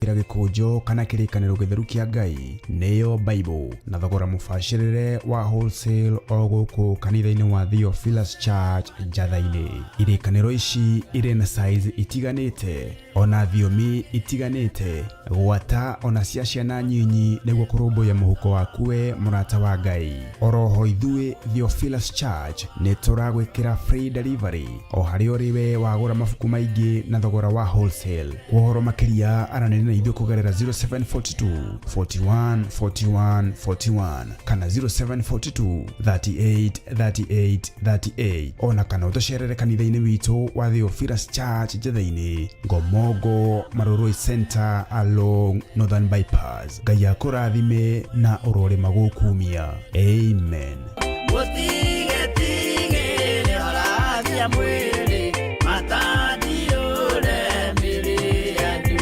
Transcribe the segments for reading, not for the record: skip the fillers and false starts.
Kĩra gĩkũnjo kana kĩrĩkanĩro gĩtheru kĩa Ngai nĩyo Bible na thogora mũbacĩrĩre wa wholesale o gũkũ kanitha-inĩ wa Theophilus Church Njatha-inĩ. Irĩkanĩro ici irĩ na size itiganĩte ona thiomi itiganĩte gwata ona cia ciana nyinyi nĩguo kũrũmbũiya mũhuko waku we mũrata wa Ngai. Oroho ithuĩ Theophilus Church nĩ tũragwĩkĩra free delivery o harĩa ũrĩ we wagũra mabuku maingĩ na thogora wa wholesale. Kwa ũhoro makĩria aranĩria na ithuĩ kũgerera 0742 41 41 41 kana 0742 38 38 38 ona kana ũtũcerere kanitha-inĩ witũ wa Theophilus Church Njetha-inĩ, Ngomongo, Marurui Center along Northern Bypass. Ngai akũrathime na ũrorĩma gũkumia. Amen. Mũtigetigĩre horagia mwĩrĩ matandiũre mĩrĩ yanyu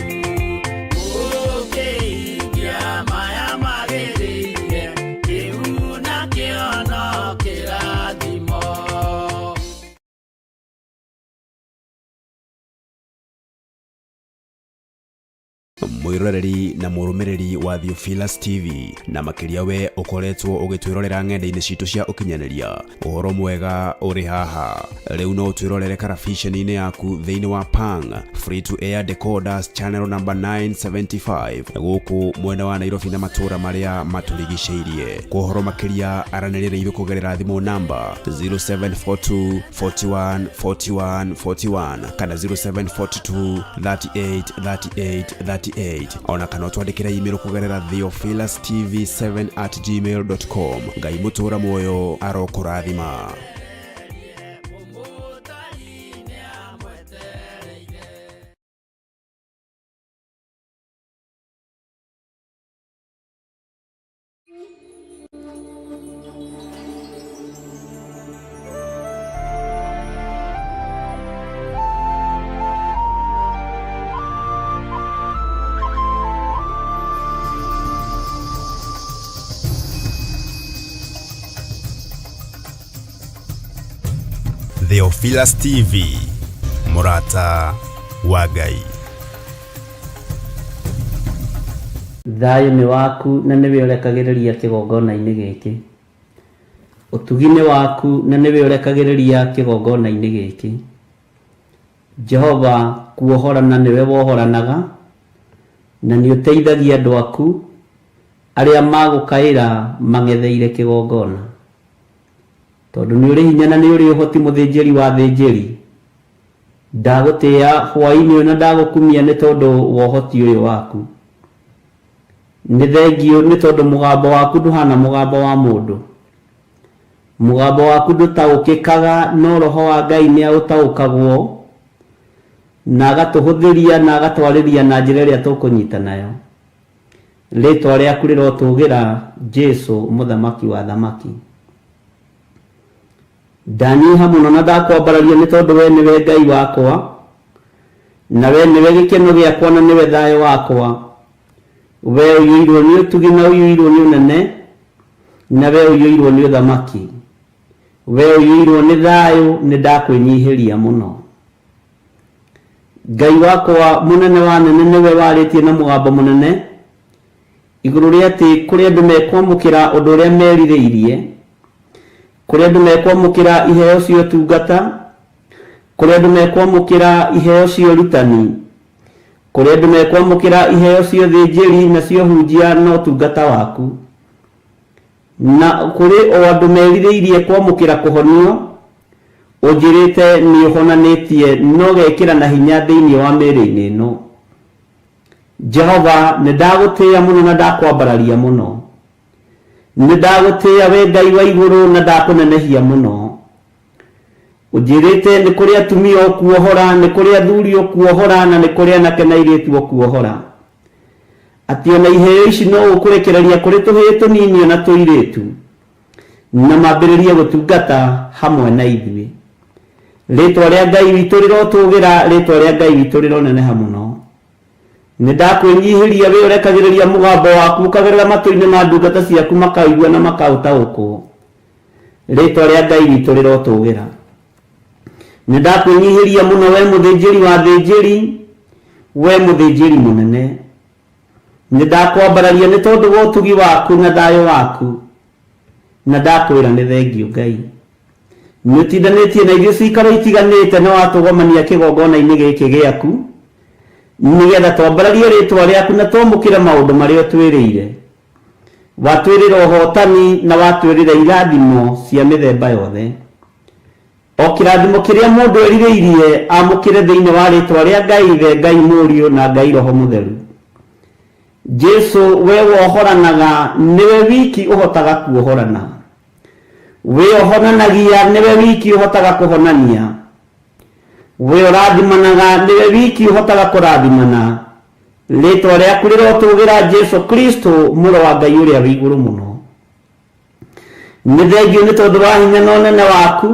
mũkĩhingia maya magĩrĩire kĩu nakĩo no kĩrathimo. Mwĩroreri na mũrũmĩrĩri wa Theophilus TV na makĩria we ũkoretwo ũgĩtwĩrorera ng'enda-inĩ citũ cia ũkinyanĩria, ũhoro mwega ũrĩ haha. Rĩu no ũtwĩrorere karabiceni-inĩ yaku thĩinĩ wa Pang Free to Air Decoders channel number 975 gũkũ mwena wa Nairobi na matũũra marĩa matũrigicĩirie. Kwa ũhoro makĩria aranĩria na ithuĩ kũgerera thimũ namba 0742 41 41 41 kana 0742 38 38 38 ona kana ũtwandĩkĩre email kũgerera theophilustv7 at gmail.com. Ngai mũtũra muoyo arokũrathima. Theophilus TV, mũrata wa Ngai. Thayũ nĩ waku na nĩwe ũrekagĩrĩria kĩgongona-inĩ gĩkĩ. Ũtugi nĩ waku na nĩwe ũrekagĩrĩria kĩgongona-inĩ gĩkĩ. Jehova kuohorana nĩwe wohoranaga, na nĩ ũteithagia andũ aku arĩa magũkaĩra mang'etheire kĩgongona. Tondũ nĩ ũrĩ hinya na nĩ ũrĩ ũhoti mũthĩnjĩri wa athĩnjĩri, ndagũtĩĩa hwaĩ-inĩ ũyũ na ndagũkumia nĩ tondũ wa ũhoti ũyũ waku. Nĩ thengiũ nĩ tondũ mũgambo waku ndũhana mũgambo wa mũndũ. Mũgambo waku ndũtaũkĩkaga no Roho wa Ngai nĩ aũtaũkagwo na agatũhũthĩria na agatwarĩria na njĩra ĩrĩa tũkũnyita nayo. Rĩtwa rĩaku rĩrotũgĩra Jesu mũthamaki wa athamaki. Ndanyiha mũno na ndakwambararia nĩ tondũ we nĩwe Ngai wakwa, na we nĩwe gĩkeno gĩakwa na nĩwe thayũ wakwa. We ũiyũirwo nĩ ũtugi na ũiyũirwo nĩ ũnene, na we ũiyũirwo nĩ ũthamaki. We ũiyũirwo nĩ thayũ, nĩ ndakwĩnyihĩria mũno. Ngai wakwa mũnene wa anene nĩwe warĩtie na mũgambo mũnene igũrũ rĩa atĩ kũrĩ andũ mekwamũkĩra ũndũ ũrĩa merirĩirie, kũrĩ andũ mekwamũkĩra iheo cia ũtungata, kũrĩ andũ mekwamũkĩra iheo cia ũrutani, kũrĩ andũ mekwamũkĩra iheo cia ũthĩnjĩri na cia ũhunjia na ũtungata waku. Na kũrĩ o andũ merirĩirie kwamũkĩra kũhonio, ũnjĩrĩte nĩ ũhonanĩtie na ũgekĩra na hinya thĩinĩ wa mĩĩrĩ-inĩ ĩno. Jehova, nĩ ndagũtĩĩa mũno na ndakwambararia mũno. Nĩ ndagũtĩĩa we Ngai wa igũrũ na ndakũnenehia mũno. Ũnjĩrĩte nĩ kũrĩ atumia ũkuohora, nĩ kũrĩ athuri ũkuohora, na nĩ kũrĩ anake na airĩtu ũkuohora. Atĩ ona iheo ici no ũkũrekereria kũrĩ tũhĩĩ tũnini ona tũirĩtu, na mambĩrĩrie gũtungata hamwe na ithuĩ. Rĩtwa rĩa Ngai witũ rĩrotũgĩra, rĩtwa rĩa Ngai witũ rĩroneneha mũno. Nĩ ndakwĩnyihĩria wee ũrekagĩrĩria mũgambo waku ũkagerera matũ-inĩ ma ndungata ciaku makaũigua na makaũtaũkwo. Rĩtwa rĩa Ngai witũ rĩrotũgĩra. Nĩ ndakwĩnyihĩria mũno wee mũthĩnjĩri wa athĩnjĩri, wee mũthĩnjĩri mũnene. Nĩ ndakwambararia nĩ tondũ wa ũtugi waku na thayũ waku, na ndakwĩra nĩ thengiũ Ngai. Nĩ ũtindanĩtie na ithuĩ cikaro itiganĩte na watũgomania kĩgongona-inĩ gĩkĩ gĩaku, nĩgetha twambararie rĩtwa rĩaku na twamũkĩre maũndũ marĩa ũtwĩrĩire. Watwĩrĩra ũhotani na watwĩrĩra irathimo cia mĩthemba yothe. O kĩrathimo kĩrĩa mũndũ erirĩirie amũkĩre thĩinĩ wa rĩtwa rĩa Ngai Ithe, Ngai Mũriũ, na Ngai Roho Mũtheru. Jesu, we wohoranaga, nĩwe wiki ũhotaga kuohorana. We ũhonanagia, nĩwe wiki ũhotaga kũhonania. We ũrathimanaga, nĩwe wiki ũhotaga kũrathimana. Rĩtwa rĩaku rĩrotũgĩra Jesu Kristo, Mũrũ wa Ngai ũrĩa wĩ igũrũ mũno. Nĩ thengiũ nĩ tondũ wa hinya na ũnene waku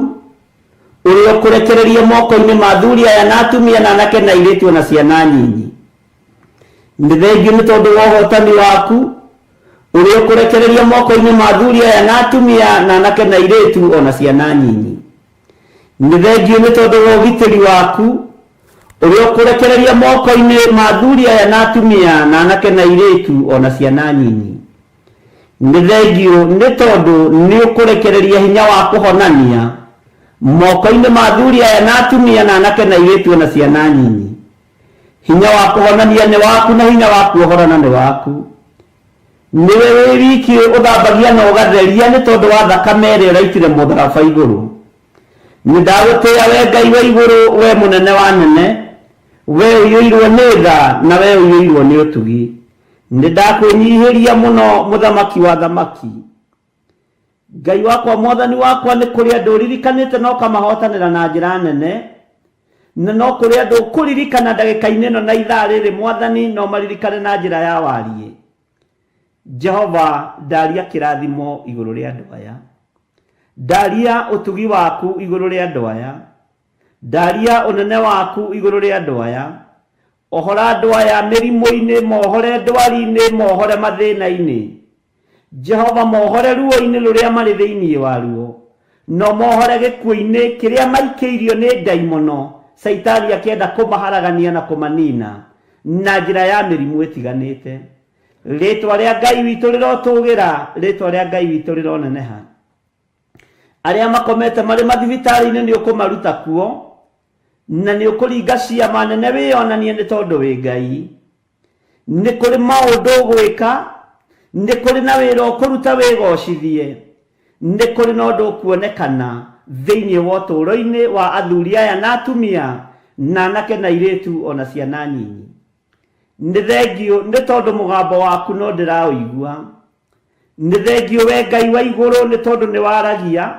ũrĩa ũkũrekereria moko-inĩ ma athuri aya na atumia na anake na airĩtu ona ciana nyinyi. Nĩ thengiũ nĩ tondũ wa ũhotani waku ũrĩa ũkũrekereria moko-inĩ ma athuri aya na atumia na anake na airĩtu ona ciana nyinyi. Nĩ thengiũ nĩ tondũ wa ũgitĩri waku ũrĩa ũkũrekereria moko-inĩ ma athuri aya na atumia na anake na airĩtu ona ciana nyinyi. Nĩ thengiũ nĩ tondũ nĩ ũkũrekereria hinya wa kũhonania moko-inĩ ma athuri aya na atumia na anake na airĩtu o na ciana nyinyi. Hinya wa kũhonania nĩ waku na hinya wa kuohorana nĩ waku. Nĩwe wĩ wiki ũthambagia na ũgatheria nĩ tondũ wa thakame ĩrĩa ũraitire mũtharaba igũrũ. Nĩ ndagũtĩĩa we Ngai wa igũrũ, we mũnene wa anene, we ũiyũirwo nĩ tha na we ũiyũirwo nĩ ũtugi. Nĩ ndakwĩnyihĩria mũno mũthamaki wa athamaki. Ngai wakwa mwathani wakwa nĩ kũrĩ andũ ũririkanĩte na ũkamahotanĩra na njĩra nene, na no kũrĩ andũ ũkũririkana ndagĩka-inĩ ĩno na ithaa rĩrĩ mwathani no maririkane na njĩra ya wariĩ. Jehova ndaria kĩrathimo igũrũ rĩa andũ aya. Ndaria ũtugi waku igũrũ rĩa andũ aya. Ndaria ũnene waku igũrũ rĩa andũ aya. Ohora andũ aya mĩrimũ-inĩ, mohore ndwari-inĩ, mohore mathĩna-inĩ. Jehova, mohore ruo-inĩ rũrĩa marĩ thĩinĩ waruo, no mohore gĩkuũ-inĩ kĩrĩa maikĩirio nĩ ndaimono, Caitani akĩenda kũmaharagania na kũmanina na njĩra ya mĩrimũ ĩtiganĩte. Rĩĩtwa rĩa Ngai witũ rĩrotũgĩra, rĩĩtwa rĩa Ngai witũ rĩroneneha. Arĩa makomete marĩ mathibitarĩ-inĩ nĩ ũkũmaruta kuo, na nĩ ũkũringa ciama nene wĩyonanie nĩ tondũ wĩ Ngai. Nĩ kũrĩ maũndũ ũgwĩka, nĩ kũrĩ na wĩra ũkũruta wĩgocithie, nĩ kũrĩ na ũndũ ũkuonekana thĩinĩ wa ũtũũro-inĩ wa athuri aya na atumia, na anake na airĩtu o na ciana nyinyi. Nĩ thengiũ nĩ tondũ mũgambo waku no ndĩraũigua. Nĩ thengiũ we Ngai wa igũrũ nĩ tondũ nĩ waragia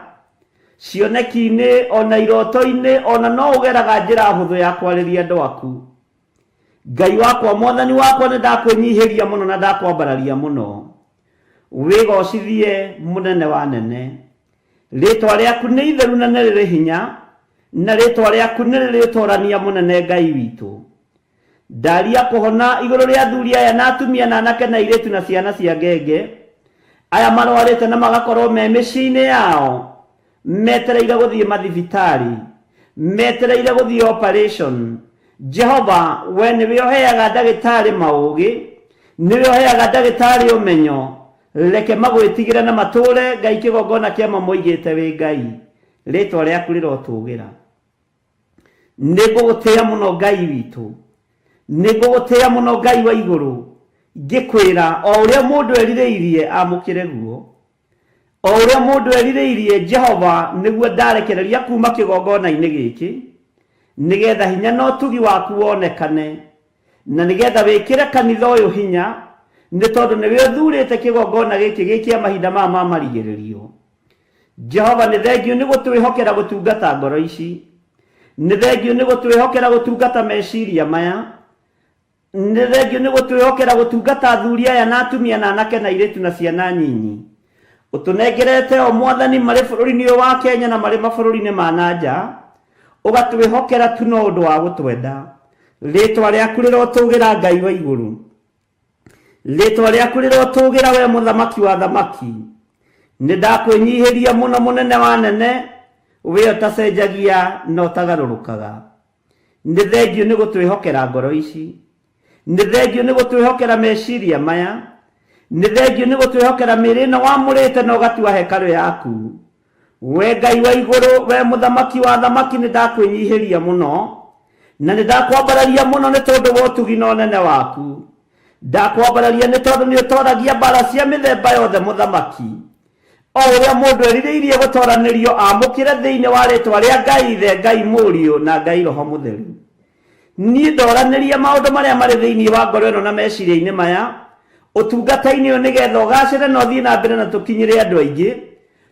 cioneki-inĩ o na iroto-inĩ o na no ũgeraga njĩra hũthũ ya kwarĩria andũ aku. Ngai wakwa mwathani wakwa nĩ ndakwĩnyihĩria mũno na ndakwambararia mũno. Wĩgocithie mũnene wa nene. Rĩtwa rĩaku nĩ itheru na nĩ rĩrĩ hinya, na rĩtwa rĩaku nĩ rĩrĩ ũtorania mũnene Ngai witũ. Ndaria kũhona igũrũ rĩa athuri aya na atumia na anake na airĩtu na ciana cia ngenge, aya marwarĩte na magakorwo me mĩciĩ-inĩ yao, metereire gũthiĩ mathibitarĩ, metereire gũthiĩ operation. Jehova, we nĩwe ũheaga ndagĩtarĩ maũgĩ, nĩwe ũheaga ndagĩtarĩ ũmenyo, reke magwĩtigĩre na matũũre Ngai kĩgongona kĩa ma moigĩte wĩ Ngai. Rĩtwa rĩaku rĩrotũgĩra. Nĩ ngũgũtĩĩa mũno Ngai witũ, nĩ ngũgũtĩĩa mũno Ngai wa igũrũ, ngĩkwĩra o ũrĩa mũndũ erirĩirie amũkĩre guo. O ũrĩa mũndũ erirĩirie Jehova nĩguo ndarekereria kuuma kĩgongona-inĩ gĩkĩ, nĩgetha hinya na ũtugi waku wonekane, na nĩgetha wĩkĩre kanitha ũyũ hinya, nĩ tondũ nĩwe ũthurĩte kĩgongona gĩkĩ gĩ kĩa mahinda maya ma marigĩrĩrio. Jehova nĩ thengiũ nĩ gũtwĩhokera gũtungata ngoro ici. Nĩ thengiũ nĩ gũtwĩhokera gũtungata meciria maya. Nĩ thengiũ nĩ gũtwĩhokera gũtungata athuri aya na atumia na anake na airĩtu na ciana nyinyi. Ũtũnengerete o Mwathani marĩ bũrũri-inĩ ũyũ wa Kenya na marĩ mabũrũri-inĩ ma na nja. Ũgatwĩhokera tu no ũndũ wa gũtwenda. Rĩtwa rĩaku rĩrotũgĩra Ngai wa igũrũ. Rĩtwa rĩaku rĩrotũgĩra we mũthamaki wa athamaki. Nĩ ndakwĩnyihĩria mũno mũnene wa anene, we ũtacenjagia na ũtagarũrũkaga. Nĩ thengiũ nĩ gũtwĩhokera ngoro ici. Nĩ thengiũ nĩ gũtwĩhokera meciria maya. Nĩ thengiũ nĩ gũtwĩhokera mĩĩrĩ ĩno wamũrĩte na ũgatua hekarũ yaku. We Ngai wa igũrũ, we mũthamaki wa athamaki, nĩ ndakwĩnyihĩria mũno na nĩ ndakwambararia mũno nĩ tondũ wa ũtugi na ũnene waku. Ndakwambararia nĩ tondũ nĩ ũtoragia mbara cia mĩthemba yothe mũthamaki. O ũrĩa mũndũ erirĩirie gũtoranĩrio amũkĩre thĩinĩ wa rĩtwa rĩa Ngai Ithe, Ngai Mũriũ na Ngai Roho Mũtheru. Niĩ ndoranĩria maũndũ marĩa marĩ thĩinĩ wa ngoro ĩno na meciria-inĩ maya ũtungata-inĩ ũyũ nĩgetha ũgacĩre na ũthiĩ na mbere na tũkinyĩre andũ aingĩ,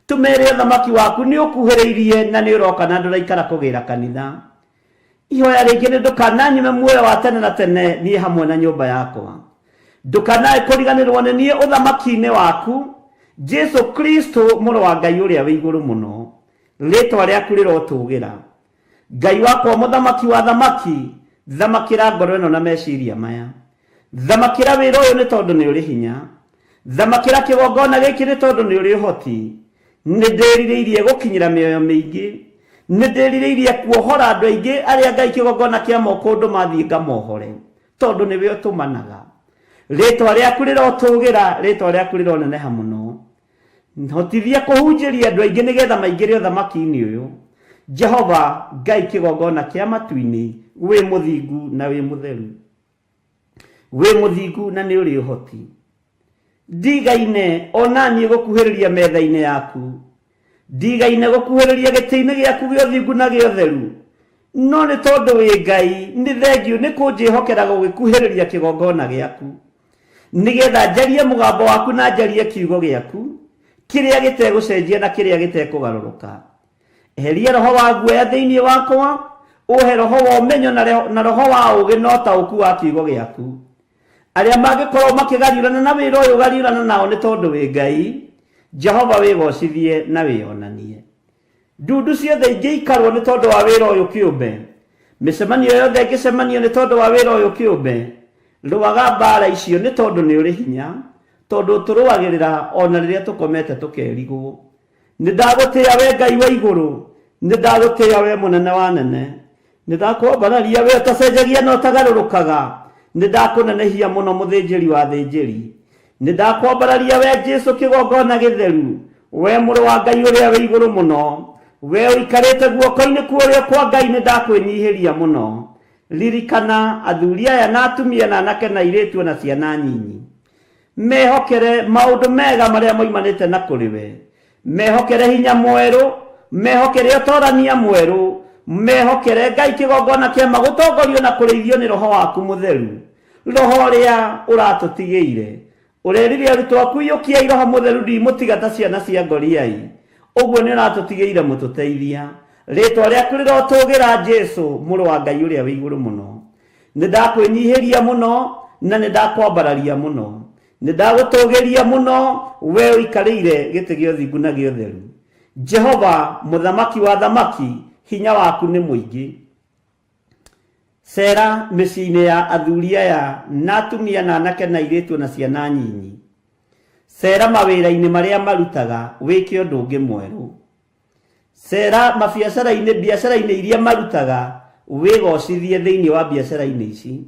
tũmere ũthamaki waku nĩ ũkuhĩrĩirie na nĩ ũroka na ndũraikara kũgĩra kanitha. Ihoya rĩngĩ nĩ ndũkananyime muoyo wa tene na tene niĩ hamwe na nyũmba yakwa. Ndũkanae kũriganĩrwo nĩ niĩ ũthamaki-inĩ waku, Jesu Kristo mũrũ wa Ngai ũrĩa wĩ igũrũ mũno. Rĩtwa rĩaku rĩrotũgĩra. Ngai wakwa mũthamaki wa thamaki, thamakĩra ngoro ĩno na meciria maya. Thamakĩra wĩra ũyũ nĩ tondũ nĩ ũrĩ hinya. Thamakĩra kĩgongona gĩkĩ nĩ tondũ nĩ ũrĩ ũhoti. Nĩ ndĩrirĩirie gũkinyĩra mĩoyo mĩingĩ. Nĩ ndĩrirĩirie kuohora andũ aingĩ arĩa Ngai kĩgongona kĩa moko ũndũ mathiĩ ngamohore, tondũ nĩwe ũtũmanaga. Rĩtwa rĩaku rĩrotũgĩra, rĩtwa rĩaku rĩroneneha mũno. Hotithia kũhunjĩria andũ aingĩ nĩgetha maingĩre ũthamaki-inĩ ũyũ. Jehova Ngai kĩgongona kĩa matu-inĩ, wĩ mũthingu na wĩ mũtheru. Wĩ mũthingu na nĩ ũrĩ ũhoti. Ndigaine ona niĩ gũkuhĩrĩria metha-inĩ yaku. Ndigaine gũkuhĩrĩria gĩtĩ-inĩ gĩaku gĩa ũthingu na gĩa ũtheru. No nĩ tondũ wĩ Ngai, nĩ thengiũ nĩ kũnjĩhokera gũgĩkuhĩrĩria kĩgongona gĩaku. Nĩgetha njarie mũgambo waku na njarie kiugo gĩaku, kĩrĩa gĩtegũcenjia na kĩrĩa gĩtekũgarũrũka. Eheria roho wa guoya thĩinĩ wakwa, ũhe roho wa ũmenyo na roho wa ũũgĩ na ũtaũku wa kiugo gĩaku. Arĩa mangĩkorwo makĩgariũrana na wĩra ũyũ gariũrana nao nĩ tondũ wĩ Ngai, Jehova wĩgocithie na wĩonanie. Ndundu ciothe ingĩikarwo nĩ tondũ wa wĩra ũyũ kĩũmbe, mĩcemanio yothe ĩngĩcemanio nĩ tondũ wa wĩra ũyũ kĩũmbe, rũaga mbara icio nĩ tondũ nĩ ũrĩ hinya, tondũ ũtũrũagĩrĩra ona rĩrĩa tũkomete tũkerigwo. Nĩ ndagũtĩĩa we Ngai wa igũrũ, nĩ ndagũtĩĩa we mũnene wa anene. Nĩ ndakwambararia we ũtacenjagia na ũtagarũrũkaga, nĩ ndakũnenehia mũno mũthĩnjĩri wa athĩnjĩri. Nĩ ndakwambararia we Jesu kĩgongona gĩtheru, we mũrũ wa Ngai ũrĩa wĩ igũrũ mũno. We ũikarĩte guoko-inĩ kwa ũrĩo kwa Ngai nĩ ndakwĩnyihĩria mũno. Ririkana athuri aya na atumia na anake na airĩtu o na ciana nyinyi. Mehokere maũndũ mega marĩa moimanĩte na kũrĩ we. Mehokere hinya mwerũ, mehokere ũtorania mwerũ, mehokere Ngai kĩgongona kĩama gũtongorio na kũrĩithio nĩ Roho waku mũtheru. Roho ũrĩa ũratũtigĩire. Ũrerire arutwo aku iyũkiai Roho mũtheru ndimũtiga ta ciana cia ngoriai. Ũguo nĩ ũratũtigĩire mũtũteithia. Rĩtwa rĩaku rĩrotũgĩra Jesu mũrũ wa Ngai ũrĩa wĩ igũrũ mũno. Nĩ ndakwĩnyihĩria mũno na nĩ ndakwambararia mũno. Nĩ ndagũtũgĩria mũno we ũikarĩire gĩtĩ gĩa ũthingu na gĩa ũtheru. Jehova mũthamaki wa athamaki, hinya waku nĩ mũingĩ. Cera mĩciĩ-inĩ ya athuri aya na atumia na anake na airĩtu na ciana nyinyi. Cera mawĩra-inĩ marĩa marutaga wĩke ũndũ ũngĩ mwerũ. Cera mabiacara-inĩ biacara-inĩ iria marutaga wĩgocithie thĩinĩ wa biacara-inĩ ici.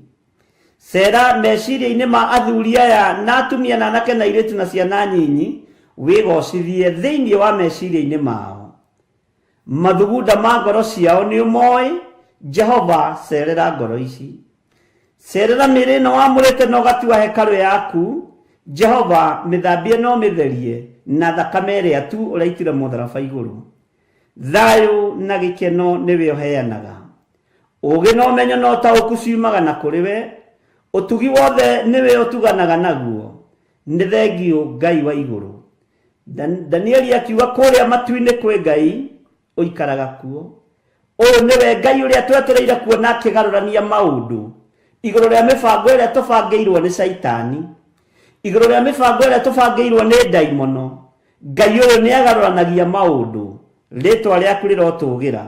Cera meciria-inĩ ma athuri aya na atumia na anake na airĩtu na ciana nyinyi wĩgocithie thĩinĩ wa meciria-inĩ mao. Mathugunda ma ngoro ciao nĩ ũmoĩ, Jehova cerera ngoro ici. Cerera mĩĩrĩ ĩno wamũrĩte na ũgatua hekarũ yaku, Jehova, mĩthambie na ũmĩtherie na thakame ĩrĩa tu ũraitire mũtharaba igũrũ. Thayũ na gĩkeno nĩwe ũheanaga. Ũũgĩ na ũmenyo na ũtaũku ciumaga na kũrĩ we, ũtugi wothe nĩwe ũtuganaga naguo. Nĩ thengiũ Ngai wa igũrũ. Danieli akiuga kũrĩa matu-inĩ kwĩ Ngai, ũikaraga kuo. Ũyũ nĩwe Ngai ũrĩa twetereire kuona akĩgarũrania maũndũ igũrũ rĩa mĩbango ĩrĩa tũbangĩirwo nĩ Caitani, igũrũ rĩa mĩbango ĩrĩa tũbangĩirwo nĩ ndaimono. Ngai ũyũ nĩ agarũranagia maũndũ. Rĩtwa rĩaku rĩrotũgĩra.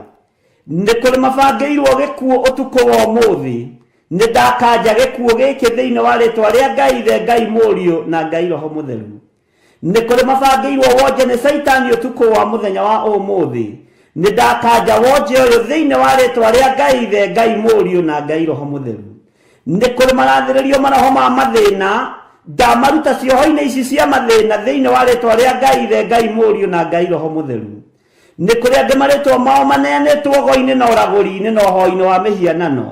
Nĩ kũrĩ mabangĩirwo gĩkuũ ũtukũ wa ũmũthĩ. Nĩ ndakanja gĩkuũ gĩkĩ thĩinĩ wa rĩtwa rĩa Ngai Ithe, Ngai Mũriũ na Ngai Roho Mũtheru. Nĩ kũrĩ mabangĩirwo wonje nĩ Caitani ũtukũ wa mũthenya wa ũmũthĩ. Nĩ ndakanja wonje ũyũ thĩinĩ wa rĩtwa rĩa Ngai Ithe, Ngai Mũriũ na Ngai Roho Mũtheru. Nĩ kũrĩ marathĩrĩrio maroho ma mathĩna, ndamaruta cioho-inĩ ici cia mathĩna thĩinĩ wa rĩtwa rĩa Ngai Ithe, Ngai Mũriũ na Ngai Roho Mũtheru. Nĩ kũrĩ angĩ marĩtwa mao maneanĩtwo ũgo-inĩ na ũragũri-inĩ na ũhoi-inĩ wa mĩhianano.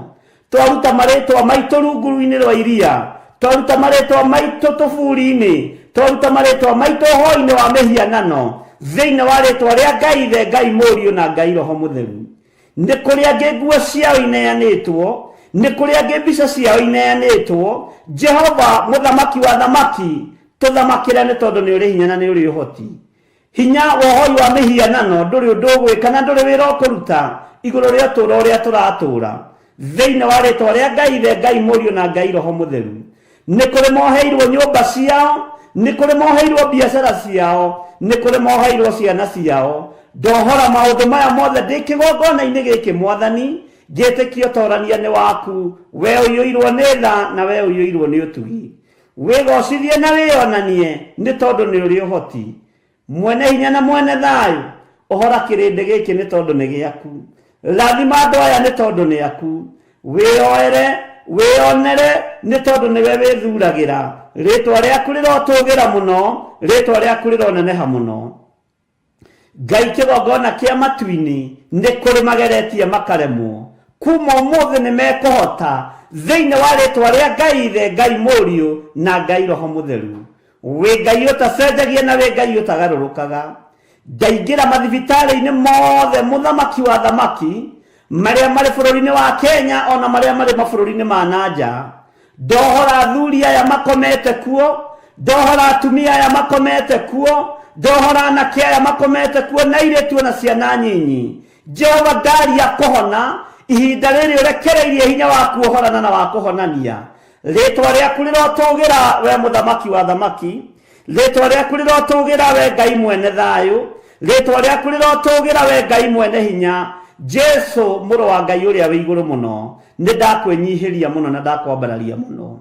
Twaruta marĩtwa maitũ runguru-inĩ rwa iria, twaruta marĩtwa maitũ tũburi-inĩ, twaruta marĩtwa maitũ ũhoi-inĩ wa mĩhianano, thĩinĩ wa rĩtwa rĩa Ngai Ithe, Ngai Mũriũ na Ngai Roho Mũtheru. Nĩ kũrĩ angĩ nguo ciao ineanĩtwo, nĩ kũrĩ angĩ mbica ciao ineanĩtwo. Jehova, Mũthamaki wa thamaki, tũthamakĩre nĩ tondũ nĩ ũrĩ hinya na nĩ ũrĩ ũhoti. Hinya wa ũhoi wa mĩhianano ndũrĩ ũndũ ũgwĩka na ndũrĩ wĩra ũkũruta igũrũ rĩa ũtũũro ũrĩa tũratũũra. Thĩinĩ wa rĩtwa rĩa Ngai Ithe, Ngai Mũriũ na Ngai Roho Mũtheru. Nĩ kũrĩ moheirwo nyũmba ciao, nĩ kũrĩ moheirwo biacara ciao, nĩ kũrĩ moheirwo ciana ciao. Ndohora maũndũ maya mothe ndĩ kĩgongona-inĩ gĩkĩ Mwathani, ngĩtĩkia ũtorania nĩ waku, we ũiyũirwo nĩ tha na we ũiyũirwo nĩ ũtugi. Wĩgocithie na wĩonanie, nĩ tondũ nĩ ũrĩ ũhoti. Mwene hinya na mwene thayũ, ohora kĩrĩndĩ gĩkĩ nĩ tondũ nĩ gĩaku. Rathima andũ aya nĩ tondũ nĩ aku. Wĩyoere, wĩyonere, nĩ tondũ nĩwe wĩthuragĩra. Rĩĩtwa rĩaku rĩrotũgĩra mũno, rĩĩtwa rĩaku rĩroneneha mũno. Ngai kĩgongona kĩa matu-inĩ nĩ kũrĩ mageretie makaremwo, kuma ũmũthĩ nĩ mekũhota thĩinĩ wa rĩtwa rĩa Ngai Ithe, Ngai Mũriũ na Ngai Roho Mũtheru. Wĩ Ngai ũtacenjagia na wĩ Ngai ũtagarũrũkaga. Ndaingĩra mathibitarĩ-inĩ mothe mũthamaki wa thamaki marĩa marĩ bũrũri-inĩ wa Kenya ona marĩa marĩ mabũrũri-inĩ ma na nja. Ndohora athuri aya makomete kuo, ndohora atumia aya makomete kuo, ndohora anake aya makomete kuo na airĩtu ona ciana nyinyi. Jehova ndaria kũhona ihinda rĩrĩ ũrekereirie hinya wa kuohorana na wa kũhonania. Rĩtwa rĩaku rĩrotũgĩra we mũthamaki wa thamaki, rĩtwa rĩaku rĩrotũgĩra we Ngai mwene thayũ, rĩtwa rĩaku rĩrotũgĩra we Ngai mwene hinya, Jesu mũrũ wa Ngai ũrĩa wĩ igũrũ mũno. Nĩ ndakwĩnyihĩria mũno na ndakwambararia mũno.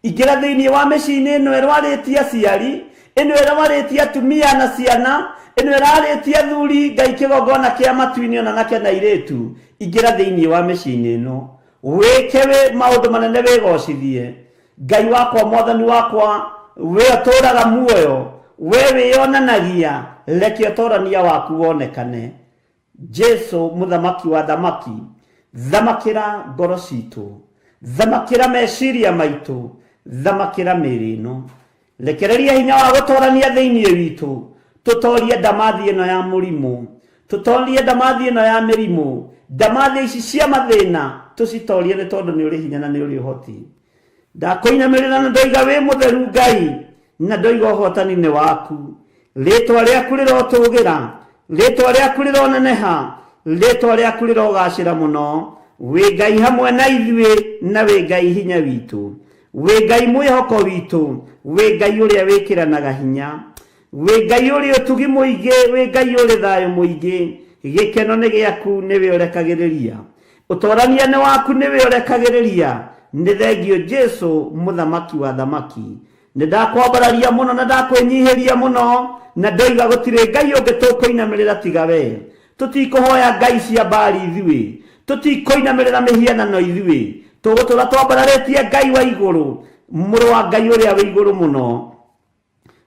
Ingĩra thĩinĩ wa mĩciĩ-inĩ ĩno ĩrwarĩtie aciari, ĩno ĩrwarĩtie atumia na ciana, ĩno ĩrarĩtie athuri, Ngai kĩgongona kĩa matu-inĩ ona nake na airĩtu. Ingĩra thĩinĩ wa mĩciĩ-inĩ ĩno. Wĩke wĩ maũndũ manene wĩgocithie. Ngai wakwa, Mwathani wakwa, we ũtũũraga muoyo, we wĩyonanagia, reke ũtorania waku wonekane. Jesu mũthamaki wa thamaki, thamakĩra ngoro citũ, thamakĩra meciria maitũ, thamakĩra mĩĩrĩ ĩno. Rekereria hinya wa gũtorania thĩinĩ witũ, tũtorie ndamathi ĩno ya mũrimũ, tũtorie ndamathi ĩno ya mĩrimũ, ndamathi ici cia mathĩna, tũcitorie nĩ tondũ nĩ ũrĩ hinya na nĩ ũrĩ ũhoti. Ndakũinamĩrĩra na ndoiga wĩ mũtheru Ngai, na ndoiga ũhotani nĩ waku. Rĩtwa rĩaku rĩrotũgĩra, rĩtwa rĩaku rĩroneneha, rĩtwa rĩaku rĩrogacĩra mũno. Wĩ Ngai hamwe na ithuĩ na wĩ Ngai hinya witũ. Wĩ Ngai mwĩhoko witũ, wĩ Ngai ũrĩa wĩkĩranaga hinya. Wĩ Ngai ũrĩ ũtugi mũingĩ, wĩ Ngai ũrĩ thayũ mũingĩ. Gĩkeno nĩ gĩaku nĩwe ũrekagĩrĩria. Ũtorania nĩ waku nĩwe ũrekagĩrĩria. Nĩ thengio Jesu mũthamaki wa thamaki. Nĩ ndakwambararia mũno na ndakwĩnyihĩria mũno, na ndoiga gũtirĩ Ngai ũngĩ tũkũinamĩrĩra tiga we. Tũtikũhoya ngai cia Baali ithuĩ, tũtikũinamĩrĩra mĩhianano ithuĩ, tũgũtũra twambararĩtie Ngai wa igũrũ, mũrũ wa Ngai ũrĩa wĩ igũrũ mũno.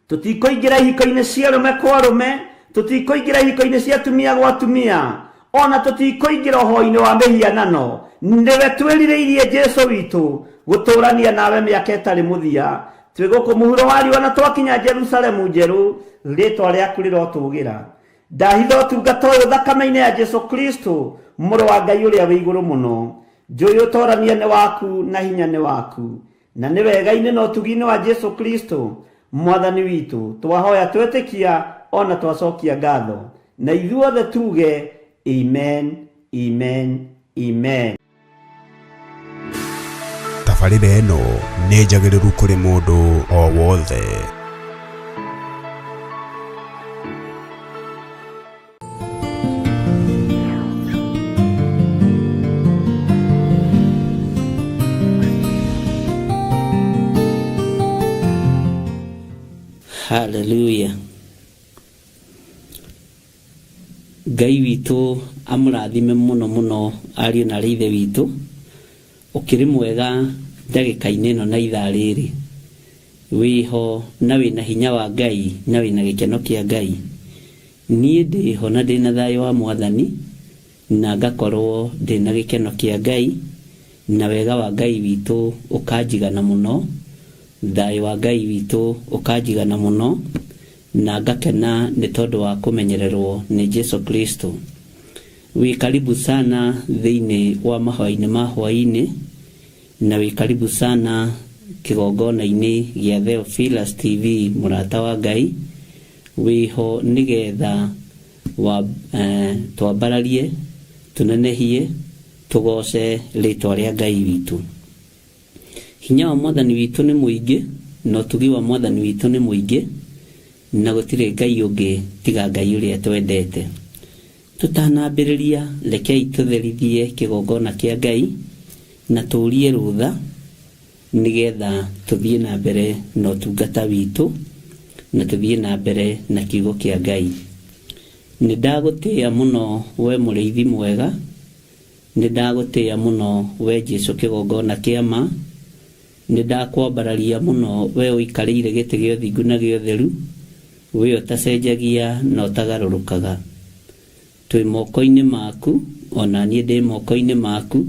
Tũtikũingĩra ihiko-inĩ cia arũme kwa arũme, tũtikũingĩra ihiko-inĩ cia atumia gwa atumia, ona tũtikũingĩra ũhoi-inĩ wa mĩhianano. Nĩwe twĩrirĩirie Jesu witũ, gũtũũrania nawe mĩaka ĩtarĩ mũthia. Twĩ gũkũ mũhuro wa riũa na twakinya Jerusalemu njerũ, rĩtwa rĩaku rĩrotũgĩra. Ndahitha ũtungata ũyũ thakame-inĩ ya Jesu Kristo, mũrũ wa Ngai ũrĩa wĩ igũrũ mũno. Njũĩ ũtorania nĩ waku na hinya nĩ waku. Na nĩ wega-inĩ na ũtugi-inĩ wa Jesu Kristo, Mwathani witũ, twahoya twetĩkia ona twacokia ngatho. Na ithuothe tuge, Amen, amen, amen. Tabarĩra ĩno nĩ njagĩrĩru kũrĩ mũndũ o wothe. Haleluya. Ngai witũ amũrathime mũno mũno ariũ na arĩ ithe witũ. Ũkĩrĩ mwega ndagĩka-inĩ ĩno na ithaa rĩrĩ? Wĩho na wĩna hinya wa Ngai na wĩna gĩkeno kĩa Ngai? Niĩ ndĩho na ndĩna thayũ wa Mwathani na ngakorwo ndĩna gĩkeno kĩa Ngai na wega wa Ngai witũ ũkanjigana mũno, thayũ wa Ngai witũ ũkanjigana mũno na ngakena nĩ tondũ wa kũmenyererwo nĩ Jesu Kristo. Wĩ karibu sana thĩinĩ wa mahoya-inĩ ma hwaĩ-inĩ na wĩ karibu sana kĩgongona-inĩ gĩa Theophilus TV mũrata wa Ngai, wĩho nĩgetha wa, twambararie, tũnenehie, tũgoce rĩtwa rĩa Ngai witũ. Hinya wa Mwathani witũ nĩ mũingĩ, na ũtugi wa Mwathani witũ nĩ mũingĩ, na gũtirĩ Ngai ũngĩ tiga Ngai ũrĩa twendete. Tũtanambĩrĩria, rekei tũtherithie kĩgongona kĩa Ngai na tũrie rũtha nĩgetha tũthiĩ na mbere na ũtungata witũ na tũthiĩ na mbere na kiugo kĩa Ngai. Nĩ ndagũtĩĩa mũno we mũrĩithi mwega, nĩ ndagũtĩĩa mũno we Jesu kĩgongona kĩa ma, nĩ ndakwambararia mũno we ũikarĩire gĩtĩ gĩa ũthingu na gĩa ũtheru, we ũtacenjagia na ũtagarũrũkaga. Twĩ moko-inĩ maku, o na niĩ ndĩ moko-inĩ maku,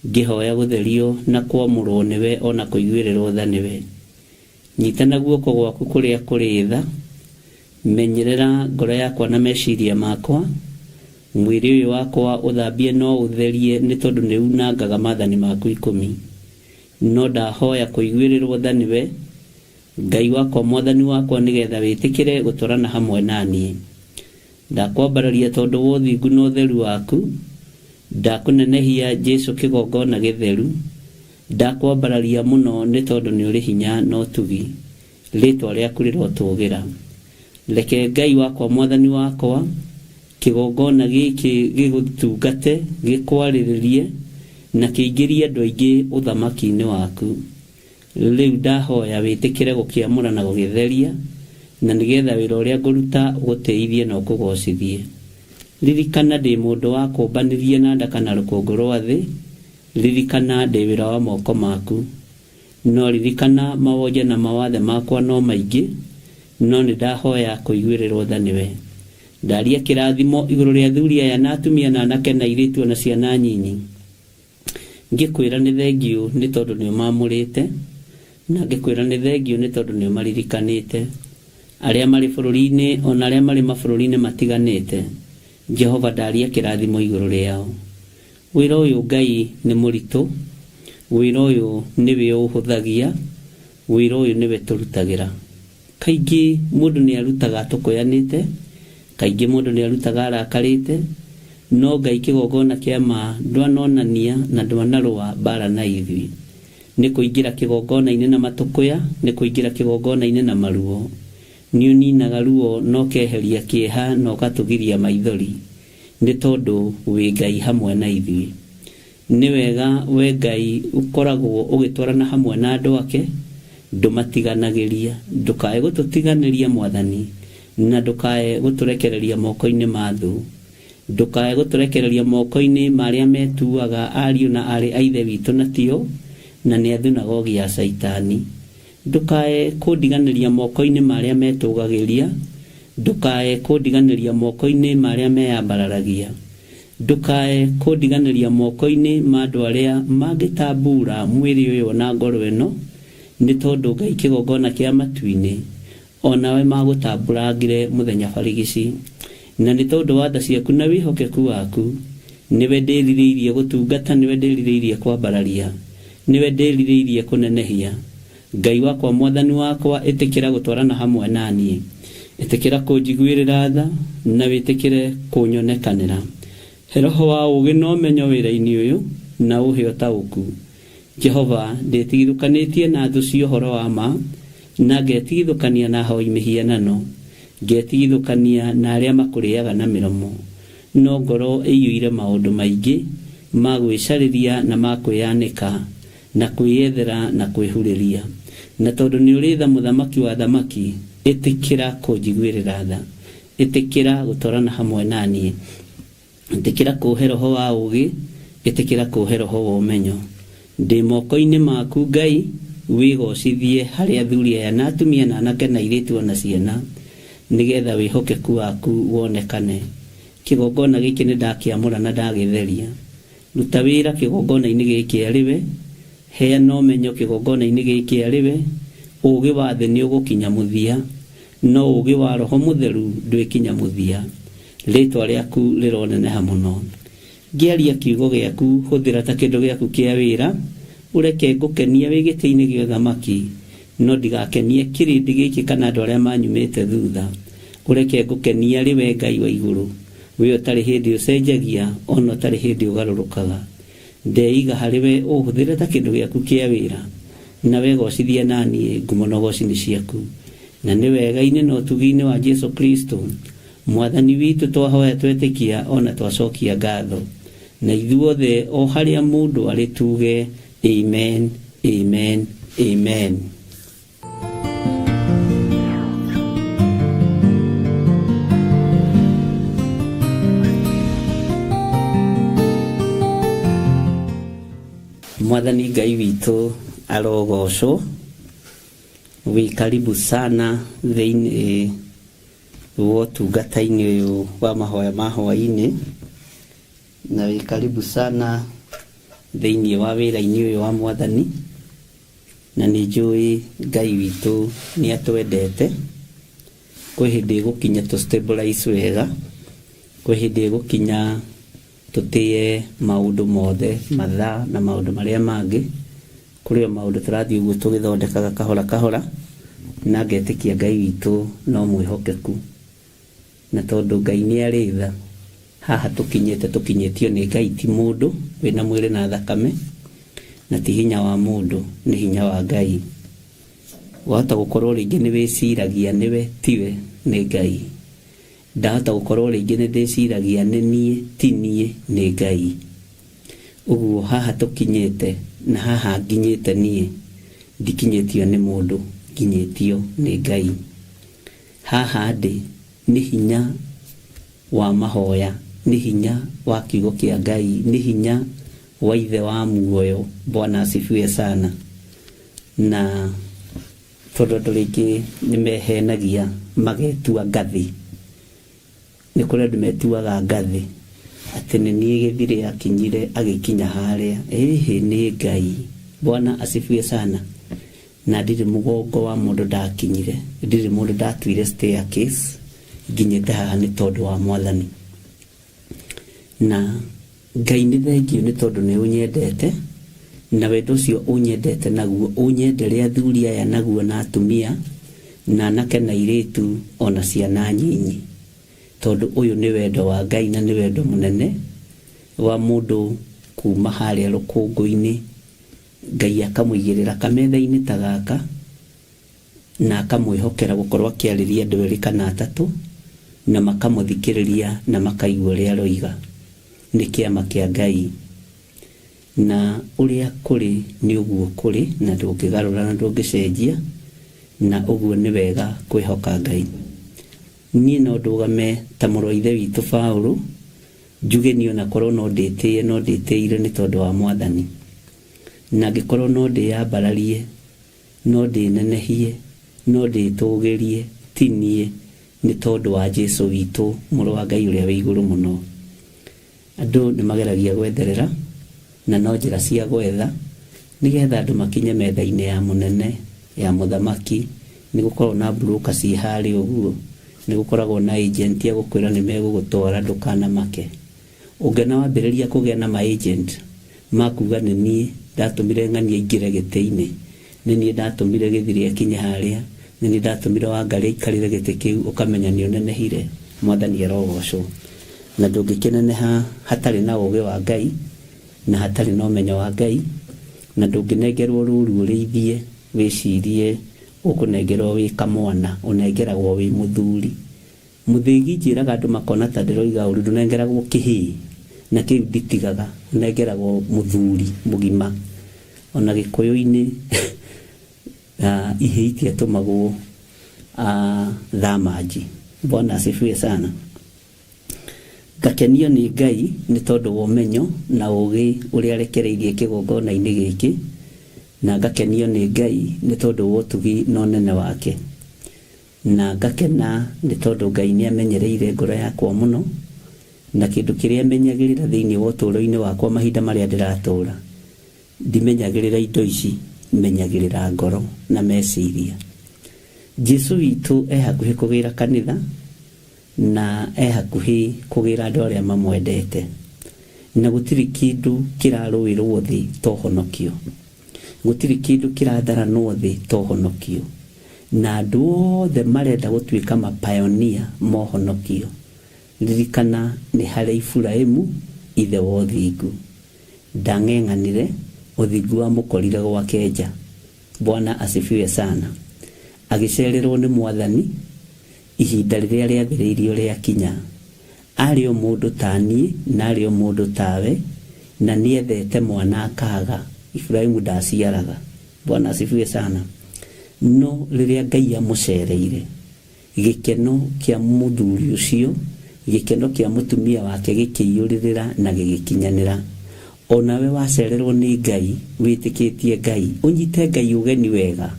ngĩhoya gũtherio na kwamũrwo nĩwe o na kũiguĩrĩrwo tha nĩwe. Nyita na guoko gwaku kũrĩa kũrĩ tha, menyerera ngoro yakwa na meciria makwa, mwĩrĩ ũyũ wakwa ũthambie no ũtherie nĩ tondũ nĩ unangaga maathani maku ikũmi. No ndahoya kũiguĩrĩrwo tha nĩwe, Ngai wakwa Mwathani wakwa, nĩgetha wĩtĩkĩre gũtwarana hamwe na niĩ. Ndakwambararia tondũ wa ũthingu na ũtheru waku, ndakũnenehia Jesu kĩgongona gĩtheru, ndakwambararia mũno nĩ tondũ nĩ ũrĩ hinya na ũtugi, rĩtwa rĩaku rĩrotũgĩra. Reke Ngai wakwa Mwathani wakwa, kĩgongona gĩkĩ gĩgũtungate, gĩkwarĩrĩrie, na kĩingĩrie andũ aingĩ ũthamaki-inĩ waku. Rĩu ndahoya wĩtĩkĩre gũkĩamũra na gũgĩtheria, na nĩgetha wĩra ũrĩa ngũruta ũgũtĩithie na ũkũgoocithie. Ririkana ndĩ mũndũ wakũmbanirie na ndaka na rũkũngũ rwa thĩ, ririkana ndĩ wĩra wa moko maku. No ririkana mawonje na mawathe makwa no maingĩ, no nĩ ndahoya kũiguĩrĩrwo tha nĩwe. Ndaria kĩrathimo igũrũ rĩa athuri aya na atumia na anake na airĩtu o na ciana nyinyi. Ngĩkwĩra nĩ thengiũ nĩ tondũ nĩ ũmamũrĩte, na ngĩkwĩra nĩ thengiũ nĩ tondũ nĩ ũmaririkanĩte. Arĩa marĩ bũrũri-inĩ o na arĩa marĩ mabũrũri-inĩ matiganĩte, Jehova ndaria kĩrathimo igũrũ rĩao. Wĩra ũyũ Ngai nĩ mũritũ, wĩra ũyũ nĩwe ũũhũthagia, wĩra ũyũ nĩwe tũrutagĩra. Kaingĩ mũndũ nĩ arutaga atũkũyanĩte, kaingĩ mũndũ nĩ arutaga arakarĩte, no Ngai kĩgongona kĩa ma ndwanonania na ndwanarũa mbara na ithuĩ. Nĩ kũingĩra kĩgongona-inĩ na matũkũya, nĩ kũingĩra kĩgongona-inĩ na maruo. Nĩ ũninaga ruo na ũkeheria kĩeha na ũgatũgiria maithori, nĩ tondũ wĩ Ngai hamwe na ithuĩ. Nĩ wega we Ngai ũkoragwo ũgĩtwarana hamwe na andũ ake, ndũmatiganagĩria. Ndũkae gũtũtiganĩria Mwathani, na ndũkae gũtũrekereria moko-inĩ ma thũ. Ndũkae gũtũrekereria moko-inĩ ma arĩa metuaga ariũ na aarĩ a Ithe witũ na tio, na nĩ a thunagogi ya Caitani. Ndũkae kũndiganĩria moko-inĩ ma arĩa metũũgagĩria, ndũkae kũndiganĩria moko-inĩ ma arĩa meyambararagia. Ndũkae kũndiganĩria moko-inĩ ma andũ arĩa mangĩtambuura mwĩrĩ ũyũ o na ngoro ĩno, nĩ tondũ Ngai kĩgongona kĩa matu-inĩ, o nawe magũtamburangire mũthenya barigici. Na nĩ tondũ wa tha ciaku na wĩhokeku waku, nĩwe ndĩrirĩirie gũtungata, nĩwe ndĩrirĩirie kwambararia, nĩwe ndĩrirĩirie kũnenehia. Ngai wakwa Mwathani wakwa, ĩtĩkĩra gũtwarana hamwe na niĩ. Ĩtĩkĩra kũnjiguĩrĩra tha, na wĩtĩkĩre kũnyonekanĩra. He roho wa ũũgĩ na ũmenyo wĩra-inĩ ũyũ, na ũũhe ũtaũku. Jehova, ndĩtigithũkanĩtie na thũ cia ũhoro wa ma, na ngetigithũkania na ahoi mĩhianano, ngetigithũkania na arĩa makũrĩaga na mĩromo. No ngoro ĩiyũire maũndũ maingĩ ma gwĩcarĩria na ma kwĩyanĩka, na kwĩyethera na kwĩhurĩria. Na tondũ nĩ ũrĩ tha mũthamaki wa athamaki, ĩtĩkĩra kũnjiguĩrĩra tha. Ĩtĩkĩra gũtwarana hamwe na niĩ. Ĩtĩkĩra kũũhe roho wa ũũgĩ, ĩtĩkĩra kũũhe roho wa ũmenyo. Ndĩ moko-inĩ maku Ngai, wĩgocithie harĩ athuri aya na atumia na anake na airĩtu o na ciana, nĩgetha wĩhokeku waku wonekane. Kĩgongona gĩkĩ nĩndakĩamũra na ndagĩtheria. Ruta wĩra kĩgongona-inĩ gĩkĩ arĩ we, heana ũmenyo kĩgongona-inĩ gĩkĩ arĩ we. Ũũgĩ wa thĩ nĩũgũkinya mũthia, no ũũgĩ wa Roho Mũtheru ndwĩkinya mũthia. Rĩĩtwa rĩaku rĩroneneha mũno. Ngĩaria kiugo gĩaku, hũthĩra ta kĩndũ gĩaku kĩa wĩra, ũreke ngũkenie wĩ gĩtĩ-inĩ gĩa ũthamaki, no ndigakenie kĩrĩndĩ gĩkĩ kana andũ arĩa manyumĩte thutha. Ũreke ngũkenie arĩ we Ngai wa igũrũ, we ũtarĩ hĩndĩ ũcenjagia, o na ũtarĩ hĩndĩ ũgarũrũkaga. Ndeiga harĩ we ũhũthĩre ta kĩndũ gĩaku kĩa wĩra, na wegocithie na niĩ, ngumo na ũgoci nĩ ciaku. Na nĩ wega-inĩ na ũtugi-inĩ wa Jesu Kristo, Mwathani witũ, twahoya twetĩkia o na twacokia ngatho. Na ithuothe o harĩa mũndũ arĩ tuge, Amen, Amen, Amen. Mwathani Ngai witũ arogocwo. Wĩ karibu sana thĩinĩ wa ũtungata-inĩ ũyũ wa mahoya ma hwaĩ-inĩ, na wĩ karibu sana thĩinĩ wa wĩra-inĩ ũyũ wa Mwathani, na nĩ njũĩ Ngai witũ nĩ atwendete. Kwĩ hĩndĩ ĩgũkinya tũ stabilize wega, kwĩ hĩndĩ ĩgũkinya tũtĩe maũndũ mothe, mathaa na maũndũ marĩa mangĩ. Kũrĩ o maũndũ tũrathiĩ ũguo tũgĩthondekaga kahora kahora, na ngetĩkia Ngai witũ no mwĩhokeku. Na tondũ Ngai nĩ arĩ tha, haha tũkinyĩte tũkinyĩtio nĩ Ngai ti mũndũ wĩna mwĩrĩ na thakame, na ti hinya wa mũndũ, nĩ hinya wa Ngai. Wahota gũkorwo rĩngĩ nĩ wĩciragia nĩwe, tiwe, nĩ Ngai. Ndahota gũkorwo rĩngĩ nĩ ndĩciragia nĩ niĩ, ti niĩ, nĩ Ngai. Ũguo haha tũkinyĩte na haha nginyĩte niĩ, ndikinyĩtio nĩ mũndũ, nginyĩtio nĩ Ngai. Haha ndĩ nĩ hinya wa mahoya, nĩ hinya wa kiugo kĩa Ngai, nĩ hinya wa Ithe wa muoyo. Bwana asifiwe sana. Na tondũ andũ rĩngĩ nĩ mehenagia magetua ngathĩ. Nĩ kũrĩ andũ metuaga ngathĩ atĩ nĩ niĩ Gĩthirĩ akinyire agĩkinya harĩa. Ĩhĩ nĩ Ngai. Bwana asifiwe sana. Na ndirĩ mũgongo wa mũndũ ndakinyire, ndirĩ mũndũ ndatuire staircase, nginyĩte haha nĩ tondũ wa Mwathani. Na Ngai nĩ thengiũ nĩ tondũ nĩ ũnyendete, na wendo ũcio ũnyendete naguo ũnyendere athuri aya naguo na atumia, na anake na airĩtu o na ciana nyinyi. Tondũ ũyũ nĩ wendo wa Ngai na nĩ wendo mũnene wa mũndũ kuma harĩa rũkũngũ-inĩ, Ngai akamũigĩrĩra kametha-inĩ ta gaka, na akamwĩhokera gũkorwo akĩarĩria andũ erĩ kana atatũ, na makamũthikĩrĩria na makaigua ũrĩa aroiga. Nĩ kĩama kĩa Ngai. Na ũrĩa kũrĩ nĩ ũguo kũrĩ, na ndũngĩgarũra na ndũngĩcenjia, na ũguo nĩ wega kwĩhoka Ngai. Niĩ no ndũgame ta mũrũ wa Ithe witũ Paũlũ, njuge niĩ o na korwo no ndĩtĩĩe, no ndĩtĩĩire nĩ tondũ wa Mwathani. Na angĩkorwo no ndĩyambararie, no ndĩnenehie, no ndĩĩtũũgĩrie, ti niĩ, nĩ tondũ wa Jesũ witũ, Mũrũ wa Ngai ũrĩa wĩ igũrũ mũno. Andũ nĩ mageragia gwetherera, na no njĩra cia gwetha, nĩ getha andũ makinye metha-inĩ ya mũnene, ya mũthamaki, nĩ gũkoragwo na broker ciĩ harĩa ũguo, nĩ gũkoragwo na agent a gũkwĩra nĩ megũgũtwara ndũkanamake. Ũngĩona wambĩrĩria kũgĩa na ma agent ma kuga nĩ niĩ ndatũmire ng'ania aingĩre gĩtĩ-inĩ, nĩ niĩ ndatũmire Gĩthiri akinye harĩa, nĩ niĩ ndatũmire Wangarĩ aikarĩre gĩtĩ kĩu, ũkamenya nĩ ũnenehire. Mwathani arogocwo. Na ndũngĩkĩneneha hatarĩ na ũgĩ wa Ngai, na hatarĩ na ũmenyo wa Ngai, na ndũngĩnengerwo rũru ũrĩithie wĩcirie ũkũnengerwo wĩ kamwana, ũnengeragwo wĩ mũthuri. Mũthĩgi njĩraga andũ makona ta ndĩroiga ũru, ndũnengeragwo kĩhĩĩ, na kĩu nditigaga, ũnengeragwo mũthuri mũgima. Ona gĩkũyũ-inĩ ihĩĩ itiatũmagwo thamanji. Bwana asifiwe sana. Ngakenio nĩ Ngai nĩ tondũ wa ũmenyo na ũũgĩ ũrĩa arekereirie kĩgongona-inĩ gĩkĩ, na ngakenio nĩ Ngai nĩ tondũ wa ũtugi na ũnene wake. Na ngakena nĩ tondũ Ngai nĩ amenyereire ngoro yakwa mũno, na kĩndũ kĩrĩa menyagĩrĩra thĩinĩ wa ũtũũro-inĩ wakwa mahinda marĩa ndĩratũũra, ndimenyagĩrĩra indo ici, menyagĩrĩra ngoro na meciria. Jesu witũ e hakuhĩ kũgĩra kanitha, na e hakuhĩ kũgĩra andũ arĩa mamwendete. Na gũtirĩ kĩndũ kĩrarũĩrwo thĩ ta ũhonokio. Gũtirĩ kĩndũ kĩratharanwo thĩ ta ũhonokio. Na andũ othe marenda gũtuĩka mapioneer ma ũhonokio. Ririkana nĩ harĩ Iburahimu ithe wa ũthingu. Ndang'eng'anire, ũthingu wamũkorire gwake nja. Bwana asifiwe sana. Agĩcererwo nĩ Mwathani, ihinda rĩrĩa rĩathĩrĩirio rĩakinya. Arĩ o mũndũ ta niĩ na arĩ o mũndũ tawe, na nĩethete mwana akaaga. Iburahimu ndaciaraga. Bwana asifiwe sana. No rĩrĩa Ngai amũcereire, gĩkeno kĩa mũthuri ũcio, gĩkeno kĩa mũtumia wake gĩkĩiyũrĩrĩra na gĩgĩkinyanĩra. O nawe wacererwo nĩ Ngai, wĩtĩkĩtie Ngai, ũnyite Ngai ũgeni wega,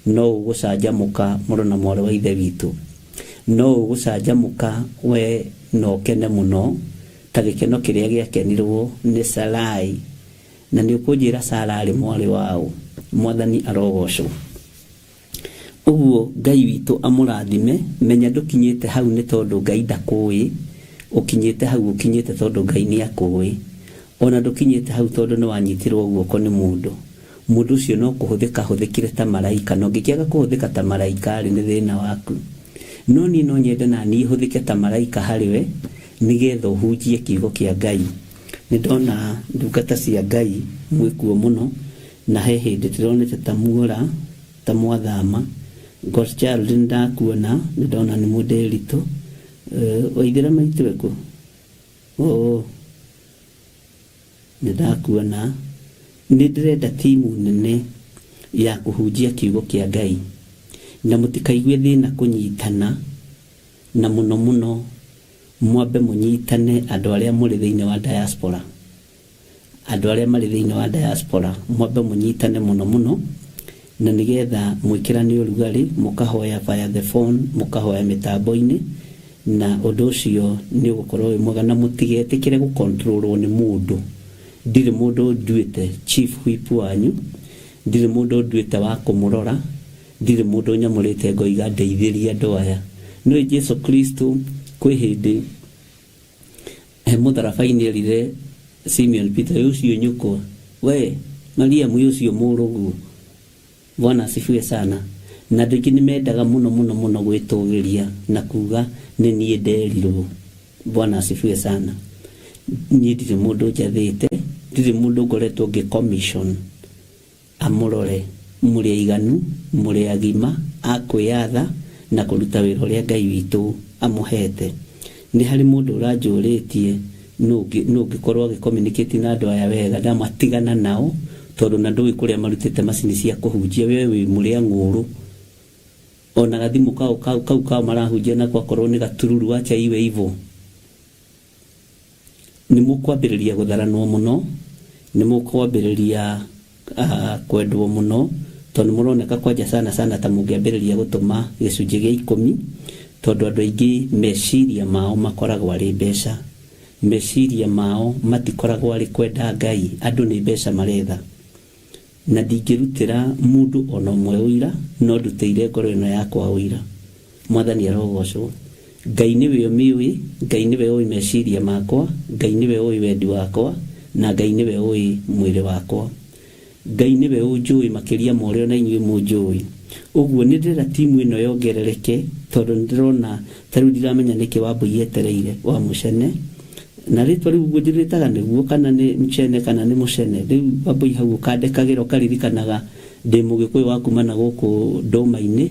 no ũgũcanjamũka mũrũ na mwarĩ wa Ithe witũ. No ũgũcanjamũka we na ũkene mũno ta gĩkeno kĩrĩa gĩakenirwo nĩ Sarai. Na nĩ ũkũnjĩra Sara arĩ mwarĩ wa ũ? Mwathani arogocwo. Ũguo Ngai witũ amũrathime, menya ndũkinyĩte hau nĩ tondũ Ngai ndakũĩ, ũkinyĩte hau ũkinyĩte tondũ Ngai nĩ akũĩ. Ona ndũkinyĩte hau tondũ nĩ wanyitirwo guoko nĩ mũndũ. Mũndũ ũcio no kũhũthĩka ahũthĩkire ta maraika, na ũngĩkĩaga kũhũthĩka ta maraika-rĩ, nĩ thĩna waku. No niĩ no nyende na niĩ hũthĩke ta maraika harĩ we, nĩgetha ũhunjie kiugo kĩa Ngai. Nĩ ndona ndungata cia Ngai mwĩkuo mũno, Na he hĩndĩ ndĩronete ta muora, ta mwathama. Godchild nĩ ndakuona, nĩ ndona nĩ mũndĩritũ. Waithĩra maitũ ekũ? Oo, nĩ ndakuona. Nĩ ndĩrenda timu nene ya kũhunjia kiugo kĩa Ngai. Na mũtikaigue thĩna kũnyitana, na mũno mũno mwambe mũnyitane andũ arĩa mũrĩ thĩinĩ wa diaspora. Andũ arĩa marĩ thĩinĩ wa diaspora mwambe mũnyitane mũno mũno na nĩgetha mwĩkĩrane ũrugarĩ, mũkahoya via the phone, mũkahoya mĩtambo-inĩ na ũndũ ũcio nĩ ũgũkorwo wĩ mwega na mũtigetĩkĩre gũ control wo nĩ mũndũ. Ndirĩ mũndũ nduĩte chief whip wanyu, ndirĩ mũndũ nduĩte wa kũmũrora, ndirĩ mũndũ nyamũrĩte ngoiga ndeithĩria andũ aya. Nĩũĩ Jesu Kristo kwĩ hĩndĩ He mũtharaba-inĩ erire Simeon Peter, ĩ ũcio nyũkwa, we Mariamu, ĩ ũcio mũrũguo. Bwana asifiwe sana. Na andũ aingĩ nĩ mendaga mũno mũno mũno gwĩtũgĩria na kuga nĩ niĩ nderirwo. Bwana asifiwe sana. Niĩ ndirĩ mũndũ njathĩte, ndirĩ mũndũ ngoretwo ngĩ commission. Amũrore, mũrĩ aiganu, mũrĩ agima a kwĩyatha na kũruta wĩra ũrĩa Ngai witũ amũheete. Nĩ harĩ mũndũ ũranjũrĩtie nũ ũngĩkorwo agĩ communicate na andũ aya wega, ndamwĩra tigana nao tondũ ona ndũĩ kũrĩa marutĩte macini cia kũhunjia, we wĩ mũrĩa ng'ũũrũ. Ona gathimũ kau kau kao marahunjia nako akorwo nĩ gatururu acha iwe hivyo. Nĩ mũkwambĩrĩria gũtharanwo mũno, nĩ mũkwambĩrĩria kwendwo mũno, tondũ nĩ mũroneka kwanja sana sana ta mũngĩambĩrĩria gũtũma gĩcunjĩ gĩa ikũmi, tondũ andũ aingĩ meciria mao makoragwo arĩ mbeca. Meciria mao matikoragwo arĩ kwenda Ngai, andũ nĩ mbeca maretha. Na ndingĩrutĩra mũndũ o na ũmwe ũira, no ndutĩire ngoro ĩno yakwa ũira. Mwathani arogocwo. Ngai nĩwe ũmĩũĩ, Ngai nĩwe ũĩ meciria makwa, Ngai nĩwe ũĩ wendi wakwa, na Ngai nĩwe ũĩ mwĩrĩ wakwa. Ngai nĩwe ũnjũĩ makĩria ma ũrĩa o na inyuĩ mũnjũĩ. Ũguo nĩ ndĩrenda timu ĩno yongerereke tondũ nĩ ndĩrona ta rĩu ndiramenya nĩkĩ Wambũi etereire wa Mũcene. Na rĩtwa rĩu ũguo njĩrĩtaga nĩguo kana nĩ Mchene kana nĩ Mũcene. Rĩu Wambũi hau ũkandekagĩra ũkaririkanaga ndĩ Mũgĩkũyũ wa kuma na gũkũ ndũma-inĩ.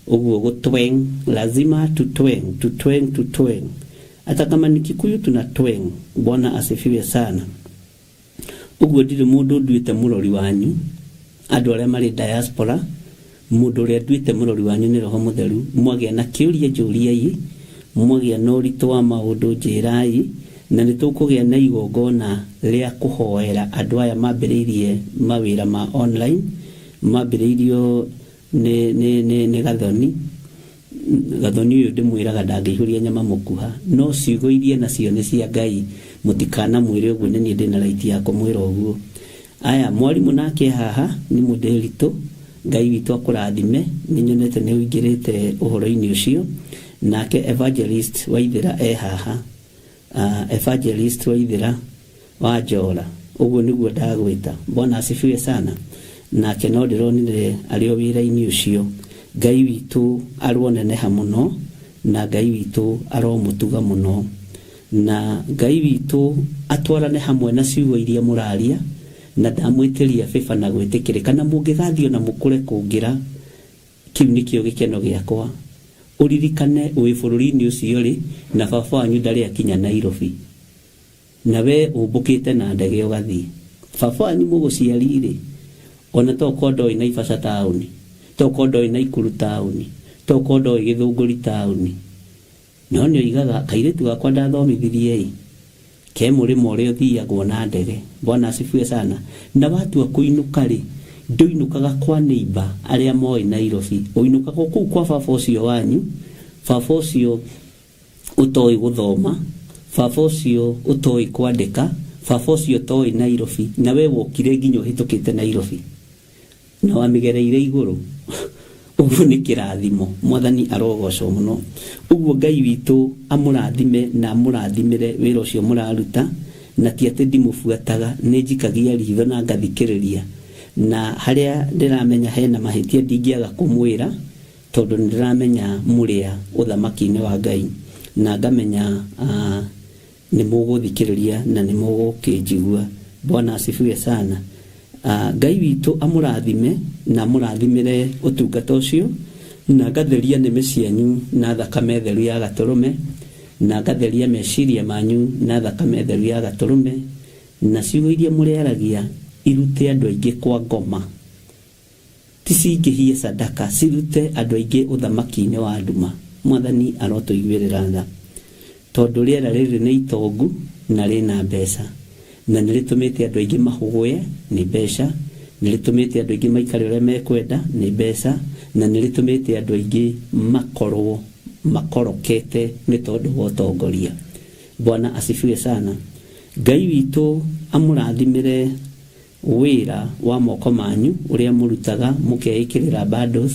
Ũguo gũ tweng, lazima tu tweng, tu tweng, tu tweng. Hata kama ni Kikuyu tuna tweng. Bwana asifiwe sana. Ũguo ndirĩ mũndũ nduĩte mũrori wanyu, andũ arĩa marĩ diaspora, mũndũ ũrĩa nduĩte mũrori wanyu nĩ Roho Mũtheru. Mwagĩa na kĩũria njũriai, mwagĩa na ũritũ wa maũndũ njĩrai, Na nĩ tũkũgĩa na igongona rĩa kũhoera andũ aya mambĩrĩirie mawĩra ma online, mambĩrĩirio nĩ, nĩ, nĩ, nĩ Gathoni. Gathoni ũyũ ndĩmwĩraga ndangĩihũria nyama mũkuha, no ciugo iria nacio nĩ cia Ngai, mũtikanamwĩre ũguo, nĩ niĩ ndĩna right ya kũmwĩra ũguo. Aya, mwarimũ nake haha nĩ mũndĩritũ, Ngai witũ akũrathime, nĩ nyonete nĩ ũingĩrĩte ũhoro-inĩ ũcio. Nake Evangelist Waithĩra e haha. Evangelist Waithĩra wa Njora, ũguo nĩguo ndagwĩta. Bwana asifiwe sana. Nake no ndĩronire arĩ o wĩra-inĩ ũcio. Ngai witũ aroneneha mũno, na Ngai witũ aromũtuga mũno. Na Ngai witũ atwarane hamwe na ciugo iria mũraria, na ndamwĩtĩria favor na gwĩtĩkĩrĩka, na mũngĩgathiĩ ona mũkũre kũngĩra, Kĩu nĩkĩo gĩkeno gĩakwa. Ũririkane wĩ bũrũri-inĩ ũcio-rĩ, na baba wanyu ndarĩ akinya Nairobi. Na wee ũmbũkĩte na ndege ũgathiĩ. Baba wanyu mũgũciari-rĩ, o na to ũkorwo ndoĩ Naivasha taũni, to ũkorwo ndoĩ Naikuru taũni, to ũkorwo ndoĩ Gĩthũngũri taũni. No nĩoigaga, Kairĩtu gakwa ndathomithirie-ĩ, ke mũrĩmo ũrĩa ũthiagwo na ndege. Bwana asifiwe sana. Na watua kũinũka-rĩ, ndũinũkaga kwa neighbour arĩa moĩ Nairobi. Ũinũkaga o kũu kwa baba ũcio wanyu, baba ũcio ũtoĩ gũthoma, baba ũcio ũtoĩ kwandĩka, baba ũcio ũtoĩ Nairobi, na we wokire nginya ũhĩtũkĩte Nairobi. Na wamĩgereire igũrũ. Ũguo nĩ kĩrathimo. Mwathani arogocwo mũno. Ũguo Ngai witũ amũrathime na amũrathimĩre wĩra ũcio mũraruta, na ti atĩ ndimũbuataga, nĩ njikagia ritho na ngathikĩrĩria, na harĩa ndĩramenya hena mahĩtia ndingĩaga kũmwĩra, tondũ nĩ ndĩramenya mũrĩ a ũthamaki-inĩ wa Ngai, na ngamenya Nĩ mũgũthikĩrĩria na nĩ mũgũkĩnjigua. Bwana asifiwe sana. Ngai witũ amũrathime na amũrathimĩre ũtungata ũcio, na ngatheria nĩmĩ cianyu na thakame theru ya Gatũrũme, na ngatheria meciria manyu na thakame theru ya Gatũrũme, na ciugo iria mũrĩaragia irute andũ aingĩ kwa ngoma. Ti cingĩhie sadaka cirute andũ aingĩ ũthamaki-inĩ wa nduma. Mwathani arotũiguĩrĩra tha. Tondũ rĩera rĩrĩ nĩ itongu na rĩna mbeca. Na nĩ rĩtũmĩte andũ aingĩ mahũgũye nĩ mbeca, nĩ rĩtũmĩte andũ aingĩ maikare ũrĩa mekwenda nĩ mbeca, na nĩ rĩtũmĩte andũ aingĩ makorwo makorokete nĩ tondũ wa ũtongoria. Bwana asifiwe sana. Ngai witũ amũrathimĩre Wĩra wa moko manyu ũrĩa mũrutaga, mũkeĩkĩrĩra bundles,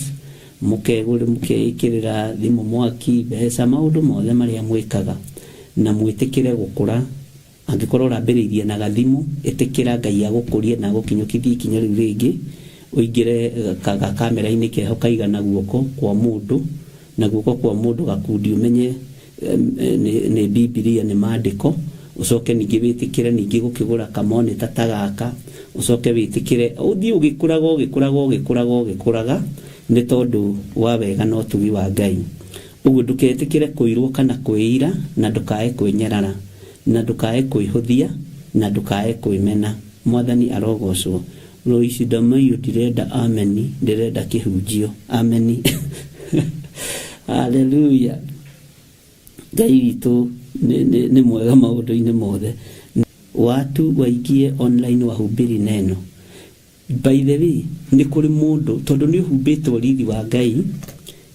mũkeĩkĩrĩra thimũ mwaki, mbeca, maũndũ mothe marĩa mwĩkaga, na mwĩtĩkĩre gũkũra. Angĩkorwo ũrambĩrĩirie na gathimũ, ĩtĩkĩra Ngai agũkũrie na agũkinyũkithie ikinya rĩu rĩngĩ, ũingĩre gakamera-inĩ keho kaigana guoko kwa mũndũ, na guoko kwa mũndũ gakundi ũmenye nĩ Bibilia, nĩ maandĩko, ũcoke ningĩ wĩtĩkĩre ningĩ gũkĩgũra kamonita ta gaka, ũcoke wĩtĩkĩre ũthiĩ ũgĩkũraga ũgĩkũraga ũgĩkũraga ũgĩkũraga nĩ tondũ wa wega na ũtugi wa Ngai. Ũguo ndũketĩkĩre kũirwo kana kwĩira na ndũkae kwĩnyarara na ndũkae kwĩhũthia na ndũkae kwĩmena. Mwathani arogocwo. Loice Damaio ndirenda ameni ndĩrenda kĩhunjio. Ameni. Hallelujah. Ngai witũ nĩ mwega maũndũ-inĩ mothe. Watu waingie online wahubiri neno. By the way, nĩ kũrĩ mũndũ tondũ nĩ ũhumbĩtwo riri wa Ngai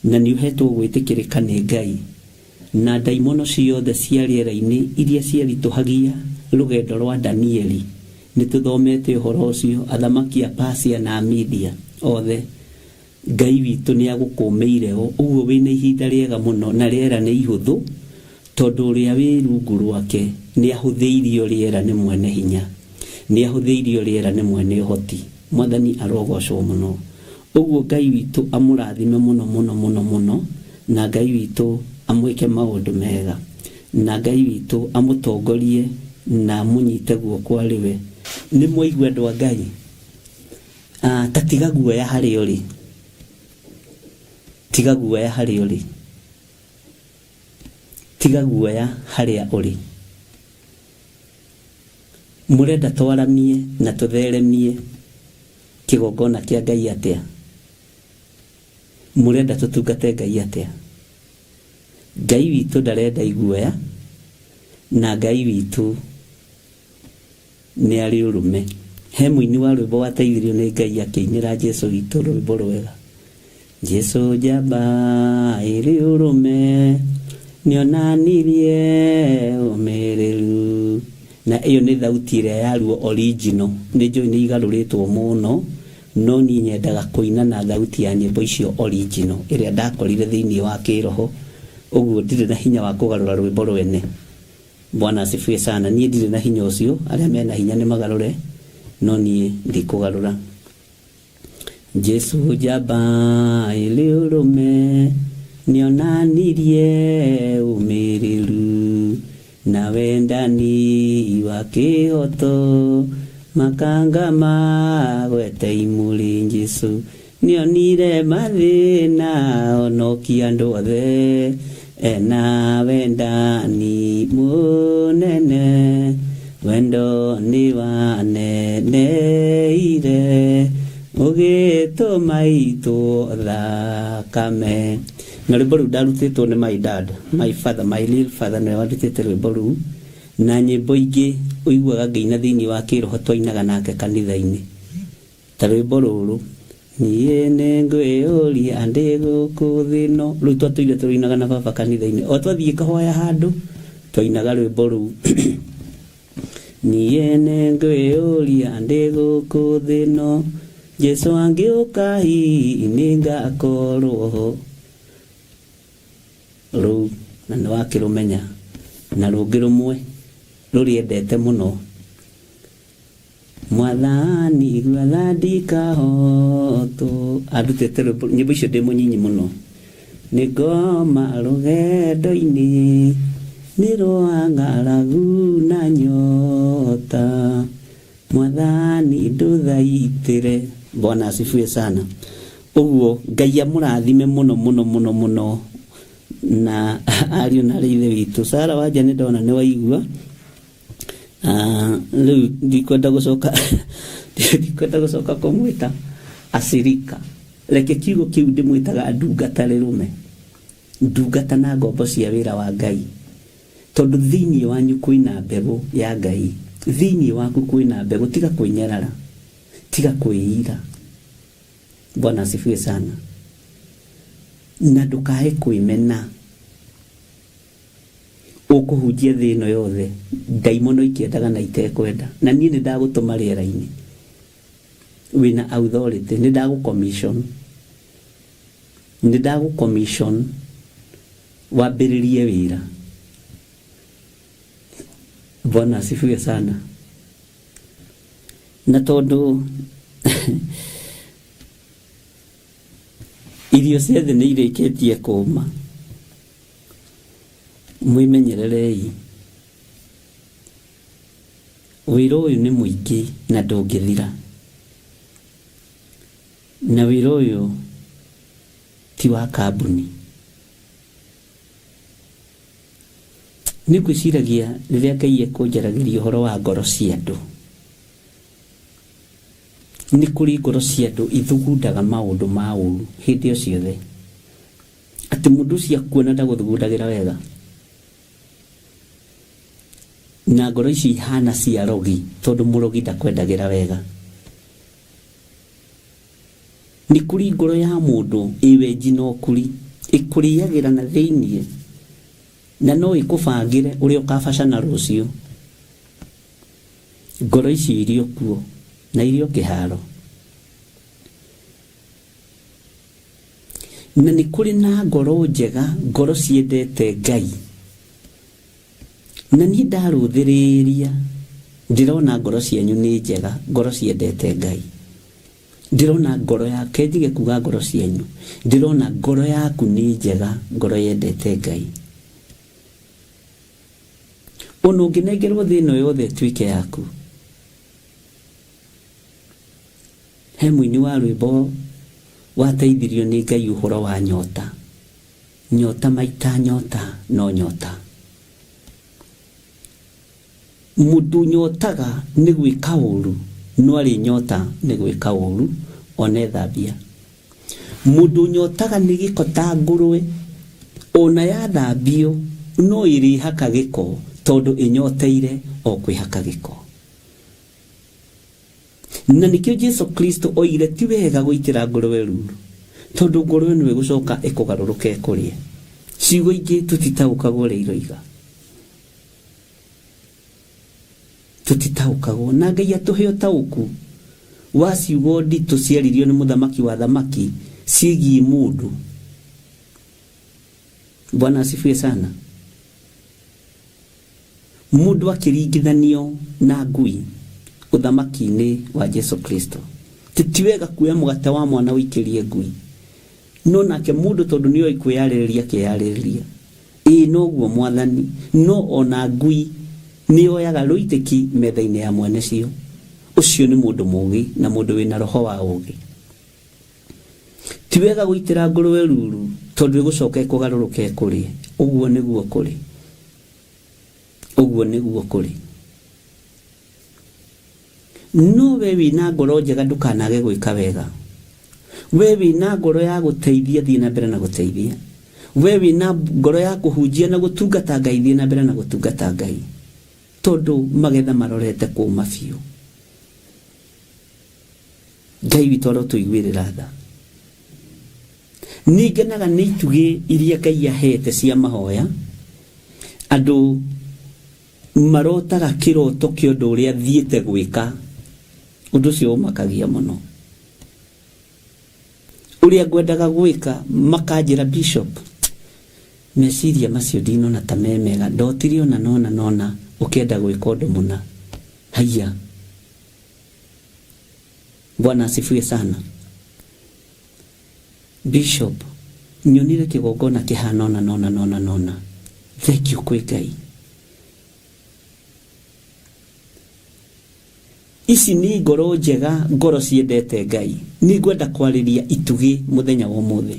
na nĩ ũhetwo gwĩtĩkĩrĩka nĩ Ngai na ndaimono ciothe cia rĩera-inĩ iria ciaritũhagia rũgendo rwa Danieli. Nĩ tũthomete ũhoro ũcio, athamaki a Persia na a Media othe. Ngai witũ nĩ agũkũmĩire o ũguo wĩna ihinda rĩega mũno na rĩera nĩ ihũthũ tondũ ũrĩa wĩ rungu rwake nĩ ahũthĩirio rĩera nĩ mwene hinya, nĩ ahũthĩirio rĩera nĩ mwene ũhoti. Mwathani arogocwo mũno. Ũguo Ngai witũ amũrathime mũno mũno mũno mũno na Ngai witũ amwĩke maũndũ mega na Ngai witũ amũtongorie na amũnyite guoko arĩ we. Nĩ mwaigua andũ a Ngai? Ah, ta tiga guoya harĩa ũrĩ. Tiga guoya harĩa ũrĩ. Tiga guoya harĩa ũrĩ. Mũrenda twaramie na tũtheremie kĩgongona kĩa Ngai atĩa? Mũrenda tũtungate Ngai atĩa? Ngai witũ ndarenda iguoya. Na Ngai witũ nĩ arĩ ũrũme. He mũini wa rwĩmbo wateithirio nĩ Ngai akĩinĩra Jesu witũ rwĩmbo rwega. Jesu njamba ĩrĩ ũrũme nĩonanirie ũmĩrĩru. Na ĩyo nĩ thauti ĩrĩa yaruo original. Nĩ njũĩ nĩ igarũrĩtwo mũno, no niĩ nyendaga kũina na thauti ya nyĩmbo icio original ĩrĩa ndakorire thĩinĩ wa kĩroho. Ũguo ndirĩ na hinya wa kũgarũra rwĩmbo rwene. Bwana asifiwe sana. Niĩ ndirĩ na hinya ũcio, arĩa mena hinya nĩ magarũre, no niĩ ndikũgarũra. Jesu njamba ĩrĩ ũrũme nĩonanirie ũmĩrĩru na wendani wa kĩhoto makanga magwete imũrĩ Jesu nĩonire mathĩna onokia andũ othe ena wendani mũnene wendo nĩ waneneire ũgĩtũma itwo thakame. Na rwĩmbo rũu ndarutĩtwo nĩ my dad, my father, my real father nĩwe wandutĩte rwĩmbo rũu na nyĩmbo ingĩ ũiguaga ngĩina thĩinĩ wa kĩroho twainaga nake kanitha-inĩ. Ta rwĩmbo rũrũ, Niĩ nĩngwĩyũria ndĩ gũkũ thĩ ĩno. Rũu twatũire tũrũinaga na baba kanitha-inĩ. O twathiĩ kahoya handũ, twainaga rwĩmbo rũu. Niĩ nĩngwĩyũria ndĩ gũkũ thĩ ĩno, Jesũ angĩũka hihi nĩngakorwo ho. Rũu na nĩwakĩrũmenya. Na rũngĩ rũmwe rũrĩendete mũno. Mwathani igua tha ndikahotwo. Andutĩte rwĩmbo nyĩmbo icio ndĩ mũnyinyi mũno. Nĩ ngoma rũgendo-inĩ nĩ rwa ng'aragu na nyota. Mwathani ndũthaitĩre. Bwana asifiwe sana. Ũguo Ngai amũrathime mũno mũno mũno mũno na ariũ na arĩ ithe witũ. Sara Wanja nĩ ndona nĩ waigua. Rĩu ndikwenda gũcoka ndikwenda gũcoka kũmwĩta acirika. Reke kiugo kĩu ndĩmwĩtaga ndungata rĩrũme, ndungata na ngombo cia wĩra wa Ngai, tondũ thĩinĩ wanyu kwĩna mbegũ ya Ngai, thĩinĩ waku kwĩna mbegũ. Tiga kwĩnyarara, tiga kwĩira. Bwana asifiwe sana. Na ndũkae kwĩmena. Ũkũhunjia thĩ ĩno yothe, ndaimono ikĩendaga na itekwenda. Na niĩ nĩ ndagũtũma rĩera-inĩ. Wĩna authority, nĩ ndagũ commission. Nĩ ndagũ commission wambĩrĩrie wĩra. Bwana asifiwe sana. Na tondũ irio cia thĩ nĩ irĩkĩtie kũma. Mwĩmenyererei, wĩra ũyũ nĩ mũingĩ na ndũngĩthira, na wĩra ũyũ ti wa kambuni. Nĩ ngwĩciragia rĩrĩa Ngai ekũnjaragĩria ũhoro wa ngoro cia andũ, nĩ kũrĩ ngoro cia andũ ithugundaga maũndũ ma ũru hĩndĩ o ciothe. Atĩ mũndũ ũcio akuona ndagũthugundagĩra wega. Na ngoro icio ihana cia rogi tondũ mũrogi ndakwendagĩra wega. Nĩ kũrĩ ngoro ya mũndũ ĩ wenji na ũkuri, ĩkũrĩagĩra na thĩiniĩ na no ĩkũbangĩre ũrĩa ũkabacana rũciũ. Ngoro icio irĩ o kuo na irĩ o kĩharo. Na nĩ kũrĩ na ngoro njega, ngoro ciendete Ngai. Na niĩ ndarũthĩrĩria, ndĩrona ngoro cianyu nĩ njega, ngoro ciendete Ngai. Ndĩrona ngoro yake, njige kuga ngoro cianyu, ndĩrona ngoro yaku nĩ njega, ngoro yendete Ngai. Ona ũngĩnengerwo thĩ ĩno yothe ĩtuĩke yaku, He mũini wa rwĩmbo wateithirio nĩ Ngai ũhoro wa nyota. Nyota maita nyota no nyota. Mũndũ ũnyotaga nĩ gwĩka ũru no arĩ nyota nĩ gwĩka ũru ona ethambia. Mũndũ ũnyotaga nĩ gĩko ta ngũrwe ona yathambio no ĩrĩhaka gĩko Tondũ ĩnyoteire o kwĩhaka gĩko. Na nĩkĩo Jesu Kristo oigire ti wega gũitĩra ngũrwe ruru, tondũ ngũrwe nĩwe ĩgũcoka ĩkũgarũrũke ĩkũrĩe. Ciugo ingĩ tũtitaũkagwo ũrĩa iroiga. Tũtitaũkagwo. Na Ngai atũhe ũtaũku wa ciugo nditũ ciaririo nĩ mũthamaki wa thamaki ciĩgiĩ mũndũ. Bwana asifiwe sana. Mũndũ akĩringithanio na ngui ũthamaki-inĩ wa Jesu Kristo. Ti ti wega kuoya mũgate wa mwana ũikĩrie ngui. No nake mũndũ tondũ nĩoĩ kwĩyarĩrĩria akeyarĩrĩria. Ĩĩ noguo Mwathani, no o na ngui nĩyoyaga rũitĩki metha-inĩ ya mwene cio. Ũcio nĩ mũndũ mũũgĩ na mũndũ wĩna roho wa ũũgĩ. Ti wega gũitĩra ngũrũwe ruru tondũ ĩgũcoka ĩkũgarũrũke ĩkũrĩe. Ũguo nĩguo kũrĩ. Ũguo nĩguo kũrĩ. No we wĩna ngoro njega ndũkanage gwĩka wega. We wĩna ngoro ya gũteithia thiĩ na mbere na gũteithia. We wĩna ngoro ya kũhunjia na gũtungata Ngai thiĩ na mbere na gũtungata Ngai. Tondũ magetha marorete kũma biũ. Ngai witũ arotũiguĩrĩra tha. Nĩ ngenaga nĩ itugĩ iria Ngai ahete cia mahoya. Andũ marotaga kĩroto kĩa ũndũ ũrĩa thiĩte gwĩka. Ũndũ ũcio ũmakagia mũno. Ũrĩa ngwendaga gwĩka makanjĩra bishop, meciria macio ndinona ta me mega, ndotire ona nona nona ũkĩenda gwĩka ũndũ mũna. Haiya. Bwana asifiwe sana. Bishop, nyonire kĩgongona kĩhana ona nona nona nona. Thank you kwĩ Ngai. Ici nĩ ngoro njega, ngoro ciendete Ngai. Nĩ ngwenda kwarĩria itugĩ mũthenya wa ũmũthĩ.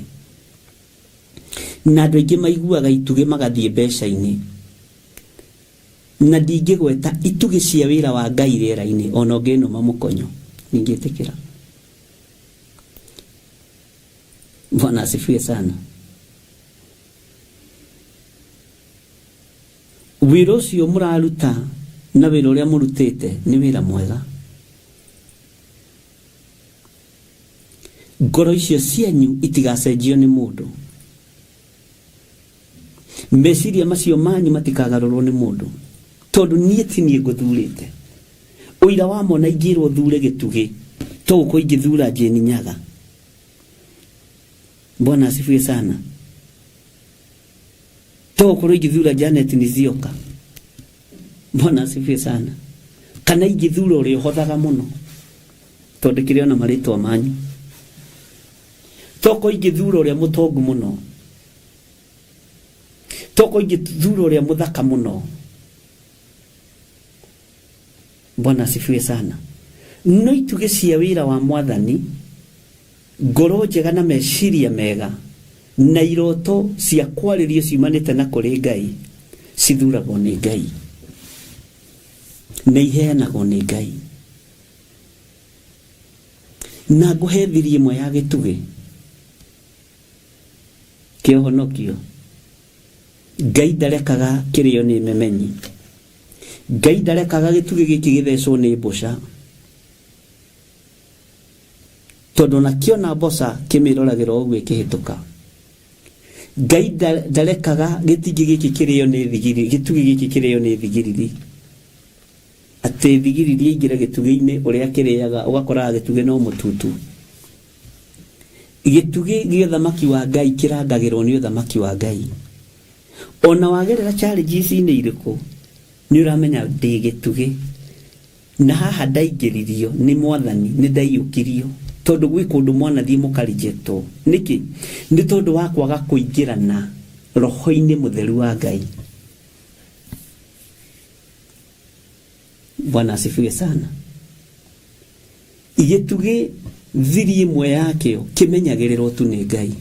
Na andũ aingĩ maiguaga itugĩ magathiĩ mbeca-inĩ. Na ndingĩgweta itugĩ cia wĩra wa Ngai rĩera-inĩ, o na ũngĩnũma mũkonyo, ndingĩtĩkĩra. Bwana asifiwe sana. Wĩra ũcio mũraruta na wĩra ũrĩa mũrutĩte nĩ wĩra mwega. Ngoro icio cianyu itigacenjio nĩ mũndũ. Meciria macio manyu matikagarũrwo nĩ mũndũ, tondũ niĩ ti niĩ ngũthurĩte. Ũira wa mona ingĩrwo thure gĩtugĩ, to gũkorwo ingĩthura Jane Nyaga. Bwana asifiwe sana. To gũkorwo ingĩthura Janet Nzioka. Bwana asifiwe sana. Kana ingĩthura ũrĩa ũhothaga mũno, tondũ kĩrĩ ona marĩtwa manyu. Toko ingĩthura ũrĩa mũtongu mũno. Toko ingĩthura ũrĩa mũthaka mũno. Bwana asifiwe sana. No itugĩ cia wĩra wa Mwathani, ngoro njega na meciria mega na iroto cia kwarĩrio ciumanĩte na kũrĩ Ngai cithuragwo nĩ Ngai na iheanagwo nĩ Ngai. Na ngũhe thiri ĩmwe ya gĩtugĩ kĩa ũhonokio. Ngai ndarekaga kĩrĩo nĩ memenyi. Ngai ndarekaga gĩtugĩ gĩkĩ gĩthecwo nĩ mbũca. Tondũ ona kĩona mboca kĩmĩroragĩra o ũguo ĩkĩhĩtũka. Ngai ndarekaga gĩtingĩ gĩkĩ kĩrĩo nĩ thigiriri, gĩtugĩ gĩkĩ kĩrĩo nĩ thigiriri. Atĩ thigiriri ĩingĩre gĩtugĩ-inĩ ũrĩa kĩrĩaga ũgakoraga gĩtugĩ no mũtutu. Gĩtugĩ gĩa ũthamaki wa Ngai kĩrangagĩrwo nĩ ũthamaki wa Ngai. Ona wagerera challenges-inĩ irĩkũ, nĩ ũramenya ndĩ gĩtugĩ. Na haha ndaingĩririo nĩ Mwathani, nĩ ndaiyũkirio. Tondũ gwĩ kũndũ mwanathiĩ mũkarejectwo. Nĩkĩ? Nĩ tondũ wa kwaga kũingĩrana roho-inĩ mũtheru wa Ngai. Bwana asifiwe sana. Gĩtugĩ thiri ĩmwe yakĩo kĩmenyagĩrĩrwo tu nĩ Ngai.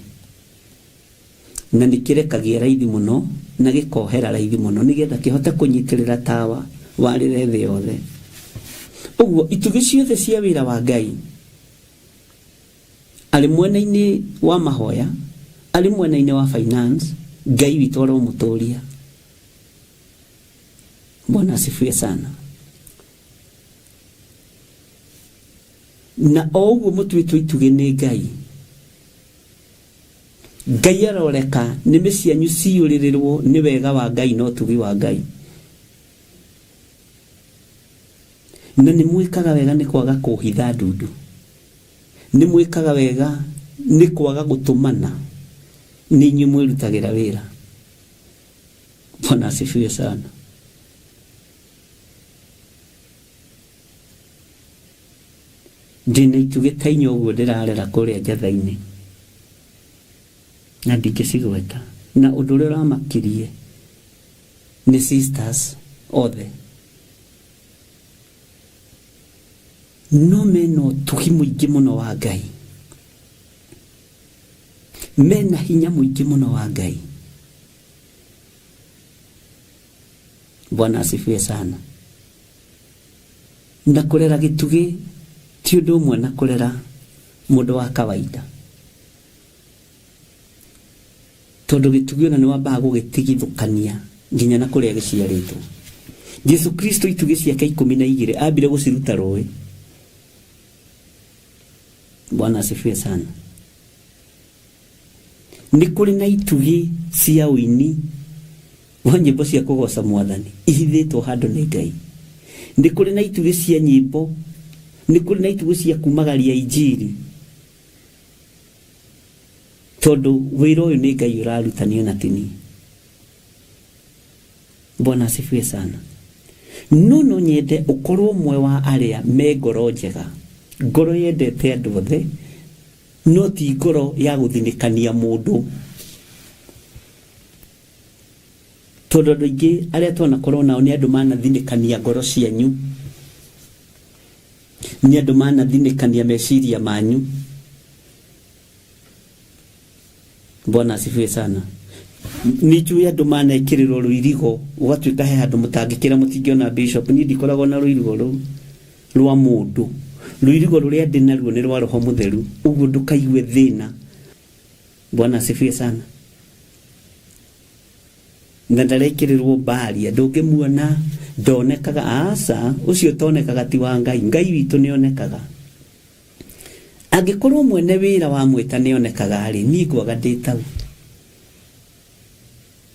Na nĩ kĩrekagia raithi mũno na gĩkohera raithi mũno nĩgetha kĩhote kũnyitĩrĩra tawa warĩre thĩ yothe. Ũguo itugĩ ciothe cia wĩra wa Ngai arĩ mwena-inĩ wa mahoya, arĩ mwena-inĩ wa finance, Ngai witũ aromũtũria. Bwana asifiwe sana. Na o ũguo mũtuĩtwo itugĩ nĩ Ngai, Ngai aroreka nĩmĩ cianyu ciyũrĩrĩrwo nĩ wega wa Ngai na ũtugi wa Ngai. Na nĩ mwĩkaga wega nĩ kwaga kũhitha ndundu, nĩ mwĩkaga wega nĩ kwaga gũtũmana, nĩ inyuĩ mwĩrutagĩra wĩra. Bwana asifiwe sana. Ndĩna itugĩ ta inya ũguo ndĩrarera kũrĩa njatha-inĩ na ndingĩcigweta, na ũndũ ũrĩa ũramakirie nĩ sisters othe no mena ũtugi mũingĩ mũno wa Ngai, mena hinya mũingĩ mũno wa Ngai. Bwana asifiwe sana. Na kũrera gĩtugĩ ti ũndũ ũmwe na kũrera mũndũ wa kawaida, tondũ gĩtugĩ ona nĩ wambaga gũgĩtigithũkania nginya na kũrĩa gĩciarĩtwo. Jesu Kristo itugĩ ciake 12 ambire gũciruta rũĩ. Bwana asifiwe sana. Nĩ kũrĩ na itugĩ cia ũini wa nyĩmbo cia kũgoca Mwathani ihithĩtwo handũ nĩ Ngai. Nĩ kũrĩ na itugĩ cia nyĩmbo, nĩ kũrĩ na itugĩ cia kumagaria injiri, tondũ wĩra ũyũ nĩ Ngai ũraruta niĩ ona ti niĩ. Bwana asifiwe sana. No no nyende ũkorwo ũmwe wa arĩa me ngoro njega, ngoro yendete andũ othe, no ti ngoro ya gũthinĩkania mũndũ. Tondũ andũ aingĩ arĩa twanakorwo nao nĩ andũ manathinĩkania ngoro cianyu, nĩ andũ manathinĩkania meciria manyu. Bwana asifiwe sana. Nĩ njũĩ andũ manekĩrĩrwo rũirigo ũgatuĩka he handũ mũtangĩkĩra, mũtingĩona bishop. Niĩ ndikoragwo na rũirigo rũu rwa mũndũ, rũirigo rũrĩa ndĩ naruo nĩ rwa Roho Mũtheru, ũguo ndũkaigue thĩna. Bwana asifiwe sana. Na ndarekĩrĩrwo mbaria, ndũngĩmuona, ndonekaga. Aca, ũcio ũtonekaga ti wa Ngai. Ngai witũ nĩonekaga. Angĩkorwo mwene wĩra wa mwĩta nĩonekaga rĩ, niĩ ngwaga ndĩ tau.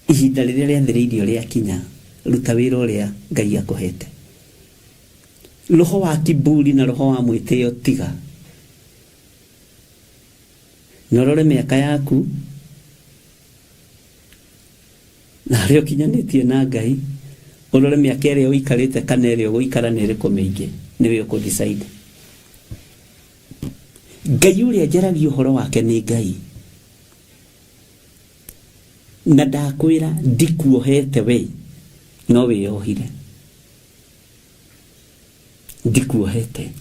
Ihinda rĩrĩa rĩathĩrĩirio rĩakinya, ruta wĩra ũrĩa Ngai akũhete. Roho wa kiburi na roho wa mwĩtĩo tiga. Na ũrore mĩaka yaku na harĩa ũkinyanĩtie na Ngai, ũrore mĩaka ĩrĩa ũikarĩte kana ĩrĩa ũgũikara nĩ ĩrĩkũ mĩingĩ, nĩwe ũkũ decide. Ngai ũrĩa njaragia ũhoro wake nĩ Ngai, na ndakwĩra ndikuohete we, no wĩyohire. Ndikuohete.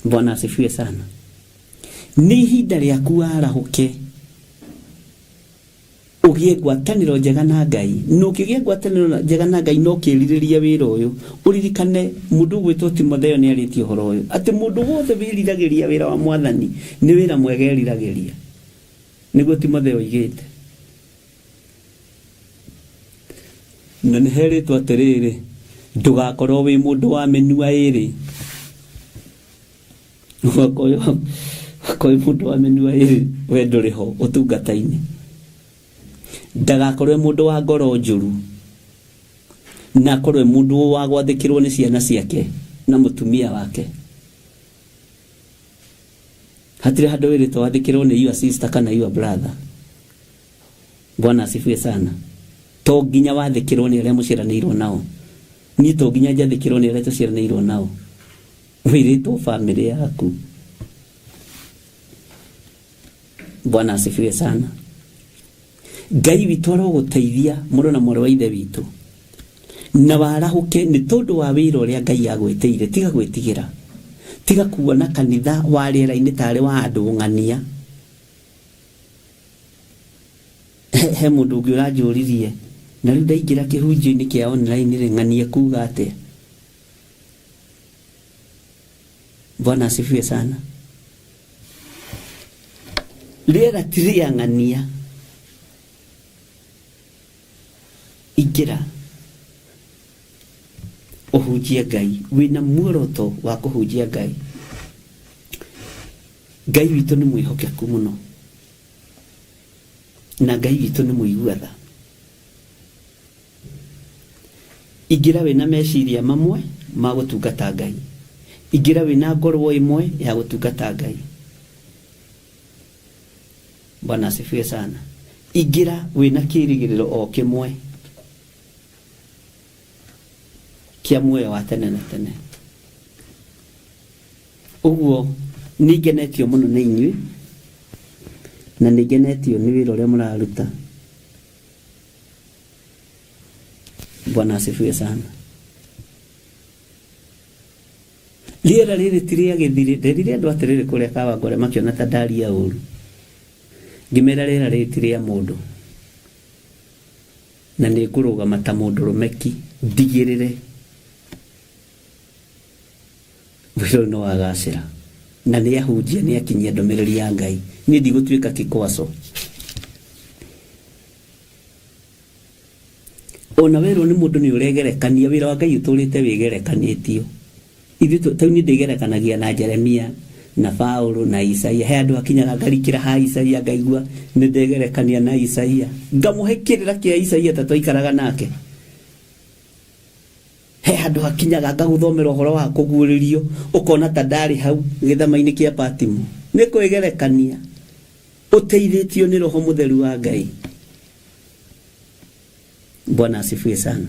Bwana asifiwe sana. Nĩ ihinda rĩaku warahũke ũgĩe ngwatanĩro njega na Ngai. Na ũkĩgĩa ngwatanĩro njega na Ngai na ũkĩrirĩria wĩra ũyũ, ũririkane mũndũ ũgwĩtwo Timotheo nĩ arĩtie ũhoro ũyũ, atĩ mũndũ wothe wĩriragĩria wĩra wa Mwathani nĩ wĩra mwega eriragĩria. Nĩguo Timotheo oigĩte. Na nĩ herĩtwo atĩrĩrĩ, ndũgakorwo wĩ mũndũ wa mĩnua ĩrĩ. Ũgakorwo wĩ mũndũ wa mĩnua ĩrĩ, we ndũrĩ ho ũtungata-inĩ. Ndagakorwo mũndũ wa ngoro njũru, na akorwo mũndũ wa gwathĩkĩrwo nĩ ciana ciake na mũtumia wake. Hatirĩ handũ wĩrĩtwo wathĩkĩrwo nĩ your sister kana your brother. Bwana asifiwe sana. To nginya wathĩkĩrwo nĩ arĩa mũciaranĩirwo nao. Niĩ to nginya njathĩkĩrwo nĩ arĩa tũciaranĩirwo nao. Wĩrĩtwo famĩlĩ yaku. Bwana asifiwe sana. Ngai witũ arogũteithia mũrũ na mwarĩ wa ithe witũ, na warahũke nĩ tondũ wa wĩra ũrĩa Ngai agwĩtĩire. Tiga gwĩtigĩra, tiga kuona kanitha wa rĩera-inĩ tarĩ wa andũ ng'ania. He mũndũ ũngĩ ũranjũririe, na rĩu ndaingĩra kĩhunjio-inĩ kĩa online rĩ, ng'anie kuga atĩa? Bwana asifiwe sana. Rĩera ti rĩa ng'ania. Ingĩra. Ũhunjie Ngai wĩna muoroto wa kũhunjia Ngai. Ngai witũ nĩ mwĩhokeku mũno na Ngai witũ nĩ mũigua tha. Ingĩra wĩna meciria mamwe ma gũtungata Ngai. Ingĩra wĩna ngoro ĩmwe ya gũtungata Ngai. Bwana asifiwe sana. Ingĩra wĩna kĩrĩgĩrĩro o kĩmwe kĩa muoyo wa tene na tene. Ũguo nĩ ngenetio mũno nĩ inyuĩ na nĩ ngenetio nĩ wĩra ũrĩa mũraruta. Bwana asifiwe sana. Rĩera rĩrĩ ti rĩa gĩthirĩ. Nderire andũ atĩrĩrĩ kũrĩa Kawangware makĩona ta ndaria ũru. Ngĩmera rĩera rĩrĩ ti rĩa mũndũ. Na nĩ ngũrũgama ta mũndũrũme ki ndigĩrĩre wĩra ũyũ nĩ wagacĩra. Na nĩ ahunjia nĩ akinyia ndũmĩrĩri ya Ngai. Niĩ ndigũtuĩka kĩkwaco. Ona werwo nĩ mũndũ nĩ ũregerekania, wĩra wa Ngai ũtũrĩte wĩgerekanĩtio. Ithuĩ tũ, tarĩu niĩ ndĩgerekanagia na Jeremia na Paulo na Isaia. He andũ hakinyaga ngarikĩra ha Isaia ngaigua nĩ ndegerekania na Isaia. Ngamũhe kĩrĩra kĩa Isaia ta twaikaraga nake. He handũ hakinyaga ngagũthomera ũhoro wa kũguũrĩrio ũkona ta ndarĩ hau gĩthama-inĩ kĩa Patimo. Nĩ kwĩgerekania ũteithĩtio nĩ Roho Mũtheru wa Ngai. Bwana asifiwe sana.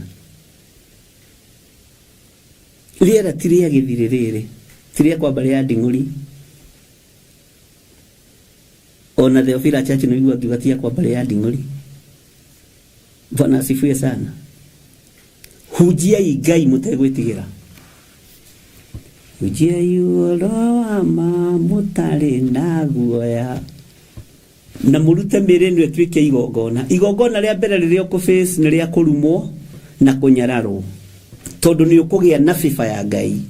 Rĩera ti rĩa gĩthirĩ rĩrĩ, ti rĩa kwa mbarĩ ya Nding'ũri. Ona Theophila Church nĩ ũigua ngiuga ti ya kwa mbarĩ ya Nding'ũri. Bwana asifiwe sana. Hunjiai Ngai mũtegwĩtigĩra. Hunjiai ũhoro wa ma mũtarĩ na guoya. Na mũrute mĩĩrĩ ĩno ĩtuĩke igongona. Igongona rĩa mbere rĩrĩa ũkũ face nĩ rĩa kũrumwo na kũnyararwo, tondũ nĩ ũkũgĩa na favor ya Ngai.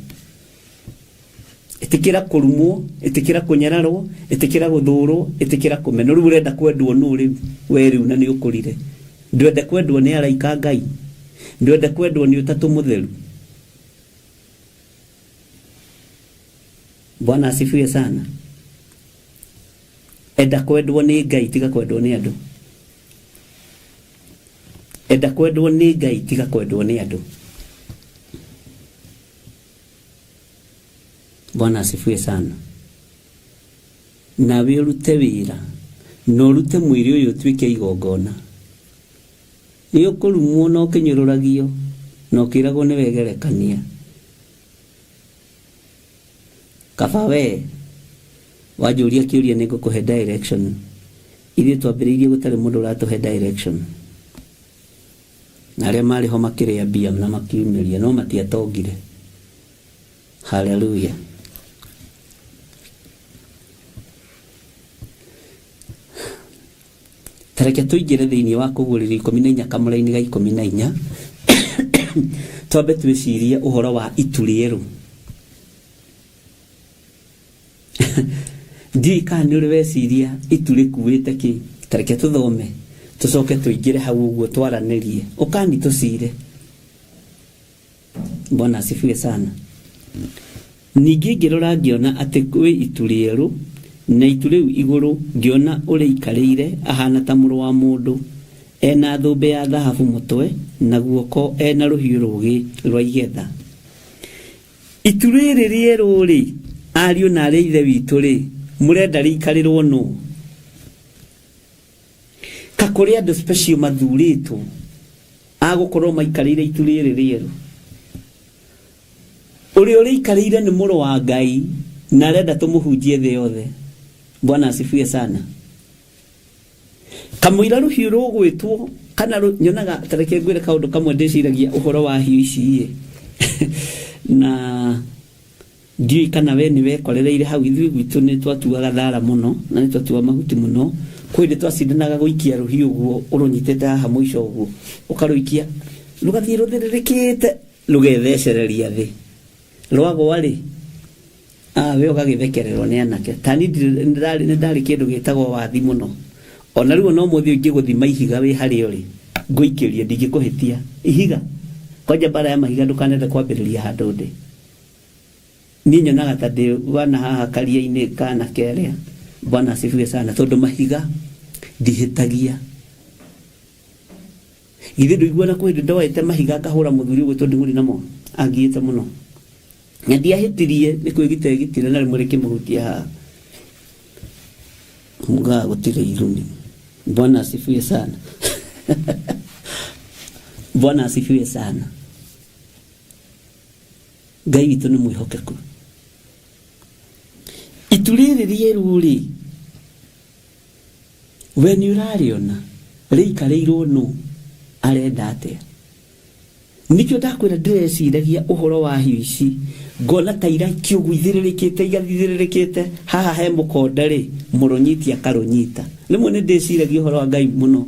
Ĩtĩkĩra kũrumwo, ĩtĩkĩra kũnyararwo, ĩtĩkĩra gũthũrwo, ĩtĩkĩra kũmenwo. Rĩu ũrenda kwendwo nũ rĩu? We rĩu na nĩ ũkũrire. Ndwende kwendwo nĩ araika a Ngai? Ndwende kwendwo nĩ Ũtatũ Mũtheru? Bwana asifiwe sana. Enda kwendwo nĩ Ngai tiga kwendwo nĩ andũ. Enda kwendwo nĩ Ngai tiga kwendwo nĩ andũ. Bwana asifiwe sana. Nawe ũrute wĩra na ũrute mwĩrĩ ũyũ ũtuĩke igongona. Nĩ ũkũrumwo na ũkĩnyũrũragio na ũkĩragwo nĩ wegerekania. Kaba wee wanjũria kĩũria nĩ ngũkũhe direction. Ithuĩ twambĩrĩirie gũtarĩ mũndũ ũratũhe direction. Na arĩa marĩ ho makĩrĩa mbia na makiumĩria no matiatongire. Haleluya. Ta reke tũingĩre thĩinĩ wa Kũguũrĩrio 14 kamũra-inĩ ga 14 twambe twĩcirie ũhoro wa itu rĩerũ. Ndiũĩ kana nĩ ũrĩ weciria itu rĩkuĩte kĩ. Ta reke tũthome tũcoke tũingĩre hau ũguo twaranĩrie. Ũkani tũcire. Bwana asifiwe sana. Ningĩ ngĩrora ngĩona atĩ kwĩ itu rĩerũ, na itu rĩu igũrũ ngĩona ũrĩikarĩire ahaana ta mũrũ wa mũndũ, e na thũmbĩ ya thahabu mũtwe, na guoko e na rũhiũ rũũgĩ rwa igetha. Itu rĩrĩ rĩerũ-rĩ, ariũ na aarĩ a Ithe witũ-rĩ, mũrenda rĩikarĩrũo nũ? Ka kũrĩ andũ special mathurĩtwo a gũkorwo maikarĩire itu rĩrĩ rĩerũ? Ũrĩa ũrĩikarĩire nĩ mũrũ wa Ngai na arenda tũmũhunjie thĩ yothe. Bwana asifiwe sana. Kamũira rũhiũ rũgwĩtwo kana nyonaga ta reke ngwĩre kaũndũ kamwe ndĩciragia ũhoro wa hiũ ici ĩ na ndiũĩ kana we nĩ wekorereire hau. Ithuĩ gwitũ nĩ twatuaga thara mũno na nĩ twatuaga mahuti mũno. Kwĩ hĩndĩ twacindanaga gũikia rũhiũ ũguo ũrũnyitĩte haha mũico ũguo ũkarũikia rũgathiĩ rũthĩrĩrĩkĩte rũgethecereria thĩ. Rwagwa rĩ, we ũgagĩthekererwo nĩ anake. Ta niĩ nĩ ndarĩ kĩndũ gĩtagwo wathi mũno. Ona rĩu ona ũmũthĩ ũyũ ingĩgũthima ihiga wĩ harĩa ũrĩ, ngũikĩrie ndingĩkũhĩtia. Ihiga? Kwanja mbara ya mahiga ndũkanende kwambĩrĩria handũ ndĩ. Niĩ nyonaga ta ndĩ wana haha karia-inĩ kana kerĩa. Bwana asifiwe sana, tondũ mahiga ndihĩtagia. Githĩ ndũiguana kwĩ hĩndĩ ndoete mahiga ngahũra mũthuri ũgwĩtwo Nding'ũri namo angiĩte mũno. Na ndiahĩtirie nĩ kwĩgita egitire na rĩmwe rĩkĩmũhutia haha. Mugaga gũtirĩ irumi. Bwana asifiwe sana. Bwana asifiwe sana. Ngai witũ nĩ mwĩhokeku. Itu rĩrĩ rĩerũ rĩ, we nĩ ũrarĩona rĩikarĩirwo nũ arenda atĩa? Nĩkĩo ndakwĩra ndĩreciragia ũhoro wa hiũ ici ngona ta irakio ũguo ithĩrĩrĩkĩte igathithĩrĩrĩkĩte haha he mũkonde rĩ mũrũnyiti akarũnyita. Rĩmwe nĩ ndĩciragia ũhoro wa Ngai mũno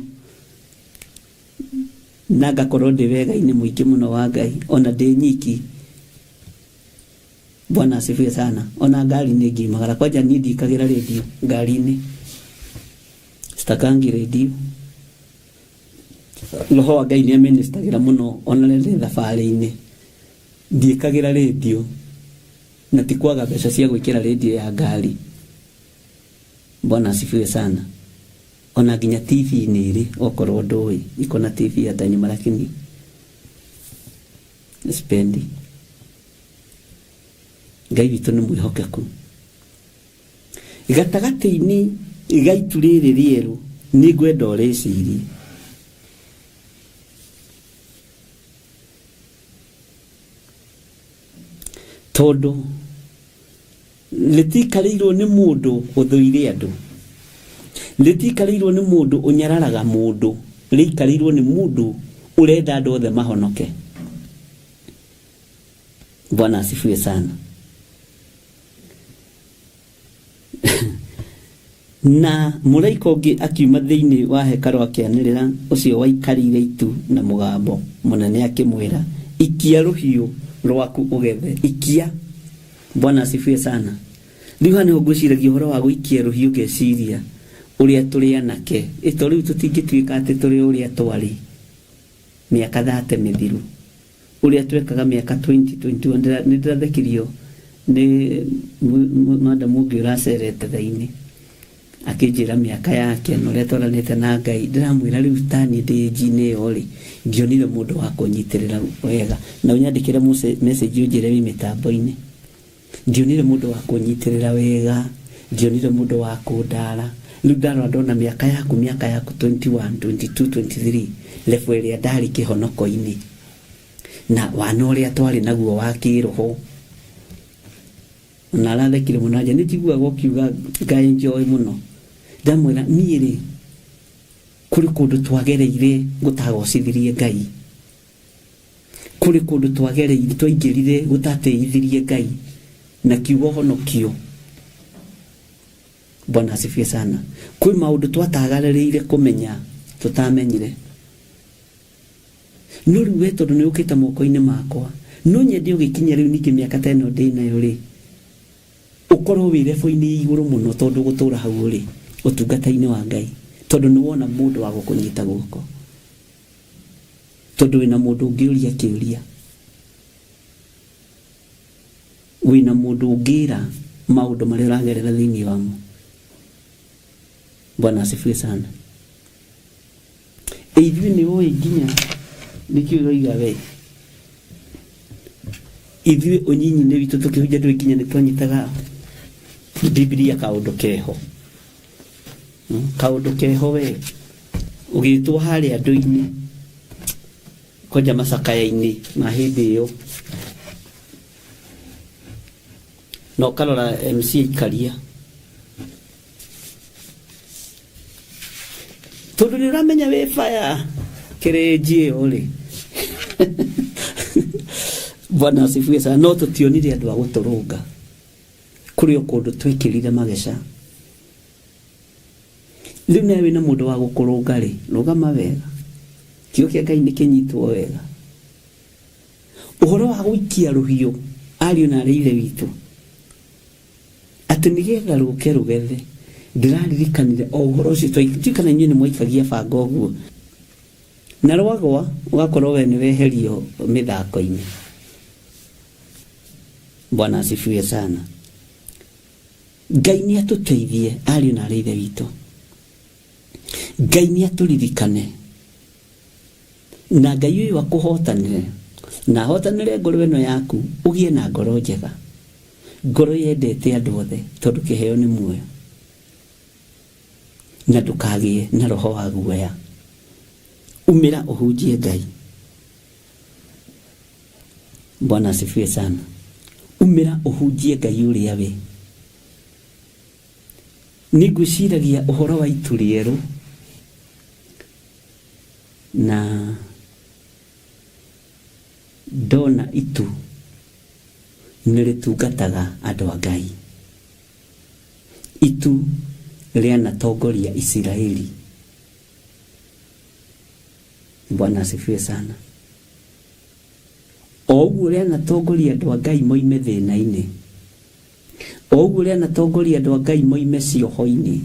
na ngakorwo ndĩ wega-inĩ mũingĩ mũno wa Ngai ona ndĩ nyiki. Bwana asifiwe sana. Ona ngari-inĩ ngiumagara kwanja niĩ ndiĩkagĩra rĩndiũ ngari-inĩ, sitakangi rĩndiũ. Roho wa Ngai nĩ aministagĩra mũno ona rĩrĩa ndĩ thabarĩ-inĩ ndiĩkagĩra rĩndiũ na ti kwaga mbeca cia gwĩkĩra rĩndiũ ya ngari. Bwana asifiwe sana. Ona nginya TV-inĩ ĩrĩ okorwo ndũĩ iko na TV hata nyuma lakini sipendi. Ngai witũ nĩ mwĩhokeku. Gatagatĩ-inĩ ga itu rĩrĩ rĩerũ nĩ ngwenda ũrĩcirie. Tondũ rĩtikarĩirwo nĩ mũndũ ũthũire andũ, rĩtikarĩirwo nĩ mũndũ ũnyararaga mũndũ, rĩikarĩirwo nĩ mũndũ ũrenda andũ othe mahonoke. Bwana asifiwe sana. Na mũraika ũngĩ akiuma thĩinĩ wa hekarũ akĩanĩrĩra ũcio waikarĩire itu na mũgambo mũnene akĩmwĩra, ikia rũhiũ rwaku ũgethe, ikia. Bwana asifiwe sana. Rĩu haha nĩho ngwĩciragia ũhoro wa gũikia rũhiũ ngeciria ũrĩa tũrĩ anake. Ĩ to rĩu tũtingĩtuĩka atĩ tũrĩ ũrĩa twarĩ mĩaka thate mĩthiru. Ũrĩa twekaga mĩaka 2021 nĩ ndĩrathekirio nĩ madamu ũngĩ ũracerete thaa-inĩ akĩnjĩra mĩaka yake na ũrĩa twaranĩte na Ngai. Ndĩramwĩra rĩu ta niĩ ndĩ age-inĩ ĩyo rĩ, ndionire mũndũ wa kũnyitĩrĩra wega. Na ũnyandĩkĩre message ũnjĩre wĩ mĩtambo-inĩ. Ndionire mũndũ wa kũnyitĩrĩra wega, ndionire mũndũ wa kũndara. Rĩu ndarora ndona mĩaka yaku, mĩaka yaku 21, 22, 23, level ĩrĩa ndarĩ kĩhonoko-inĩ na wana ũrĩa twarĩ naguo wa kĩroho. Na arathekire mũno anjĩra, nĩ njiguaga ũkiuga nga enjoy mũno. Ndamwĩra niĩ rĩ, kũrĩ kũndũ twagereire gũtagocithirie Ngai. Kũrĩ kũndũ twagereire twaingĩrire gũtatĩithirie Ngai na kiugo honokio. Bwana asifiwe sana. Kwĩ maũndũ twatagarĩrĩire kũmenya tũtamenyire. No rĩu we tondũ nĩ ũkĩte moko-inĩ makwa, no nyende ũgĩkinya rĩu ningĩ mĩaka ta ĩno ndĩ nayo rĩ, ũkorwo wĩ level-inĩ ya igũrũ mũno tondũ gũtũra hau ũrĩ ũtungata-inĩ wa Ngai, tondũ nĩ wona mũndũ wa gũkũnyita guoko. Tondũ wĩna mũndũ ũngĩũria kĩũria, wĩna mũndũ ũngĩra maũndũ marĩa ũragerera thĩinĩ wamo. Bwana asifiwe sana. Ĩ ithuĩ nĩ ũĩ nginya nĩkĩo ũroiga we ithuĩ ũnyinyi-inĩ witũ tũkĩhunjia ndũĩ nginya nĩ twanyitaga Bibilia kaũndũ keho. Kaũndũ keho we ũgĩtwo harĩa andũ-inĩ kwanja macakaya-inĩ ma hĩndĩ ĩyo na ũkarora MC aikaria tondũ nĩ ũramenya wĩ baya kĩrĩnji ĩyo rĩ. Bwana asifiwe sana. No tũtionire andũ a gũtũrũnga kũrĩ o kũndũ twĩkĩrire mageca. Rĩu nawe wĩna mũndũ wa gũkũrũnga rĩ, rũgama wega. Kiugo kĩa Ngai nĩ kĩnyitwo wega. Ũhoro wa gũikia rũhiũ ariũ na arĩ ithe witũ atĩ nĩgetha rũke rũgethe, ndĩraririkanire o ũhoro ũcio ndiũĩ kana inyuĩ nĩ mwaikagia banga ũguo. Na rwagwa ũgakorwo we nĩ weherio mĩthako-inĩ. Bwana asifiwe sana. Ngai nĩ atũteithie ariũ na arĩ ithe witũ. Ngai nĩ atũririkane na Ngai ũyũ akũhotanĩre na ahotanĩre ngoro ĩno yaku ũgĩe na ngoro njega, ngoro yendete andũ othe tondũ kĩheo nĩ muoyo, na ndũkagĩe na roho wa guoya. Umĩra ũhunjie Ngai. Bwana asifiwe sana. Umĩra ũhunjie Ngai ũrĩa we. Nĩ ngwĩciragia ũhoro wa itu rĩerũ na ndona itu nĩ rĩtungataga andũ a Ngai. Itu rĩanatongoria Isiraeli. Bwana asifiwe sana. O ũguo rĩanatongoria andũ a Ngai moime thĩna-inĩ, o ũguo rĩanatongoria andũ a Ngai moime cioho-inĩ,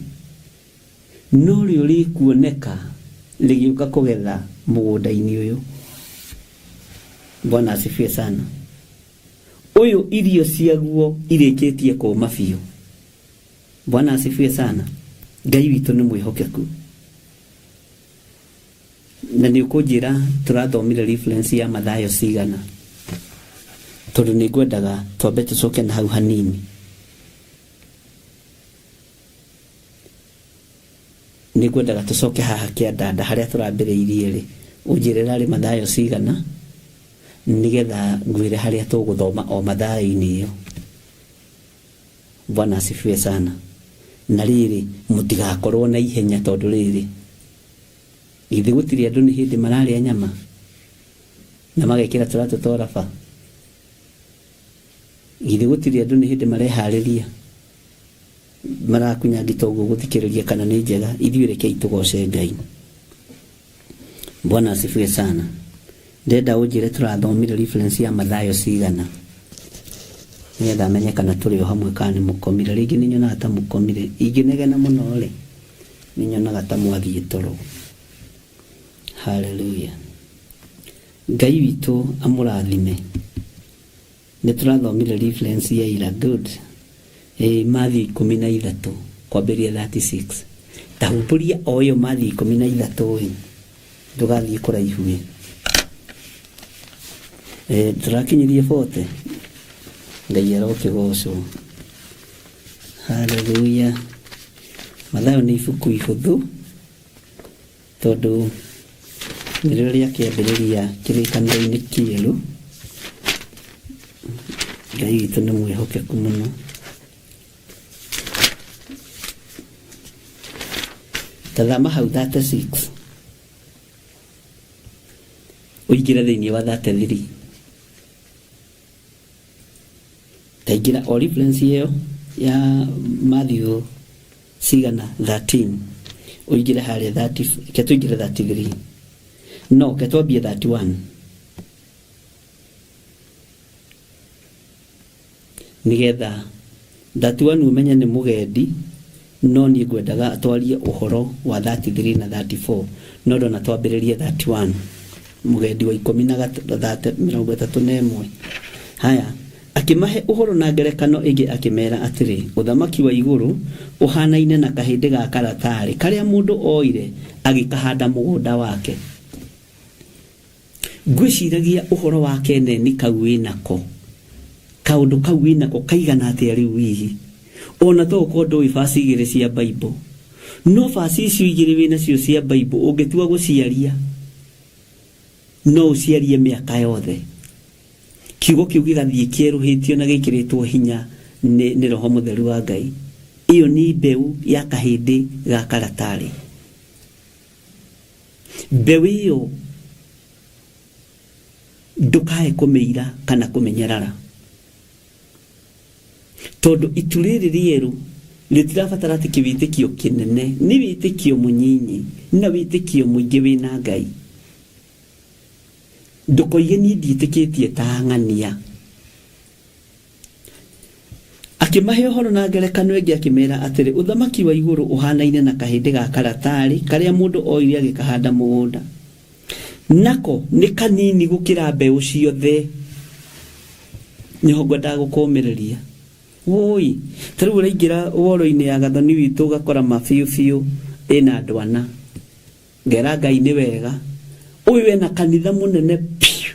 norĩo rĩkuoneka rĩgĩũka kũgetha mũgũnda-inĩ ũyũ. Bwana asifiwe sana. Ũyũ irio ciaguo irĩkĩtie kũma biũ. Bwana asifiwe sana. Ngai witũ nĩ mwĩhokeku. Na nĩ ũkũnjĩra tũrathomire reference ya Mathayo cigana, tondũ nĩ ngwendaga twambe tũcoke na hau hanini. Nĩ ngwendaga tũcoke haha kĩandanda harĩa tũrambĩrĩirie rĩ, ũnjĩre rarĩ Mathayo cigana, nĩgetha ngwĩre harĩa tũgũthoma o Mathayo-inĩ ĩyo. Bwana asifiwe sana. Na rĩrĩ, mũtigakorwo na ihenya tondũ rĩrĩ, githĩ gũtirĩ andũ nĩ hĩndĩ mararĩa nyama na magekĩra tũratũ twa raba? Githĩ gũtirĩ andũ nĩ hĩndĩ mareharĩria marakunya ngita ũguo gũthikĩrĩria kana nĩ njega? Ithuĩ rekei tũgoce Ngai. Bwana asifiwe sana. Ndenda ũnjĩre tũrathomire reference ya Mathayo cigana, nĩgetha menye kana tũrĩ o hamwe kana nĩ mũkomire. Rĩngĩ nĩ nyonaga ta mũkomire, ingĩnegena mũno rĩ, nĩ nyonaga ta mwathiĩ toro. Haleluya. Ngai witũ amũrathime. Nĩ tũrathomire reference ya ira. Good. Matthew 13 kwambĩrĩria 36. Ta humbũria o ĩyo Matthew 13 ĩ, ndũgathiĩ kũraihu ĩ. Tũrakinyirie 40. Ngai arokĩgocwo. Haleluya. Mathayo nĩ ibuku ihũthũ tondũ nĩrĩo rĩa kĩambĩrĩria kĩrĩkanĩro-inĩ kĩerũ. Ngai witũ nĩ mwĩhokeku mũno. Tathama hau 36 ũingĩre thĩinĩ wa 33. Taingĩra o reference ĩyo ya Matthew cigana 13 ũingĩre harĩa 30, ke tũingĩre 33, no ke twambie 31 nĩgetha 31 ũmenye nĩ mũgendi, no niĩ ngwendaga twarie ũhoro wa 33 na 34, no ndona twambĩrĩrie 31, mũgendi wa ikũmi na 31. Haya, akĩmahe ũhoro na ngerekano ĩngĩ akĩmera atĩrĩ, ũthamaki wa igũrũ ũhanaine na kahĩndĩ ga karatarĩ karĩa mũndũ oire agĩkahanda mũgũnda wake. Ngwĩciragia ũhoro wa keneni kau wĩnako, kaũndũ kau wĩnako kaigana atĩa rĩu hihi, ona to ũkorwo ndũĩ baci igĩrĩ cia Bible, no baci icio igĩrĩ wĩnacio cia Bible ũngĩtua gũciaria no ũciarie mĩaka yothe. Kiugo kĩu gĩgathiĩ kĩerũhĩtio na gĩkĩrĩtwo hinya nĩ Roho Mũtheru wa Ngai. Ĩyo nĩ mbeũ ya kahĩndĩ ga karatarĩ. Mbeũ ĩyo ndũkae kũmĩira kana kũmĩnyarara, tondũ itu rĩrĩ rĩerũ rĩtirabatara atĩ kĩwĩtĩkio kĩnene, nĩ wĩtĩkio mũnyinyi na wĩtĩkio mũingĩ wĩna Ngai. Ndũkoige niĩ ndiĩtĩkĩtie ta ng'ania. Akĩmahe ũhoro na ngerekano ĩngĩ akĩmera atĩrĩ, ũthamaki wa igũrũ ũhanaine na kahĩndĩ ga karatarĩ karĩa mũndũ oire agĩkahanda mũgũnda. Nako nĩ kanini gũkĩra mbeũ ciothe. Nĩho ngwendaga gũkũmĩrĩria. Wũi, ta rĩu ũraingĩra woro-inĩ ya gathoni witũ ũgakora ma biũ biũ ĩna andũ ana. Ngera Ngai nĩ wega. Ũyũ ena kanitha mũnene piũ.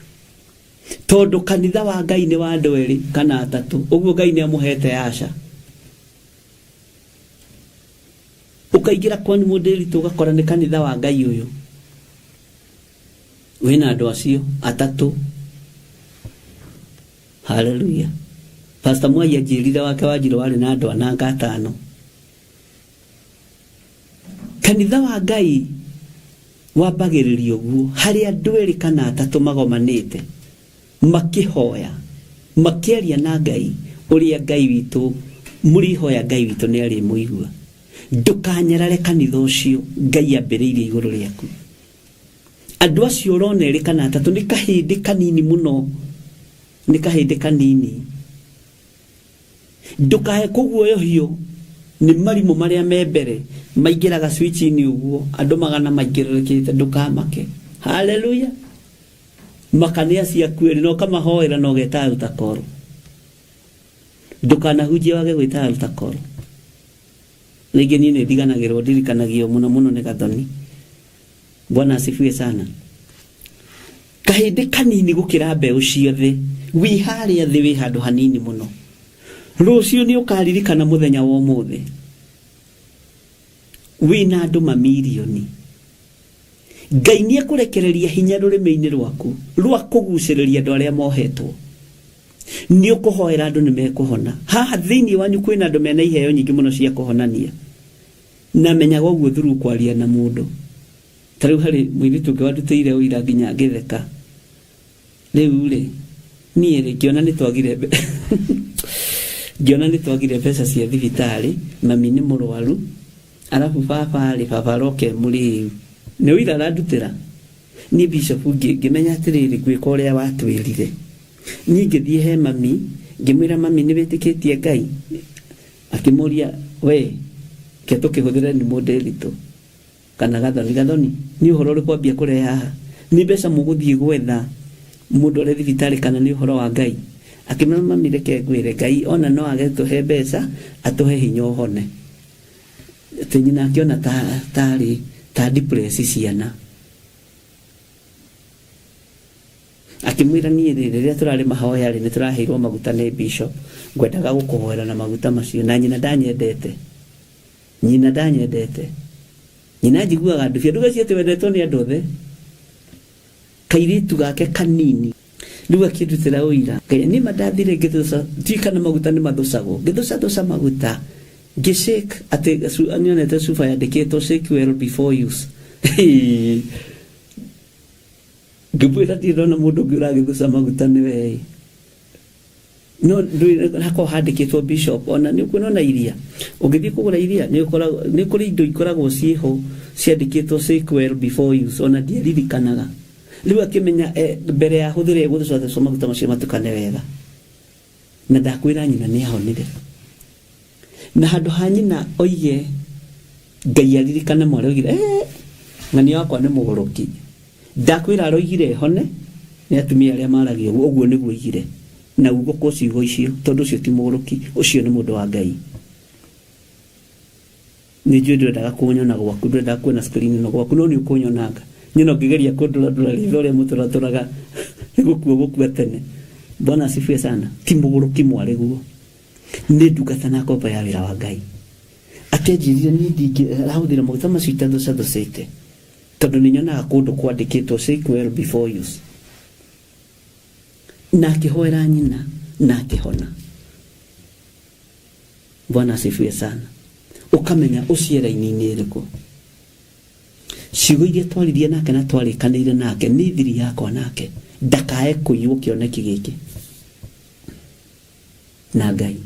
Tondũ kanitha wa Ngai nĩ wa andũ erĩ kana atatũ. Ũguo Ngai nĩ amũhete aca. Ũkaingĩra kwanyu mũndĩritũ ũgakora nĩ kanitha wa Ngai ũyũ. Wĩna andũ acio atatũ. Haleluya. Pastor Mwai anjĩrire wake wanjirũ warĩ na andũ ananga atano. Kanitha wa Ngai wambagĩrĩria ũguo harĩ andũ erĩ kana atatũ magomanĩte makĩhoya makĩaria na Ngai ũrĩa Ngai witũ mũrĩhoya Ngai witũ nĩ arĩmũigua. Ndũkanyarare kanitha ũcio Ngai ambĩrĩirie igũrũ rĩaku. Andũ acio ũrona erĩ kana atatũ nĩ kahĩndĩ kanini mũno, nĩ kahĩndĩ kanini. Ndũkae kũguoyohio nĩ marimũ marĩa me mbere maingĩraga switch-inĩ ũguo andũ magana maingĩrĩrĩkĩte, ndũkamake. Haleluya. Maka nĩ acio aku erĩ na ũkamahoera na ũgeta arutakoro. Ndũkanahunjie wage gwĩta arutakoro. Rĩngĩ niĩ nĩ ndiganagĩrwo ndirikanagio mũno mũno nĩ gathoni. Bwana asifiwe sana. Kahĩndĩ kanini gũkĩra mbeũ ciothe, wĩ harĩa thĩ wĩ handũ hanini mũno. Rũciũ nĩ ũkaririkana mũthenya wa ũmũthĩ. Wĩna andũ mamirioni. Ngai nĩ ekũrekereria hinya rũrĩmĩ-inĩ rwaku rwa kũgucĩrĩria andũ arĩa mohetwo. Nĩ ũkũhoera andũ nĩ mekũhona. Haha thĩinĩ wanyu kwĩna andũ mena iheo nyingĩ mũno cia kũhonania. Na menyaga ũguo through kwaria na mũndũ. Ta rĩu harĩ mũirĩtu ũngĩ wandutĩire ũira nginya ngĩtheka. Rĩu rĩ, niĩ rĩ, ngĩona nĩ twagire ngĩona nĩ twagire mbeca cia thibitarĩ, mami nĩ mũrwaru, arabu baba rĩ, baba aroka e mũrĩu. Nĩ ũira arandutĩra? Niĩ bishop ngĩmenya atĩrĩrĩ, ngwĩka ũrĩa watwĩrire. Niĩ ngĩthiĩ he mami, ngĩmwĩra mami nĩ wĩtĩkĩtie Ngai? Akĩmũria, we, ke tũkĩhũthĩre nĩ mũndĩritũ. Kana gathoni gathoni nĩ ũhoro ũrĩkũ ambia kũrehe haha? Nĩ mbeca mũgũthiĩ gwetha mũndũ arĩ thibitarĩ kana nĩ ũhoro wa Ngai? Akĩmwĩra mami reke ngwĩre Ngai ona no age tũhe mbeca atũhe hinya ũhone. Atĩ nyina akĩona ta tarĩ ta depress ciana. Akĩmwĩra niĩ rĩ rĩrĩa tũrarĩ mahoya rĩ nĩ tũraheirwo maguta nĩ bishop ngwendaga gũkũhoera na maguta macio na nyina ndanyendete. Nyina ndanyendete. Nyina anjiguaga ndubia. Ndũgecirie atĩ wendetwo nĩ andũ othe. Kairĩtu gake kanini. Rĩu akĩndutĩra ũira. Ngai, niĩ ma ndathire ngĩthũca, ndiũĩ kana maguta nĩ mathũcagwo. Ngĩthũcathũca maguta, ngĩ shake atĩ nyonete cuba yandĩkĩtwo shake well before use. Ngĩmwĩra ndirĩ ndona mũndũ ũngĩ ũragĩthũca maguta nĩwe ĩ. No ndũĩ hakoragwo handĩkĩtwo bishop ona nĩ ũkuona ona iria ũngĩthiĩ kũgũra iria nĩ ũkoragwo nĩ kũrĩ indo ikoragwo ciĩho ciandĩkĩtwo shake well before use ona ndiaririkanaga rĩu akĩmenya eh, mbere ya hũthĩre gũthũcathũca maguta macio matukane wega na ndakwĩra nyina nĩ ahonire na handũ ha nyina oige Ngai aririkane mwarĩ oigire eh, ng'ania wakwa nĩ mũgũrũki ndakwĩra aroigire hone nĩ atumia arĩa maragia ũguo ũguo nĩguo oigire na ugo kwa ciugo icio tondũ ũcio ti mũgũrũki ũcio nĩ mũndũ wa Ngai nĩ njũĩ ndwendaga kũnyona gwaku ndwendaga kuona screen ĩno gwaku no nĩ ũkũnyonanga nyona ũngĩgeria kũndũrandũra ritho ũrĩa mũtũratũraga nĩ gũkua gũkua tene bwana asifiwe sana ti mũgũrũki mwarĩ guo nĩ ndungata na ngombo ya wĩra wa Ngai Akĩnjĩrire niĩ ndingĩrahũthĩra maguta macio itathũcathũcĩte tondũ nĩ nyonaga kũndũ kwandĩkĩtwo shake well before use. Na akĩhoera nyina na akĩhona. Bwana asifiwe sana. Ũkamenya ũcio e raini-inĩ ĩrĩkũ. Ciugo iria twaririe nake na twarĩkanĩire nake nĩ thiri yakwa nake ndakae kũiywo kĩoneki gĩkĩ na Ngai.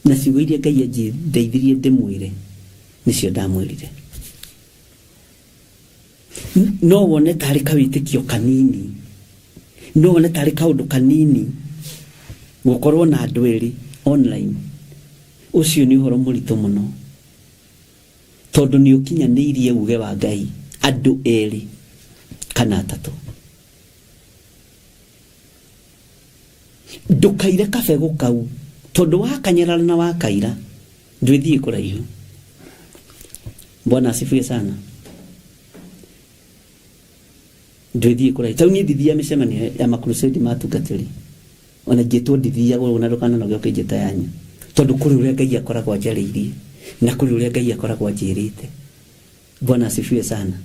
Na ciugo iria Ngai andeithirie ndĩmwĩre nĩcio ndamwĩrire. No wone tarĩ kawĩtĩkio kanini, no wone tarĩ kaũndũ kanini gũkorwo na andũ erĩ online. Ũcio nĩ ũhoro mũritũ mũno tondũ nĩ ũkinyanĩirie uge wa Ngai andũ erĩ. Kana atatũ. Ndũkaire kabegũ kau tondũ wakanyarara na wakaira ndwĩthiĩ kũraihu. Bwana asifiwe sana. Ndwĩthiĩ kũraihu. Tau niĩ ndithiaga mĩcemanio ya makrusedi ma atungatĩri. Ona ingĩtwo ndithiaga ũguo na ndũkananoge ũkĩnjĩta yanyu. Tondũ kũrĩ ũrĩa Ngai akoragwo anjarĩirie na kũrĩ ũrĩa Ngai akoragwo anjĩrĩte. Bwana asifiwe sana.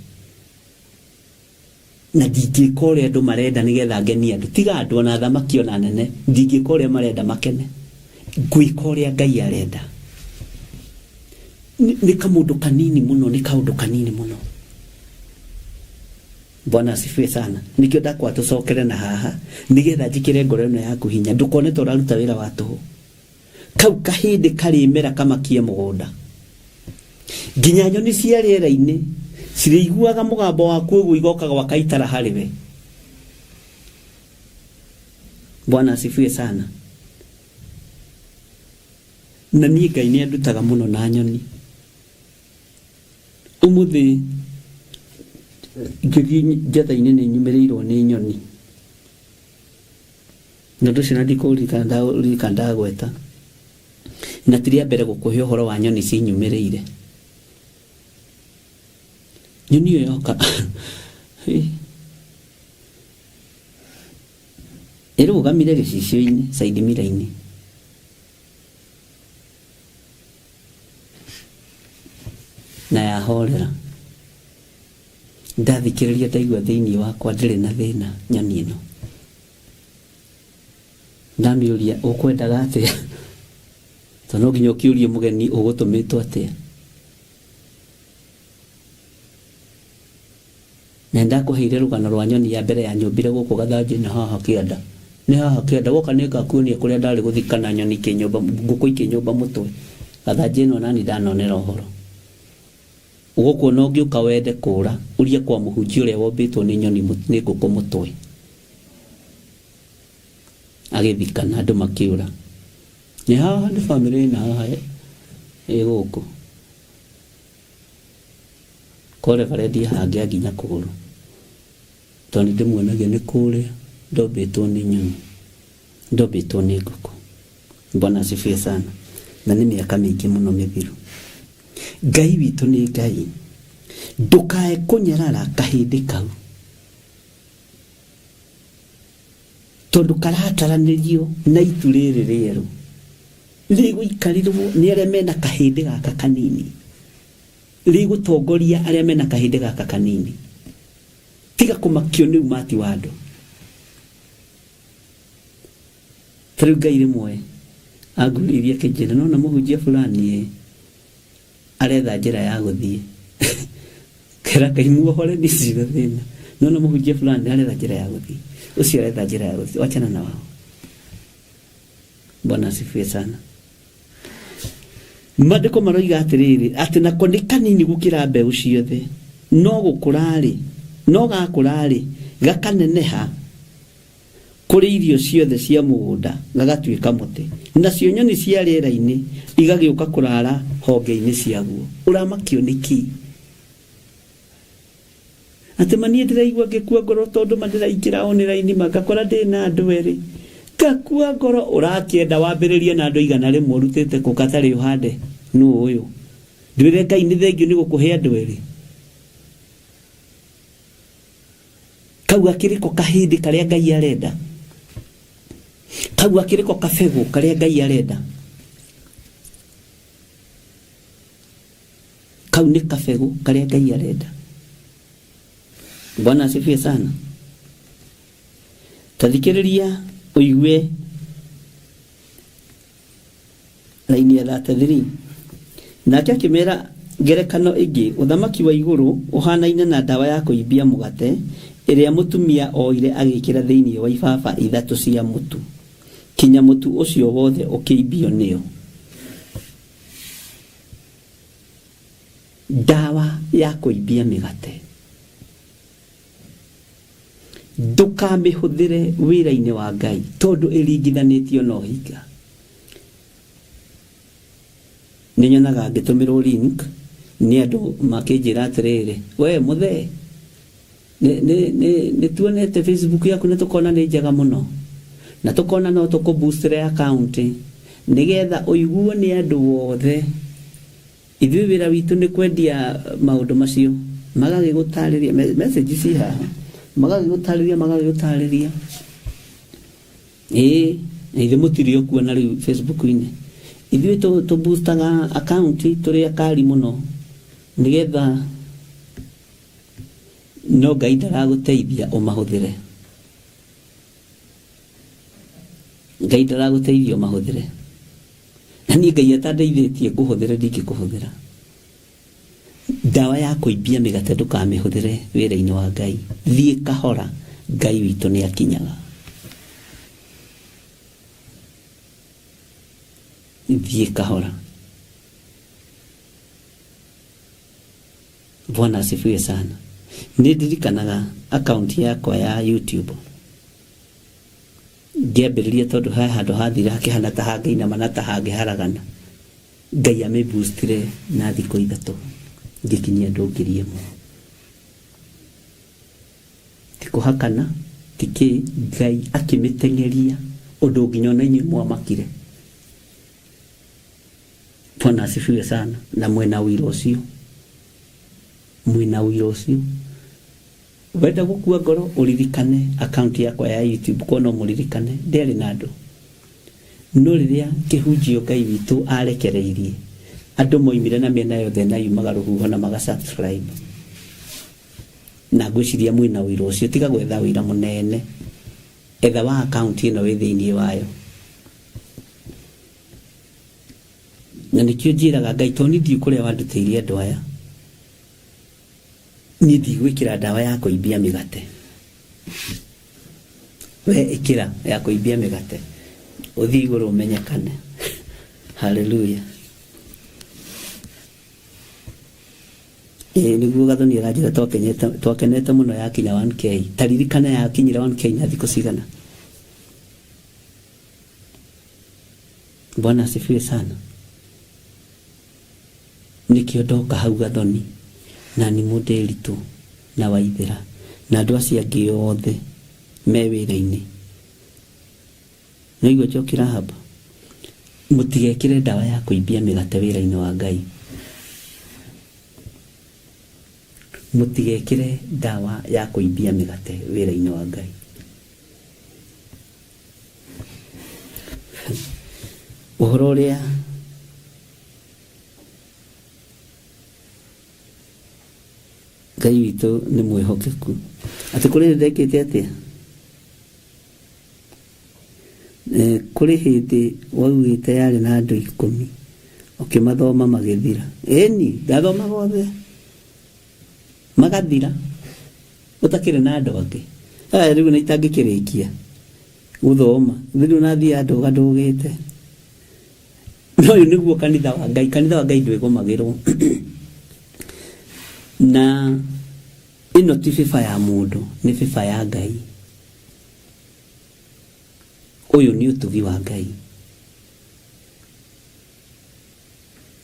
Na ndingĩka ũrĩa andũ marenda nĩgetha ngenie andũ. Tiga andũ ona athamaki ona anene, ndingĩka ũrĩa marenda makene. Ngwĩka ũrĩa Ngai arenda. Nĩ kamũndũ kanini mũno, nĩ kaũndũ kanini mũno. Bwana asifiwe sana. Nĩkĩo ndakwa tũcokere na haha nĩgetha njĩkĩre ngoro ĩno yaku hinya ndũkone ta ũraruta wĩra wa tũhũ. Kau kahĩndĩ karĩmera kamakie mũgũnda. Nginya nyoni cia rĩera-inĩ cirĩiguaga mũgambo waku ũguo igoka gwaka itara harĩ we. Bwana asifiwe sana. Na niĩ Ngai nĩ andutaga mũno na nyoni. Ũmũthĩ ngĩthiĩ njatha-inĩ nĩ nyumĩrĩirwo nĩ nyoni. Na ũndũ ũcio na ndikũririkana ndaũririkana ndagweta. Na ti rĩa mbere gũkũhe ũhoro wa nyoni cinyumĩrĩire. Nyoni ĩyo yoka ĩrũgamire gĩcicio-inĩ side mirror-inĩ. Na yahorera. Ndathikĩrĩria ndaigua thĩinĩ wakwa ndĩrĩ na thĩna nyoni ĩno. Ndamĩũria ũkwendaga atĩa? Tondũ no nginya ũkĩũrie mũgeni ũgũtũmĩtwo atĩa. Na nĩndakũheire rũgano rwa nyoni ya mbere ya nyũmbire gũkũ gathanjĩ-inĩ haha kĩanda. Nĩ haha kĩanda, woka nĩngakuonia kũrĩa ndarĩ gũthikana nyoni ikĩnyũmba, ngũkũ ikĩnyũmba mũtwe. Gathanjĩ ĩno nani ndanonera ũhoro. Ũgũkuona ũngĩũka wende kũũra, ũrie kwa mũhunjia ũrĩa wombĩtwo nĩ nyoni nĩ ngũkũ mũtwe. Agĩthikana andũ makĩũra. Nĩ haha nĩ bamĩrĩ ĩna haha ĩ gũkũ. Ko reverendi hangĩa nginya kũgũrũ. Tondũ nĩ ndĩmuonagia nĩ kũrĩa ndombĩtwo nĩ nyoni, ndombĩtwo nĩ ngũkũ. Bwana asifiwe sana. Na nĩ mĩaka mĩingĩ mũno mĩthiru. Ngai witũ nĩ Ngai. Ndũkae kũnyarara kahĩndĩ kau. Tondũ karataranĩrio na itu rĩrĩ rĩerũ. Rĩgũikarĩrwo nĩ arĩa mena kahĩndĩ gaka kanini. Rĩgũtongoria arĩa mena kahĩndĩ gaka kanini. Tiga kũmakio nĩ umati wa andũ. Ta rĩu Ngai rĩmwe angurĩirie akĩnjĩra nona mũhunjia fulani ĩ aretha njĩra ya gũthiĩ. Ngera Ngai muohore niĩ ndirĩ na thĩna. Nona mũhunjia fulani aretha njĩra ya gũthiĩ. Ũcio aretha njĩra ya gũthiĩ. Wachana na wao. Bwana asifiwe sana. Maandĩko maroiga atĩrĩrĩ, atĩ nako nĩ kanini gũkĩra mbeũ ciothe, no gũkũra-rĩ, no gakũra-rĩ, gakaneneha kũrĩ irio ciothe cia mũgũnda, gagatuĩka mũtĩ, nacio nyoni cia rĩera-inĩ igagĩũka kũraara honge-inĩ ciaguo. Ũramakio nĩ kĩ? Atĩ ma niĩ ndĩraigua ngĩkua ngoro tondũ ma ndĩraingĩra online ma ngakora ndĩ na andũ erĩ. Ngakua ngoro ũrakĩenda wambĩrĩrie na andũ 100 ũrutĩte kũ gatarĩ ũhande nũ ũyũ. Ndwĩre Ngai nĩ thengiũ nĩ gũkũhe andũ erĩ. Kau akĩrĩ ko kahĩndĩ karĩa Ngai arenda. Kau akĩrĩ ko kabegũ karĩa Ngai arenda. Kau nĩ kabegũ karĩa Ngai arenda. Bwana asifiwe sana. Ta thikĩrĩria ũigue raini ya 33. Nake akĩmera ngerekano ĩngĩ, ũthamaki wa igũrũ ũhanaine na ndawa ya kũimbia mũgate ĩrĩa mũtumia oire agĩkĩra thĩinĩ wa ibaba ithatũ cia mũtu, kinya mũtu ũcio wothe ũkĩimbio nĩyo. Ndawa ya kũimbia mĩgate ndũkamĩhũthĩre wĩra-inĩ wa Ngai tondũ ĩringithanĩtio na ũhinga. Nĩ nyonaga ngĩtũmĩrwo link nĩ andũ makĩnjĩra atĩrĩrĩ, we mũthee, Nĩ tuonete Facebook yaku na tũkona nĩ njega mũno na tũkona no tũkũboostere account nĩgetha ũiguo nĩ andũ othe. Ithuĩ wĩra witũ nĩ kwendia maũndũ macio, magagĩgũtarĩria message ci haha, magagĩgũtarĩria magagĩgũtarĩria. Ĩĩ, na ithuĩ mũtirĩ ũkuo na rĩu Facebook-inĩ. Ithuĩ tũ boostaga account tũrĩ akari mũno nĩgetha no Ngai ndaragũteithia ũmahũthĩre. Ngai ndaragũteithia ũmahũthĩre. Na niĩ Ngai atandeithĩtie ngũhũthĩre ndingĩkũhũthĩra. Ndawa ya kũimbia mĩgate ndũkamĩhũthĩre wĩra-inĩ wa Ngai. Thiĩ kahora, Ngai witũ nĩ akinyaga. Thiĩ kahora. Bwana asifiwe sana. Nĩ ndirikanaga akaunti yakwa ya YouTube ngĩambĩrĩria tondũ he handũ hathire hakĩhana ta hangĩinama na ta hangĩharagana. Ngai amĩboostire na thikũ ithatũ ngĩkinyia andũ 1000. Ti kũhakana ti kĩ, Ngai akĩmĩteng'eria ũndũ nginya ona inyuĩ mwamakire. Bwana asifiwe sana. Na mwĩna ũira ũcio, mwĩna ũira ũcio. Wenda gũkua ngoro ũririkane account yakwa ya YouTube ko no mũririkane ndĩarĩ na andũ. No rĩrĩa kĩhunjio Ngai witũ arekereirie, andũ moimire na mĩena yothe na yumaga rũhuho na maga subscribe. Na ngwĩciria mwĩna ũira ũcio, tiga gwetha ũira mũnene, etha wa account ĩno wĩ thĩinĩ wayo. Na nĩkĩo njĩraga Ngai tondũ niĩ ndiũĩ kũrĩa wandutĩire andũ aya, niĩ ndigwĩkĩra ndawa ya kũimbia mĩgate. We ĩkĩra ya kũimbia mĩgate ũthiĩ igũrũ ũmenyekane. Haleluya. Ĩĩ nĩguo Gathoni aranjĩra twakenete mũno yakinya 1K. Ta ririkana yakinyire 1K na thikũ cigana? Bwana asifiwe sana. Nĩkĩo ndoka hau Gathoni na Nimũndĩritũ na Waithĩra na andũ acio angĩ othe me wĩra-inĩ. Nĩwaigua Njoki Rahab? Mũtigekĩre ndawa ya kũimbia mĩgate wĩra-inĩ wa Ngai. Mũtigekĩre ndawa ya kũimbia mĩgate wĩra-inĩ wa Ngai. Ũhoro ũrĩa Ngai witũ nĩ mwĩhokeku. Atĩ kũrĩ hĩndĩ ndekĩte atĩa? Kũrĩ hĩndĩ waugĩte yarĩ na andũ 10 ũkĩmathoma magĩthira. Ĩni, ndathomaga othe magathira ũtakĩrĩ na andũ angĩ. Aya rĩu na itangĩkĩrĩkia gũthoma, rĩu nathiĩ ndũga ndũgĩte. No ũyũ nĩguo kanitha wa Ngai, kanitha wa Ngai ndwĩgũmagĩrwo. Na ĩno ti bĩba ya mũndũ, nĩ bĩba ya Ngai. Ũyũ nĩ ũtugi wa Ngai.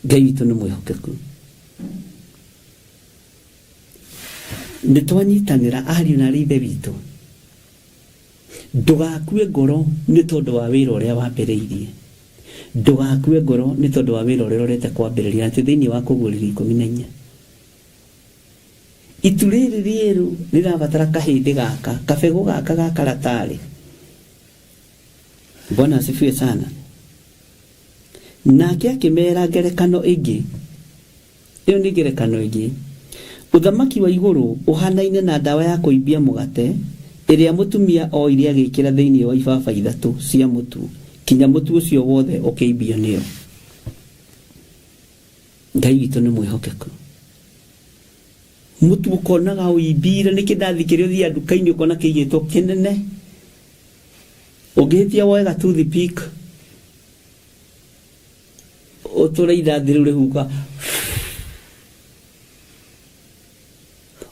Ngai witũ nĩ mwĩhokeku. Nĩ twanyitanĩra ariũ na arĩ ithe witũ. Ndũgakue ngoro nĩ tondũ wa wĩra ũrĩa wambĩrĩirie. Ndũgakue ngoro nĩ tondũ wa wĩra ũrĩa ũrorete kwambĩrĩria. Na twĩ thĩinĩ wa Kũguũrĩrio 14. Itu rĩrĩ rĩerũ rĩrabatara kahĩndĩ gaka, kabegũ gaka ga karatarĩ. Bwana asifiwe sana. Nake akĩmera ngerekano ĩngĩ. Ĩyo nĩ ngerekano ĩngĩ. Ũthamaki wa igũrũ ũhanaine na ndawa ya kũimbia mũgate ĩrĩa mũtumia oire agĩĩkĩra thĩinĩ wa ibaba ithatũ cia mũtu kinya mũtu ũcio wothe ũkĩimbio nĩyo. Ngai witũ nĩ mwĩhokeku. Mũtu ũkonaga ũimbire nĩ kĩndathi kĩrĩa ũthiaga nduka-inĩ ũkona kĩigĩtwo kĩnene. Ũngĩhĩtia woe ga toothpick ũtũre ithathi rĩu rĩhuka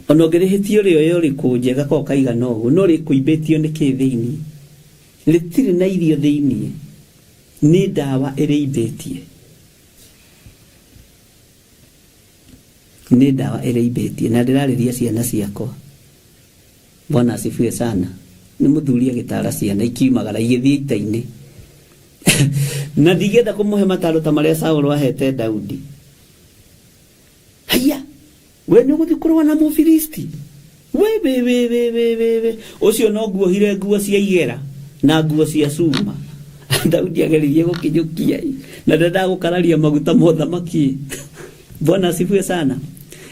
ona ũngĩrĩhĩtia ũrĩoye ũrĩkũnje gakoragwo kaigana ũguo no rĩkũimbĩtio nĩ kĩ thĩinĩ rĩtirĩ na irio thĩinĩ nĩ ndawa ĩrĩimbĩtie nĩ ndawa ĩrĩimbĩtie na ndĩrarĩria ciana ciakwa. Bwana asifiwe sana. Nĩ mũthuri agĩtara ciana ikiumagara igĩthiĩ ita-inĩ. Na ndingĩenda kũmũhe mataro ta marĩa Saũlũ ahete Daudi. Haiya, we nĩ ũgũthiĩ kũrũa na Mũfilisti? We we we we we we we ũcio no nguohire nguo cia igera na nguo cia cuma. Daudi ageririe gũkinyũkia na ndendaga gũkararia maguta ma ũthamaki. Bwana asifiwe sana.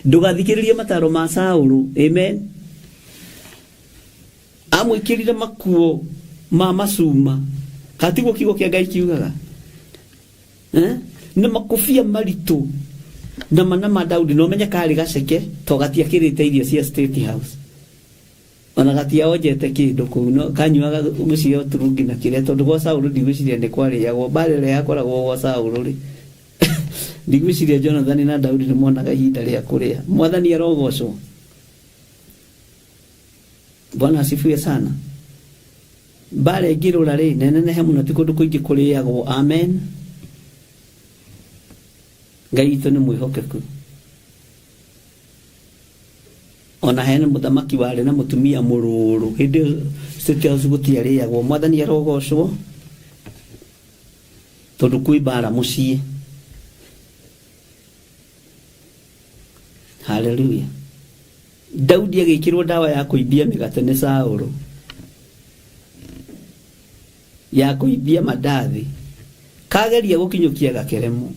Ndũgathikĩrĩrie mataro ma Saũlũ. Amen. Amwĩkĩrire makuo ma macuma. Katiguo kiugo kĩa Ngai kiugaga? Eh? Na makobia maritũ na mana ma Daudi na ũmenye karĩ gaceke to gatiakĩrĩte irio cia State House ona gatiaonjete kĩndũ kũu no kanyuaga gũcio turungi na kĩrĩa tondũ gwa Saũlũ ndigwĩciria nĩ kwarĩagwo mbara ĩrĩa yakoragwo gwa Saũlũ rĩ ndigwĩciria Jonathani na Daudi nĩ monaga ihinda rĩa kũrĩa. Mwathani arogocwo. Bwana asifiwe sana. Mbara ĩngĩrũra rĩ na ĩnenehe mũno ti kũndũ kũingĩ kũrĩagwo. Amen. Ngai witũ nĩ mwĩhokeku. Ona hena mũthamaki warĩ na mũtumia mũrũrũ hĩndĩ ĩyo State House gũtiarĩagwo. Mwathani arogocwo tondũ kwĩ mbara mũciĩ. Haleluya. Daudi agĩkĩrwo ndawa ya kũimbia mĩgate nĩ Saũlũ, ya kũimbia mandathi, kageria gũkinyũkia gakeremo.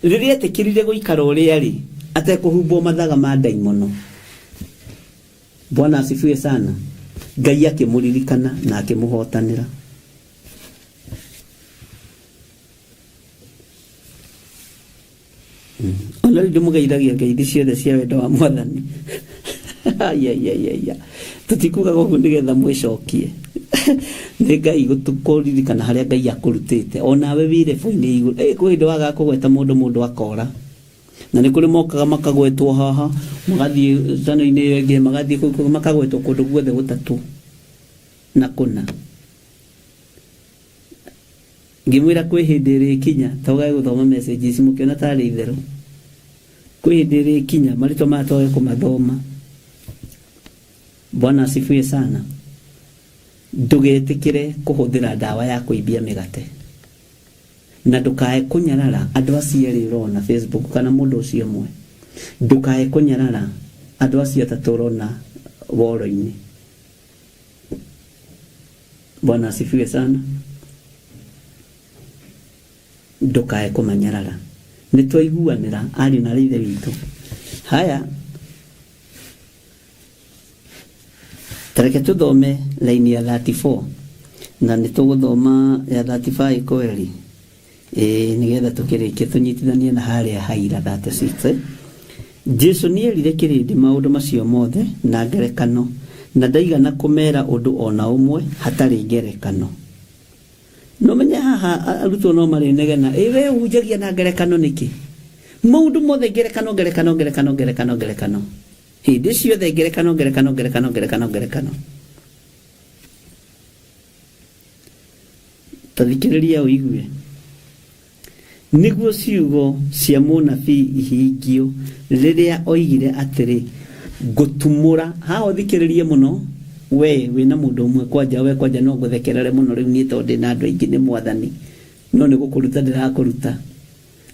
Rĩrĩa etĩkĩrire gũikara ũrĩa arĩ atekũhumbwo mathaga ma ndaimono, Bwana asifiwe sana, Ngai akĩmũririkana na akĩmũhotanĩra. Ona rĩu ndĩmũgeithagia ngeithi ciothe cia wendo wa Mwathani. Aiaiaiaia, tũtikugaga ũguo nĩgetha mwĩcokie. Nĩ Ngai kũririkana harĩa Ngai akũrutĩte onawe wĩ level-inĩ igũrũ. Ĩ kwĩ hĩndĩ wagaga kũgweta mũndũ mũndũ akora. Na nĩ kũrĩ mokaga makagwetwo haha, magathiĩ channel-inĩ ĩyo ĩngĩ, magathiĩ kũu kũngĩ, makagwetwo kũndũ guothe gũtatũ na kũna. Ngĩmwĩra kwĩ hĩndĩ ĩrĩkinya, twage gũthoma message ici mũkĩona tarĩ itherũ. Kwĩ hĩndĩ ĩrĩkinya marĩtwa maya twage kũmathoma. Bwana asifiwe sana. Ndũgetĩkĩre kũhũthĩra ndawa ya kũimbia mĩgate. Na ndũkae kũnyarara andũ acio erĩ ũrona Facebook kana mũndũ ũcio ũmwe. Ndũkae kũnyarara andũ acio atatũ ũrona woro-inĩ. Bwana asifiwe sana. Ndũkae kũmanyarara. Nĩ twaiguanĩra ariũ na aarĩ a Ithe witũ. Haya, tareke tũthome laini ya 34 na nĩ tũgũthoma ya 35 kweri. Ĩĩ nĩgetha tũkĩrĩkie tũnyitithanie na harĩa haira 36. Eh? Jesu nĩerire kĩrĩndĩ maũndũ macio mothe na ngerekano, na ndaigana kũmera ũndũ o na ũmwe hatarĩ ngerekano. No menye haha arutwo no marĩnegena, ĩ we ũhunjagia na ngerekano nĩkĩ? Maũndũ mothe ngerekano, ngerekano, ngerekano, ngerekano, ngerekano. Hĩndĩ ciothe ngerekano, ngerekano, ngerekano, ngerekano, ngerekano. Ta thikĩrĩria ũigue. Nĩguo ciugo cia mũnabii ihingio rĩrĩa oigire atĩrĩ, Ngũtumũra. Haha ũthikĩrĩrie mũno, we wĩna mũndũ ũmwe kwanja, we kwanja no ngũthekerere mũno rĩu niĩ tondũ ndĩna andũ aingĩ nĩ Mwathani, no nĩ gũkũruta ndĩrakũruta.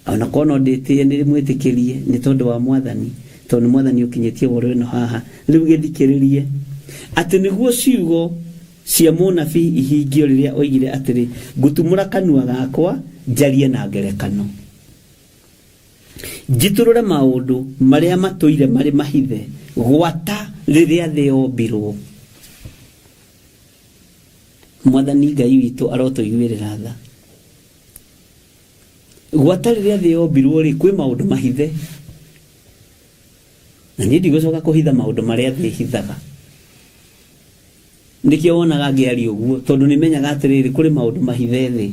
Ona korwo no ndĩtĩe nĩ mwĩtĩkĩrie nĩ tondũ wa Mwathani, tondũ nĩ Mwathani ũkinyĩtie ũhoro ĩno haha. Rĩu gĩthikĩrĩrie atĩ nĩguo ciugo cia mũnabii ihingio rĩrĩa oigire atĩrĩ, Ngũtumũra kanua gakwa njarie na ngerekano, njitũrũre maũndũ marĩa matũire marĩ mahithe gwata rĩrĩa thĩ yombirwo. Mwathani Ngai witũ arotũiguĩrĩra tha. Gwata rĩrĩa thĩ yombirwo rĩ, kwĩ maũndũ mahithe, na niĩ ndigũcoka kũhitha maũndũ marĩa thĩ ĩhithaga. Nĩkĩo wonaga ngĩaria ũguo, tondũ nĩ menyaga atĩrĩrĩ, kũrĩ maũndũ mahithe thĩ,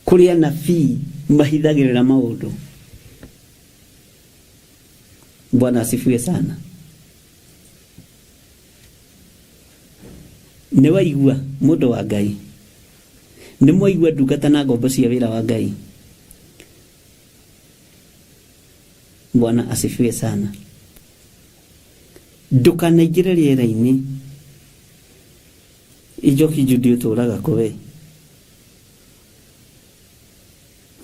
kũrĩ anabii mahithagĩrĩra maũndũ. Bwana asifiwe sana. Nĩ waigua mũndũ wa Ngai? Nĩ mwaigua ndungata na ngombo cia wĩra wa Ngai? Bwana asifiwe sana. Ndũkanaingĩre rĩera-inĩ. Njoki Judy ũtũraga kũ we?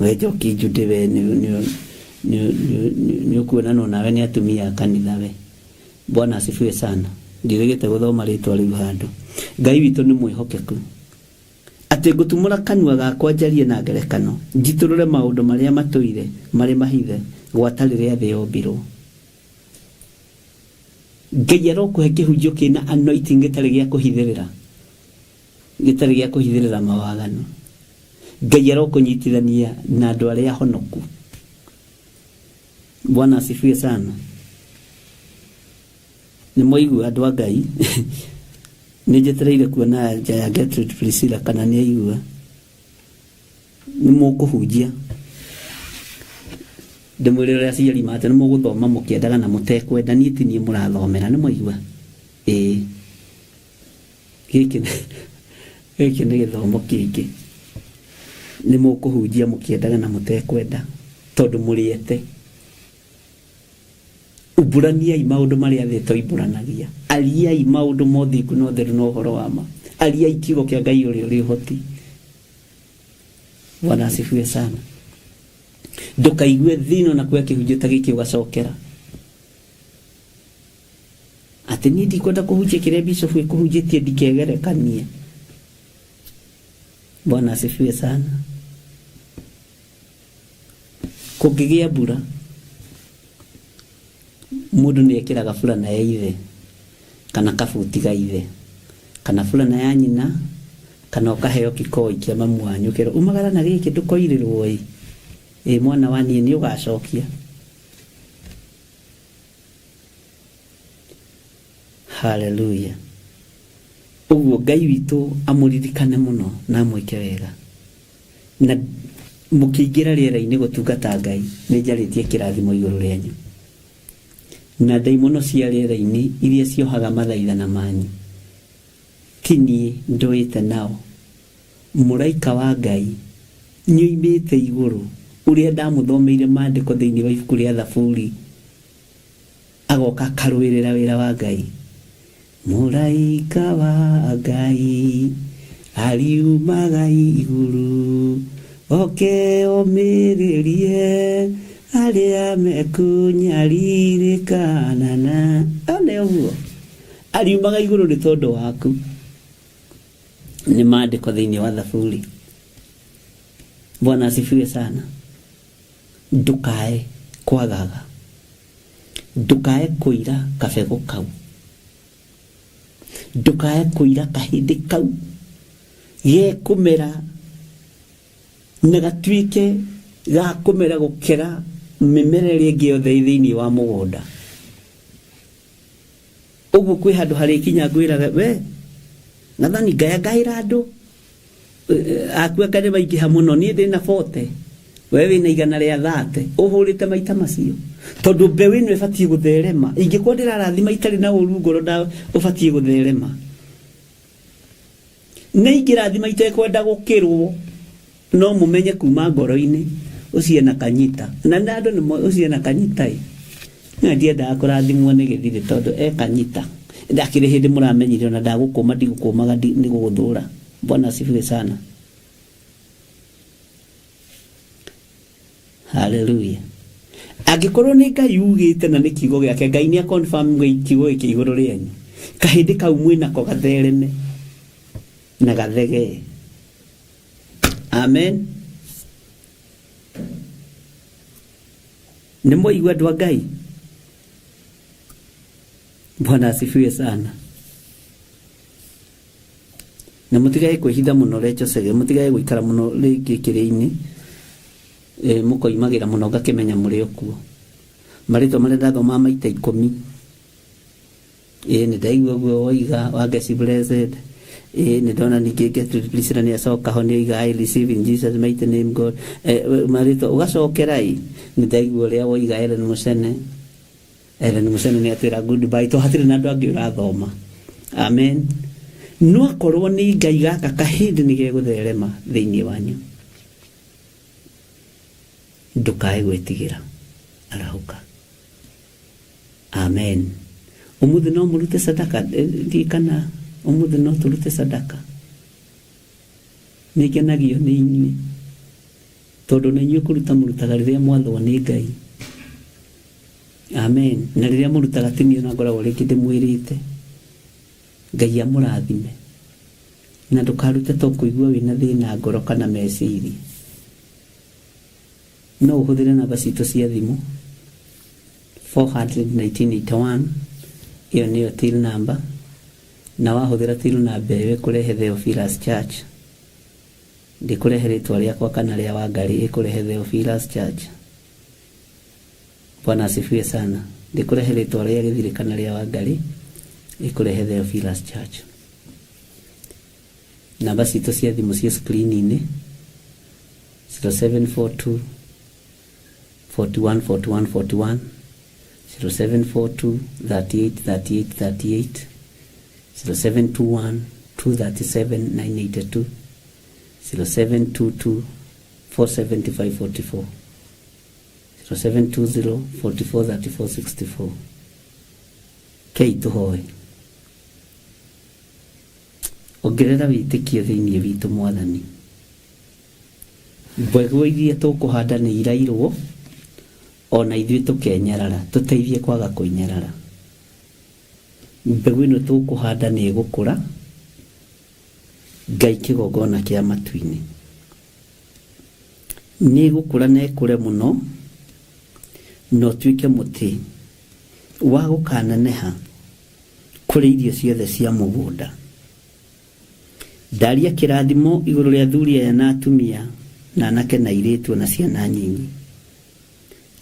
We Njoki Judy we nĩ ũkuonanwo nawe nĩ atumia a kanitha we. Bwana asifiwe sana. Ndirĩgĩte gũthoma rĩtwa rĩu handũ. Ngai witũ nĩ mwĩhokeku. Atĩ ngũtumũra kanua gakwa njarie na ngerekano, njitũrũre maũndũ marĩa matũire marĩ mahithe gwata rĩrĩa thĩ yombirwo. Ngai arokũhe kĩhunjio kĩna anointing gĩtarĩ gĩa kũhithĩrĩra, gĩtarĩ gĩa kũhithĩrĩra mawaganu. Ngai arokũnyitithania na andũ arĩa ahonoku. Bwana asifiwe sana. Nĩ mwaigua andũ a Ngai. Nĩ njetereire kuona anja ya Gertrude Priscilla kana nĩ aigua. Nĩ mũkũhunjia. Ndĩmwĩre ũrĩa aciari mate nĩ mũgũthoma mũkĩendaga na mũtekwenda, niĩ ti niĩ mũrathomera, nĩ mwaigua? Ĩĩ. Gĩkĩ gĩkĩ nĩ gĩthomo kĩngĩ. Nĩ mũkũhunjia mũkĩendaga na mũtekwenda tondũ mũrĩ ete. Umbũraniai maũndũ marĩa thĩ ĩtoimbũranagia. Ariai maũndũ ma ũthingu na ũtheru na ũhoro wa ma. Ariai kiugo kĩa Ngai ũrĩa ũrĩ ũhoti. Bwana asifiwe sana. Ndũkaigue thĩna ona kuoya kĩhunjio ta gĩkĩ ũgacokera atĩ niĩ ndikwenda kũhunjia kĩrĩa bishop ĩkũhunjĩtie ndikegerekanie. Bwana asifiwe sana. Kũngĩgĩa mbura mũndũ nĩ ekĩraga burana ya ithe kana kabuti ga ithe kana burana ya nyina kana ũkaheo kĩkoi kĩa mamu wanyu ũkerwo umagara na gĩkĩ ndũkoirĩrwo ĩ ĩ mwana wa niĩ nĩ ũgacokia. Haleluya. Ũguo Ngai witũ amũririkane mũno na amwĩke wega. Na mũkĩingĩra rĩera-inĩ gũtungata Ngai, nĩ njarĩtie kĩrathimo igũrũ rĩanyu. Na ndaimono cia rĩera-inĩ iria ciohaga mathaithana manyu, ti niĩ ndũĩte nao. Mũraika wa Ngai nĩoimĩte igũrũ, ũrĩa ndamũthomeire maandĩko thĩinĩ wa ibuku rĩa Thaburi, agoka akarũĩrĩra wĩra wa Ngai. Mũraika wa Ngai ariumaga igũrũ, oke omĩrĩrie arĩa mekũnyarirĩkana na. One ũguo, ariumaga igũrũ nĩ tondũ waku. Nĩ maandĩko thĩinĩ wa Thaburi. Bwana asifiwe sana. Ndũkae kwagaga. Ndũkae kũira kabegũ kau. Ndũkae kũira kahĩndĩ kau gekũmera na gatuĩke ga kũmera gũkĩra mĩmera ĩrĩa ĩngĩ yothe ĩ thĩinĩ wa mũgũnda. Ũguo kwĩ handũ harĩkinya ngwĩraga we Nathani ngaya ngaĩra andũ aku anga nĩ maingĩha mũno niĩ ndĩ na 40 we wĩna igana rĩa 30 ũhũrĩte maita macio tondũ mbeũ ĩno ĩbatiĩ gũtherema ingĩkorwo ndĩrarathima itarĩ na ũru ngoro nda ũbatiĩ gũtherema nĩ ingĩrathima itekwenda gũkĩrwo no mũmenye kuma ngoro-inĩ ũcio ena kanyita na nĩ andũ nĩ moĩ ũcio ena kanyita ĩ na ndiendaga kũrathimwo nĩ gĩthirĩ tondũ e kanyita ndakĩrĩ hĩndĩ mũramenyire ona ndagũkũma ndigũkũmaga nĩ gũgũthũra. Bwana asifiwe sana. Haleluya. Angĩkorwo nĩ Ngai ugĩte na nĩ kiugo gĩake, Ngai nĩ confirm kiugo gĩkĩ igũrũ rĩanyu. Kahĩndĩ kau mwĩnako gathereme na gathegee. Amen. Nĩ mwaigua andũ a Ngai? Bwana asifiwe sana. Na mũtigage kwĩhitha mũno Recho Chege, mũtigage gũikara mũno rĩngĩ kĩrĩa-inĩ, e, mũkoimagĩra mũno ngakĩmenya mũrĩ o kuo. Marĩtwa marĩa ndathomaga maita ikũmi, ĩĩ nĩ ndaigua ũguo woiga Wangeci Blessed, ĩĩ nĩ ndona ningĩ Gertrude Priscilla nĩ acoka ho nĩ oiga I receive in Jesus mighty name God, e, marĩtwa ũgacokera ĩ, nĩ ndaigua ũrĩa woiga Ellen Mũcene, Ellen Mũcene nĩ atwĩra goodbye to hatirĩ na andũ angĩ ũrathoma. Amen. No akorwo nĩ Ngai gaka kahĩndĩ nĩ gegũtherema thĩinĩ wanyu. Ndũkae gwĩtigĩra. Arahũka. Amen. Ũmũthĩ no mũrute sadaka, ndiĩ kana ũmũthĩ no tũrute sadaka. Nĩ ngenagio nĩ inyuĩ tondũ na inyuĩ kũruta mũrutaga rĩrĩa mwathwo nĩ Ngai. Amen. Na rĩrĩa mũrutaga ti niĩ ona ngoragwo rĩngĩ ndĩmwĩrĩte. Ngai amũrathime. Na ndũkarute to kũigua wĩna thĩna ngoro kana meciria. No ũhũthĩre namba citũ cia thimũ 41981, ĩyo nĩyo till number, na wahũthĩra till number ĩyo ĩkũrehe Theophilus Church. Ndĩkũrehe rĩtwa rĩakwa kana rĩa Wangarĩ, ĩkũrehe Theophilus Church. Bwana asifiwe sana. Ndĩkũrehe rĩtwa rĩa Gĩthirĩ kana rĩa Wangarĩ, ĩkũrehe Theophilus Church. Namba citũ cia thimũ ciĩ screen-inĩ 0742 41 41 41, 0742 38 38 38, 0721 237 982, 0722 475 44, 0720 44 34 64. Kei tũhoe. Ongerera wĩtĩkio thĩinĩ witũ Mwathani. Mbegũ iria tũkũhanda nĩ irairwo ona ithuĩ tũkenyarara, tũteithie kwaga kũinyarara. Mbegũ ĩno tũkũhanda nĩ ĩgũkũra, Ngai kĩgongona kĩa matu-inĩ. Nĩ ĩgũkũra na ĩkũre mũno na ũtuĩke mũtĩ wa gũkaneneha kũrĩ irio ciothe cia mũgũnda. Ndaria kĩrathimo igũrũ rĩa athuri aya na atumia, na anake na airĩtu o na ciana nyinyi.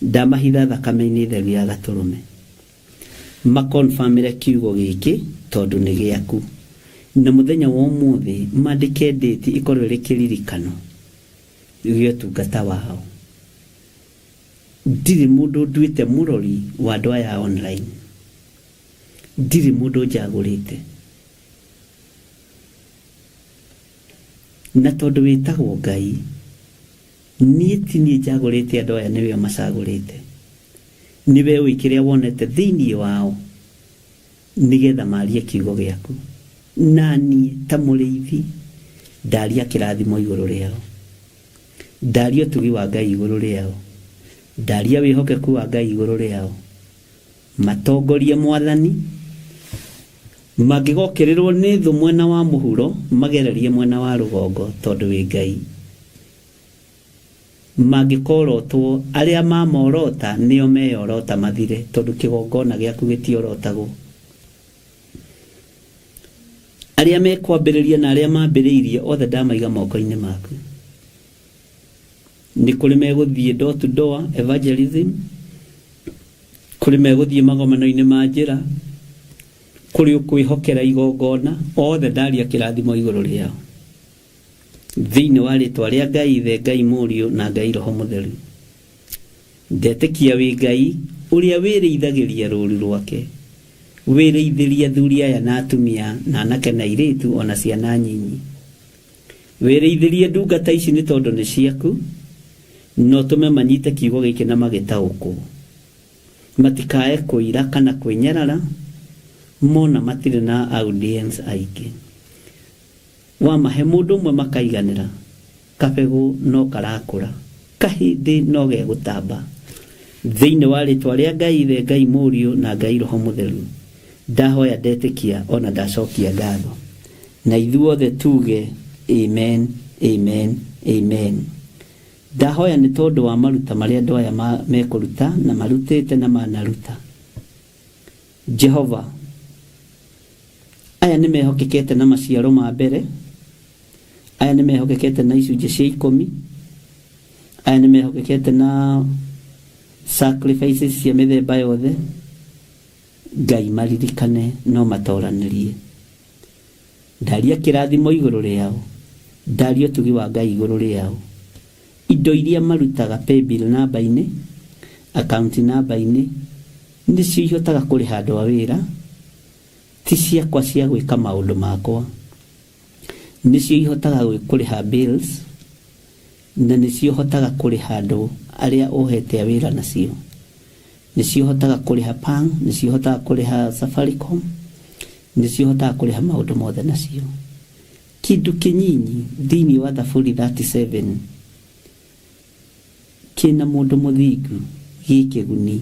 Ndamahitha thakame-inĩ theru ya Gatũrũme. Makonfamĩre kiugo gĩkĩ tondũ nĩ gĩaku. Na mũthenya wa ũmũthĩ mandĩke date ĩkorwo ĩrĩ kĩririkano gĩa ũtungata wao. Ndirĩ mũndũ nduĩte mũrori wa andũ aya a online. Ndirĩ mũndũ njagũrĩte. Na tondũ wĩtagwo Ngai, niĩ ti niĩ njagũrĩte andũ aya nĩwe ũmacagũrĩte. Nĩwe ũĩ kĩrĩa wonete thĩinĩ wao nĩgetha marie kiugo gĩaku. Na niĩ ta mũrĩithi ndaria kĩrathimo igũrũ rĩao. Ndaria ũtugi wa Ngai igũrũ rĩao. Ndaria wĩhokeku wa Ngai igũrũ rĩao. Matongorie Mwathani. Mangĩgokĩrĩrwo nĩ thũ mwena wa mũhuro, magererie mwena wa rũgongo, tondũ wĩ Ngai. Mangĩkorotwo, arĩa mamorota nĩo meyorota mathire, tondũ kĩgongona gĩaku gĩtiorotagwo. Arĩa mekwambĩrĩria na arĩa mambĩrĩirie, othe ndamaiga moko-inĩ maku. Nĩ kũrĩ megũthiĩ door to door evangelism, kũrĩ megũthiĩ magomano-inĩ ma njĩra, kũrĩ ũkwĩhokera igongona, othe ndaria kĩrathimo igũrũ rĩao. Thĩinĩ wa rĩtwa rĩa Ngai Ithe, Ngai Mũriũ na Ngai Roho Mũtheru. Ndetĩkia wĩ Ngai ũrĩa wĩrĩithagĩria rũru rwake, wĩrĩithĩrie athuri aya na atumia na anake na airĩtu o na ciana nyinyi. Wĩrĩithĩrie ndungata ici nĩ tondũ nĩ ciaku, na ũtũme manyite kiugo gĩkĩ na magĩtaũkwo. Matikae kũira kana kwĩnyarara mona matirĩ na audience aingĩ. Wamahe mũndũ ũmwe makaiganĩra, kabegũ no karakũra, kahĩndĩ no gegũtamba. Thĩinĩ wa rĩtwa rĩa Ngai Ithe, Ngai Mũriũ na Ngai Roho Mũtheru, ndahoya ndetĩkia o na ndacokia ngatho. Na ithuothe tuge Amen, Amen, Amen. Ndahoya nĩ tondũ wa maruta marĩa andũ aya mekũruta na marutĩte na manaruta. Jehova, aya nĩ mehokekete na maciaro ma mbere, aya nĩ mehokekete na icunjĩ cia ikũmi, aya nĩ mehokekete na sacrifices cia mĩthemba yothe. Ngai maririkane no matoranĩrie. Ndaria kĩrathimo igũrũ rĩao, ndaria ũtugi wa Ngai igũrũ rĩao. Indo iria marutaga paybill namba-inĩ, account namba-inĩ, nĩcio ihotaga kũrĩha andũ a wĩra, ti ciakwa cia gwĩka maũndũ makwa. Nĩcio ihotaga kũrĩha bills, na nĩcio hotaga kũrĩha andũ arĩa ũhete a wĩra nacio. Nĩcio hotaga kũrĩha Pang, nĩcio hotaga kũrĩha Safaricom, nĩcio hotaga kũrĩha maũndũ mothe nacio. Kĩndũ kĩnyinyi thĩinĩ wa Thaburi 37 kĩna mũndũ mũthingu gĩ kĩguni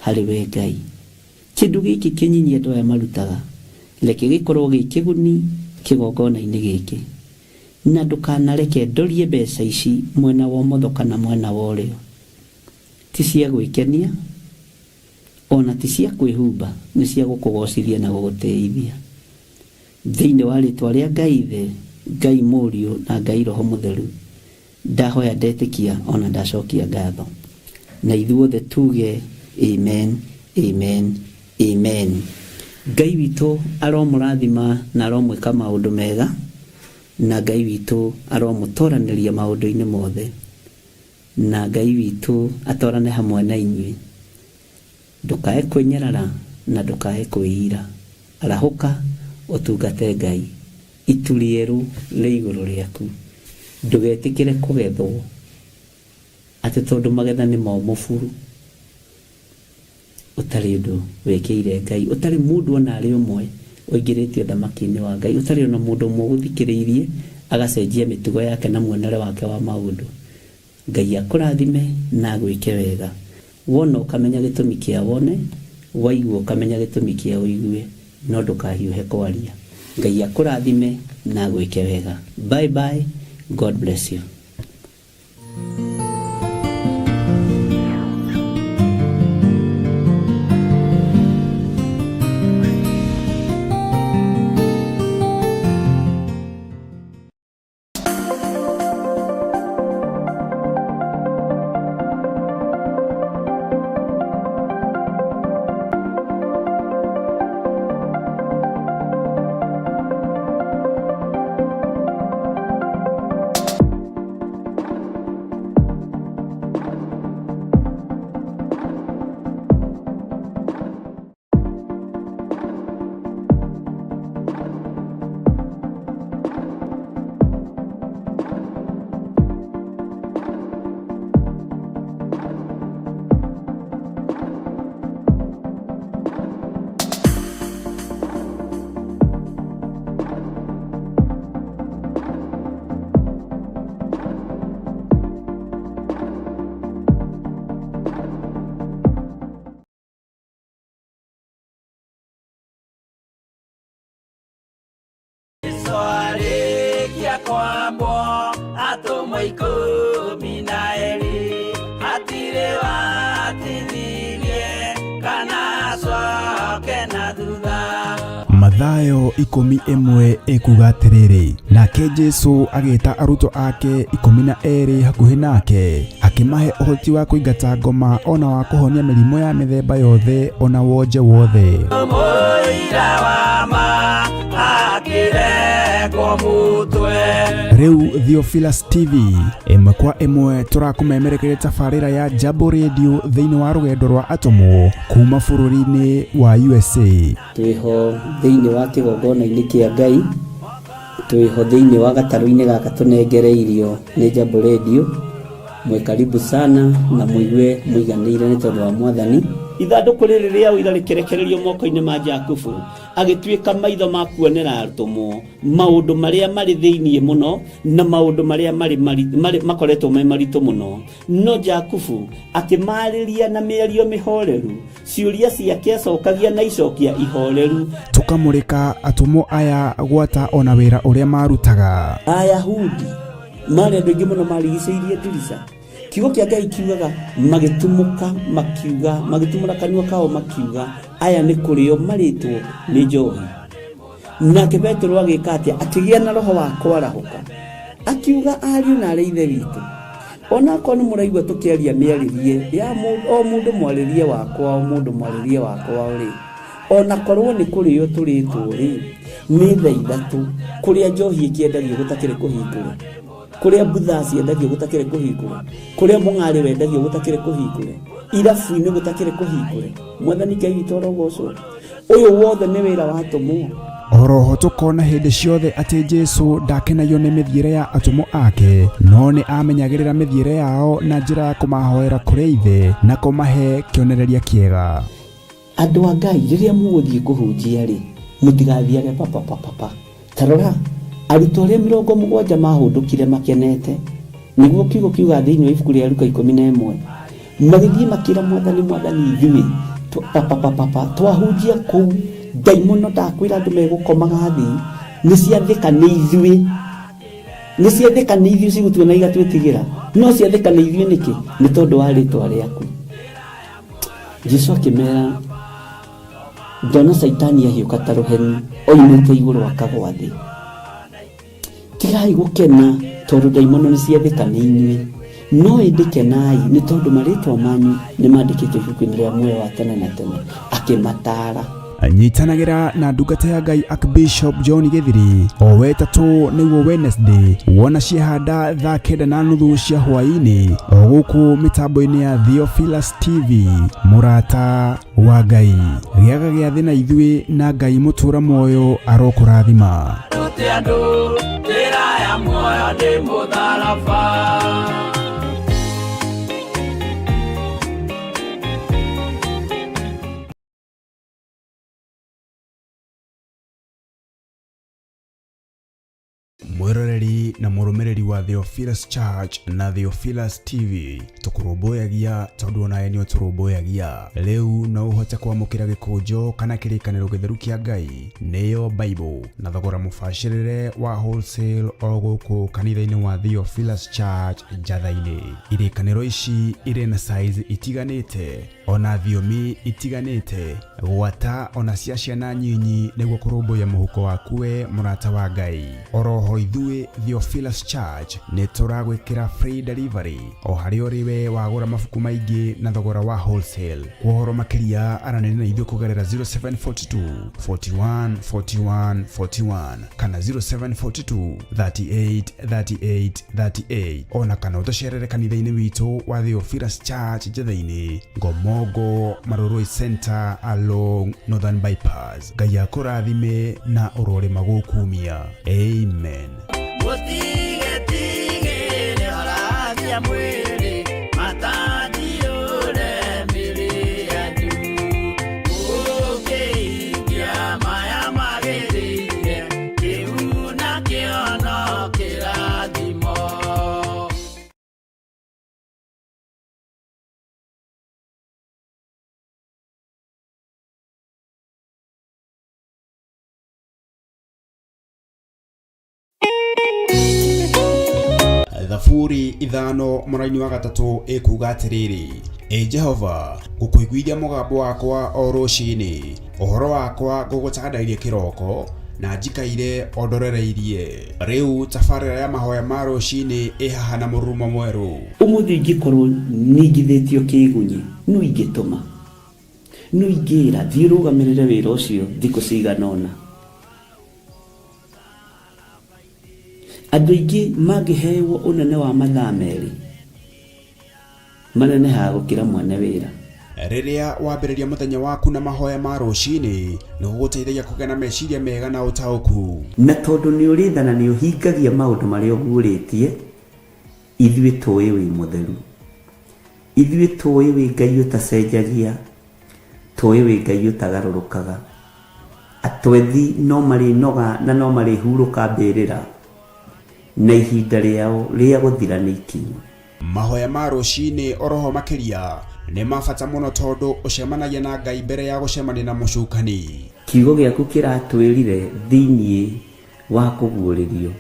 harĩ we Ngai. Kĩndũ gĩkĩ kĩnyinyi andũ aya marutaga, reke gĩkorwo gĩ kĩguni kĩgongona-inĩ gĩkĩ. Na ndũkanareke ndorie mbeca ici mwena wa ũmotho kana mwena wa ũrĩo. Ti cia gwĩkenia, o na ti cia kwĩhumba, nĩ cia gũkũgoocithia na gũgũtĩithia. Thĩinĩ wa rĩtwa rĩa Ngai Ithe, Ngai Mũriũ na Ngai Roho Mũtheru, ndahoya ndetĩkia o na ndacokia ngatho. Na ithuothe tuge amen, amen, amen. Ngai witũ aromũrathima na aromwĩka maũndũ mega, na Ngai witũ aromũtoranĩria maũndũ-inĩ mothe, na Ngai witũ atorane hamwe na inyuĩ. Ndũkae kwĩnyarara na ndũkae kwĩira. Arahũka ũtungate Ngai. Itu rĩerũ rĩ igũrũ rĩaku. Ndũgetĩkĩre kũgethwo atĩ tondũ magetha nĩ momũ buru, ũtarĩ ũndũ wĩkĩire Ngai, ũtarĩ mũndũ ona arĩ ũmwe ũingĩrĩtio ũthamaki-inĩ wa Ngai, ũtarĩ ona mũndũ ũmwe ũgũthikĩrĩirie agacenjia mĩtugo yake na muonere wake wa maũndũ. Ngai akũrathime na agwĩke wega. Wona ũkamenya gĩtũmi kĩa wone, waigua ũkamenya gĩtũmi kĩa ũigue, no ndũkahiũhe kwaria. Ngai akũrathime na agwĩke wega. Bye bye, God bless you. Arĩkia kwambwo atũmwo ikũmi na erĩ hatirĩ watithirie kana acoke na thutha. Mathayo 11 ĩkuga atĩrĩrĩ, nake Jesu agĩta arutwo ake 12 hakuhĩ nake, akĩmahe ũhoti wa kũingata ngoma ona wa kũhonia mĩrimũ ya mĩthemba yothe ona wonje wothe. Mũira wa ma akĩrengwo mũtwe. Rĩu Theophilus TV ĩmwe kwa ĩmwe tũrakũmemerekeria tabarĩra ya Jambo Radio thĩinĩ wa rũgendo rwa atũmwo kuma bũrũri-inĩ wa USA. Twĩho thĩinĩ wa kĩgongona-inĩ kĩa Ngai, twĩho thĩinĩ wa gatarũ-inĩ gaka tũnengereirio nĩ Jambo Radio. Mwĩ karibu sana na mũigue mũiganĩire nĩ tondũ wa Mwathani. Ithandũkũ rĩrĩ rĩa ũira rĩkĩrekererio moko-inĩ ma Jakubu, agĩtuĩka maitho ma kuonera atũmwo maũndũ marĩa marĩ thĩinĩ mũno na maũndũ marĩa marĩ makoretwo me maritũ mũno. No Jakubu akĩmarĩria na mĩario mĩhoreru, ciũria ciake acokagia na icokia ihoreru. Tũkamũrĩka atũmwo aya gwata ona wĩra ũrĩa marutaga. Ayahudi marĩ andũ aingĩ mũno marigicĩirie ndirica. Kiugo kĩa Ngai kiugaga magĩtumũka makiuga, magĩtumũra kanua kao makiuga, aya nĩ kũrĩo marĩtwo nĩ njohi. Nake Petero agĩka atĩa? Akĩgĩa na roho wa kwarahũka, akiuga ariũ na arĩ ithe witũ, onakorwo nĩ mũraigua tũkĩaria mĩarĩrie ya o mũndũ mwarĩrie wakwa, o mũndũ mwarĩrie wakwa rĩ, onakorwo nĩ kũrĩo tũrĩtwo rĩ, nĩ thaa ithatũ kũrĩa njohi ĩkĩendagio gũtakĩrĩ kũhingũre, kũrĩa mbutha ciendagio gũtakĩrĩ kũhingũre, kũrĩa mũng'arĩ wendagio gũtakĩrĩ kũhingũre, irabu-inĩ gũtakĩrĩ kũhingũre. Mwathani Ngai witũ arogocwo. Ũyũ wothe nĩ wĩra wa atũmwo. Oroho tũkona hĩndĩ ciothe atĩ Jesu ndakenagio nĩ mĩthiĩre ya atũmwo ake, no nĩ amenyagĩrĩra mĩthiĩre yao na njĩra ya kũmahoera kũrĩ Ithe na kũmahe kĩonereria kĩega. Andũ a Ngai, rĩrĩa mũgũthiĩ kũhunjia-rĩ, mũtigathiage papapapapa. Ta rora, arutwo arĩa 70 maahũndũkire makenete, nĩguo kiugo kiugaga thĩinĩ wa ibuku rĩa Luka 11, magĩthiĩ makĩra Mwathani, Mwathani, ithuĩ papapapapa twahunjia kũu, ndaimono ndakwĩra andũ megũkomaga thĩ, nĩ ciathĩka nĩ ithuĩ. Nĩ ciathĩka nĩ ithuĩ cigũtuona igatwĩtigĩra. No ciathĩka nĩ ithuĩ nĩkĩ? Nĩ tondũ wa rĩtwa rĩaku. Jesu akĩmera, ndona Caitani ahiũka ta rũheni oimĩte igũrũ akagwa thĩ. Tigai gũkena tondũ ndaimono nĩ ciathĩka nĩ inyuĩ, no ĩndĩ kenai nĩ tondũ marĩĩtwa manyu nĩ mandĩkĩtwo ibuku-inĩ rĩa muoyo wa tene na tene. Akĩmataara. Nyitanagĩra na ndungata ya Ngai Archbishop John Gĩthiri o wetatũ nĩguo Wednesday wona ciehanda thaa 9:30 cia hwaĩ-inĩ o gũkũ mĩtambo-inĩ ya Theophilus TV. Mũrata wa Ngai, gĩaga gĩathĩ na ithuĩ na Ngai mũtũra muoyo arokũrathima. Rute andũ njĩra ya muoyo nĩ mũtharaba. Mwĩroreri na mũrũmĩrĩri wa Theophilus Church na Theophilus TV, tũkũrũmbũyagia tondũ onawe nĩ ũtũrũmbũyagia. Rĩu no ũhote kwamũkĩra gĩkũnjo kana kĩrĩkanĩro gĩtheru kĩa Ngai, nĩyo Bible, na thogora mũbacĩrĩre wa wholesale o gũkũ kanitha-inĩ wa Theophilus Church Njatha-inĩ. Irĩkanĩro ici irĩ na size itiganĩte ona thiomi itiganĩte, gwata ona cia ciana nyinyi nĩguo kũrũmbũiya mũhuko waku we mũrata wa Ngai. Oroho ithuĩ Theophilus Church nĩ tũragwĩkĩra free delivery o harĩa ũrĩ we wagũra mabuku maingĩ na thogora wa wholesale. Kwa ũhoro makĩria aranĩria na ithuĩ kũgerera 0742 41 41 41 kana 0742 38 38 38 ona kana ũtũcerere kanitha-inĩ witũ wa Theophilus Church Njetha-inĩ, Ngomongo Marurui Center along Northern Bypass. Ngai akũrathime na ũrorĩma gũkumia. Amen. Mũtigetigĩre horagia mwĩrĩ, matanjiũre mĩrĩ yanyu. Mũkĩhingia maya magĩrĩire, kĩu nakĩo no kĩrathimo. Thaburi 5 mũraini wa 3 ĩkuga atĩrĩrĩ, Ĩ Jehova, ngũkũiguithia mũgambo wakwa o rũcinĩ, ũhoro wakwa ngũgũtandairie kĩroko, na njikaire o ndorereirie. Rĩu tabarĩra ya mahoya ma rũcinĩ ĩ haha na mũrurumo mwerũ. Ũmũthĩ ingĩkorwo ningithĩtio kĩgunyi, nũ ingĩtũma? Nũ ingĩra thiĩ ũrũgamĩrĩre wĩra ũcio thikũ cigana ũna? Andũ aingĩ mangĩhewo ũnene wa mathaa 2, manenehaga gũkĩra mwene wĩra. Rĩrĩa wambĩrĩria mũthenya waku na mahoya ma rũcinĩ, nĩ gũgũteithagia kũgĩa na meciria mega na ũtaũku. Na tondũ nĩ ũrĩ tha na nĩ ũhingagia maũndũ marĩa ũguũrĩtie, ithuĩ tũĩ wĩ mũtheru. Ithuĩ tũĩ wĩ Ngai ũtacenjagia, tũĩ wĩ Ngai ũtagarũrũkaga. Atwethi no marĩnoga na no marĩhurũka mbĩrĩra, na ihinda rĩao rĩa gũthira nĩ ikinyu. Mahoya ma rũcinĩ oroho makĩria nĩ ma bata mũno tondũ ũcemanagia na Ngai mbere ya gũcemania na mũcukani. Kiugo gĩaku kĩratwĩrire thĩinĩ wa kũguũrĩrio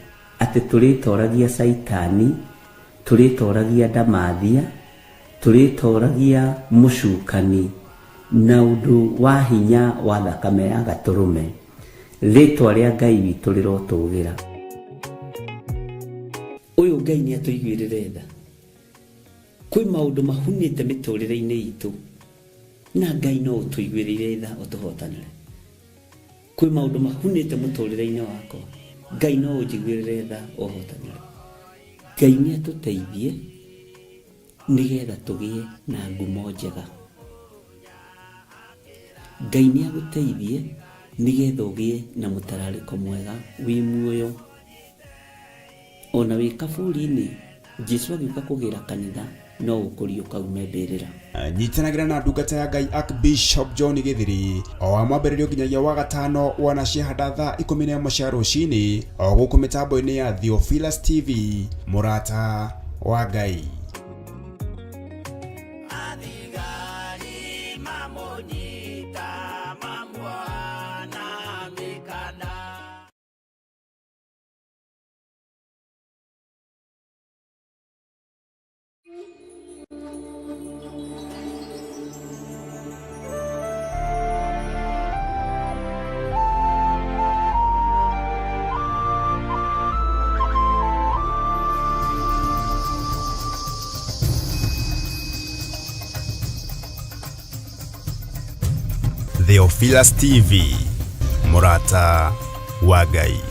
atĩ tũrĩtoragia Caitani, tũrĩtoragia ndamathia, tũrĩtoragia mũcukani na ũndũ wa hinya wa thakame ya gatũrũme. Rĩtwa rĩa Ngai witũ rĩrotũgĩra. Ũyũ Ngai nĩ atũiguĩrĩre tha. Kwĩ maũndũ mahunĩte mĩtũrĩre-inĩ itũ na Ngai no ũtũiguĩrĩire tha ũtũhotanĩre. Kwĩ maũndũ mahunĩte mũtũrĩre-inĩ wakwa, Ngai no ũnjiguĩrĩre tha ũhotanĩre. Ngai nĩ atũteithie nĩgetha tũgĩe na ngumo njega. Ngai nĩ agũteithie. Nĩgetha ũgĩe na mũtararĩko mwega wĩ muoyo ona wĩ kaburi-inĩ. Jesu agĩũka kũgĩra kanitha no ũkũriũka ume mbĩrĩra. Nyitanagĩra na ndungata ya Ngai Archbishop John Gĩthiri o wa mwambĩrĩrio nginyagia wa gatano wanaciehanda thaa 11 cia rũcinĩ o gũkũ mĩtambo-inĩ ya Theophilus TV, mũrata wa Ngai. Athigari mamũnyita mamuoha na mĩkanda. Theophilus TV, mũrata wa Ngai.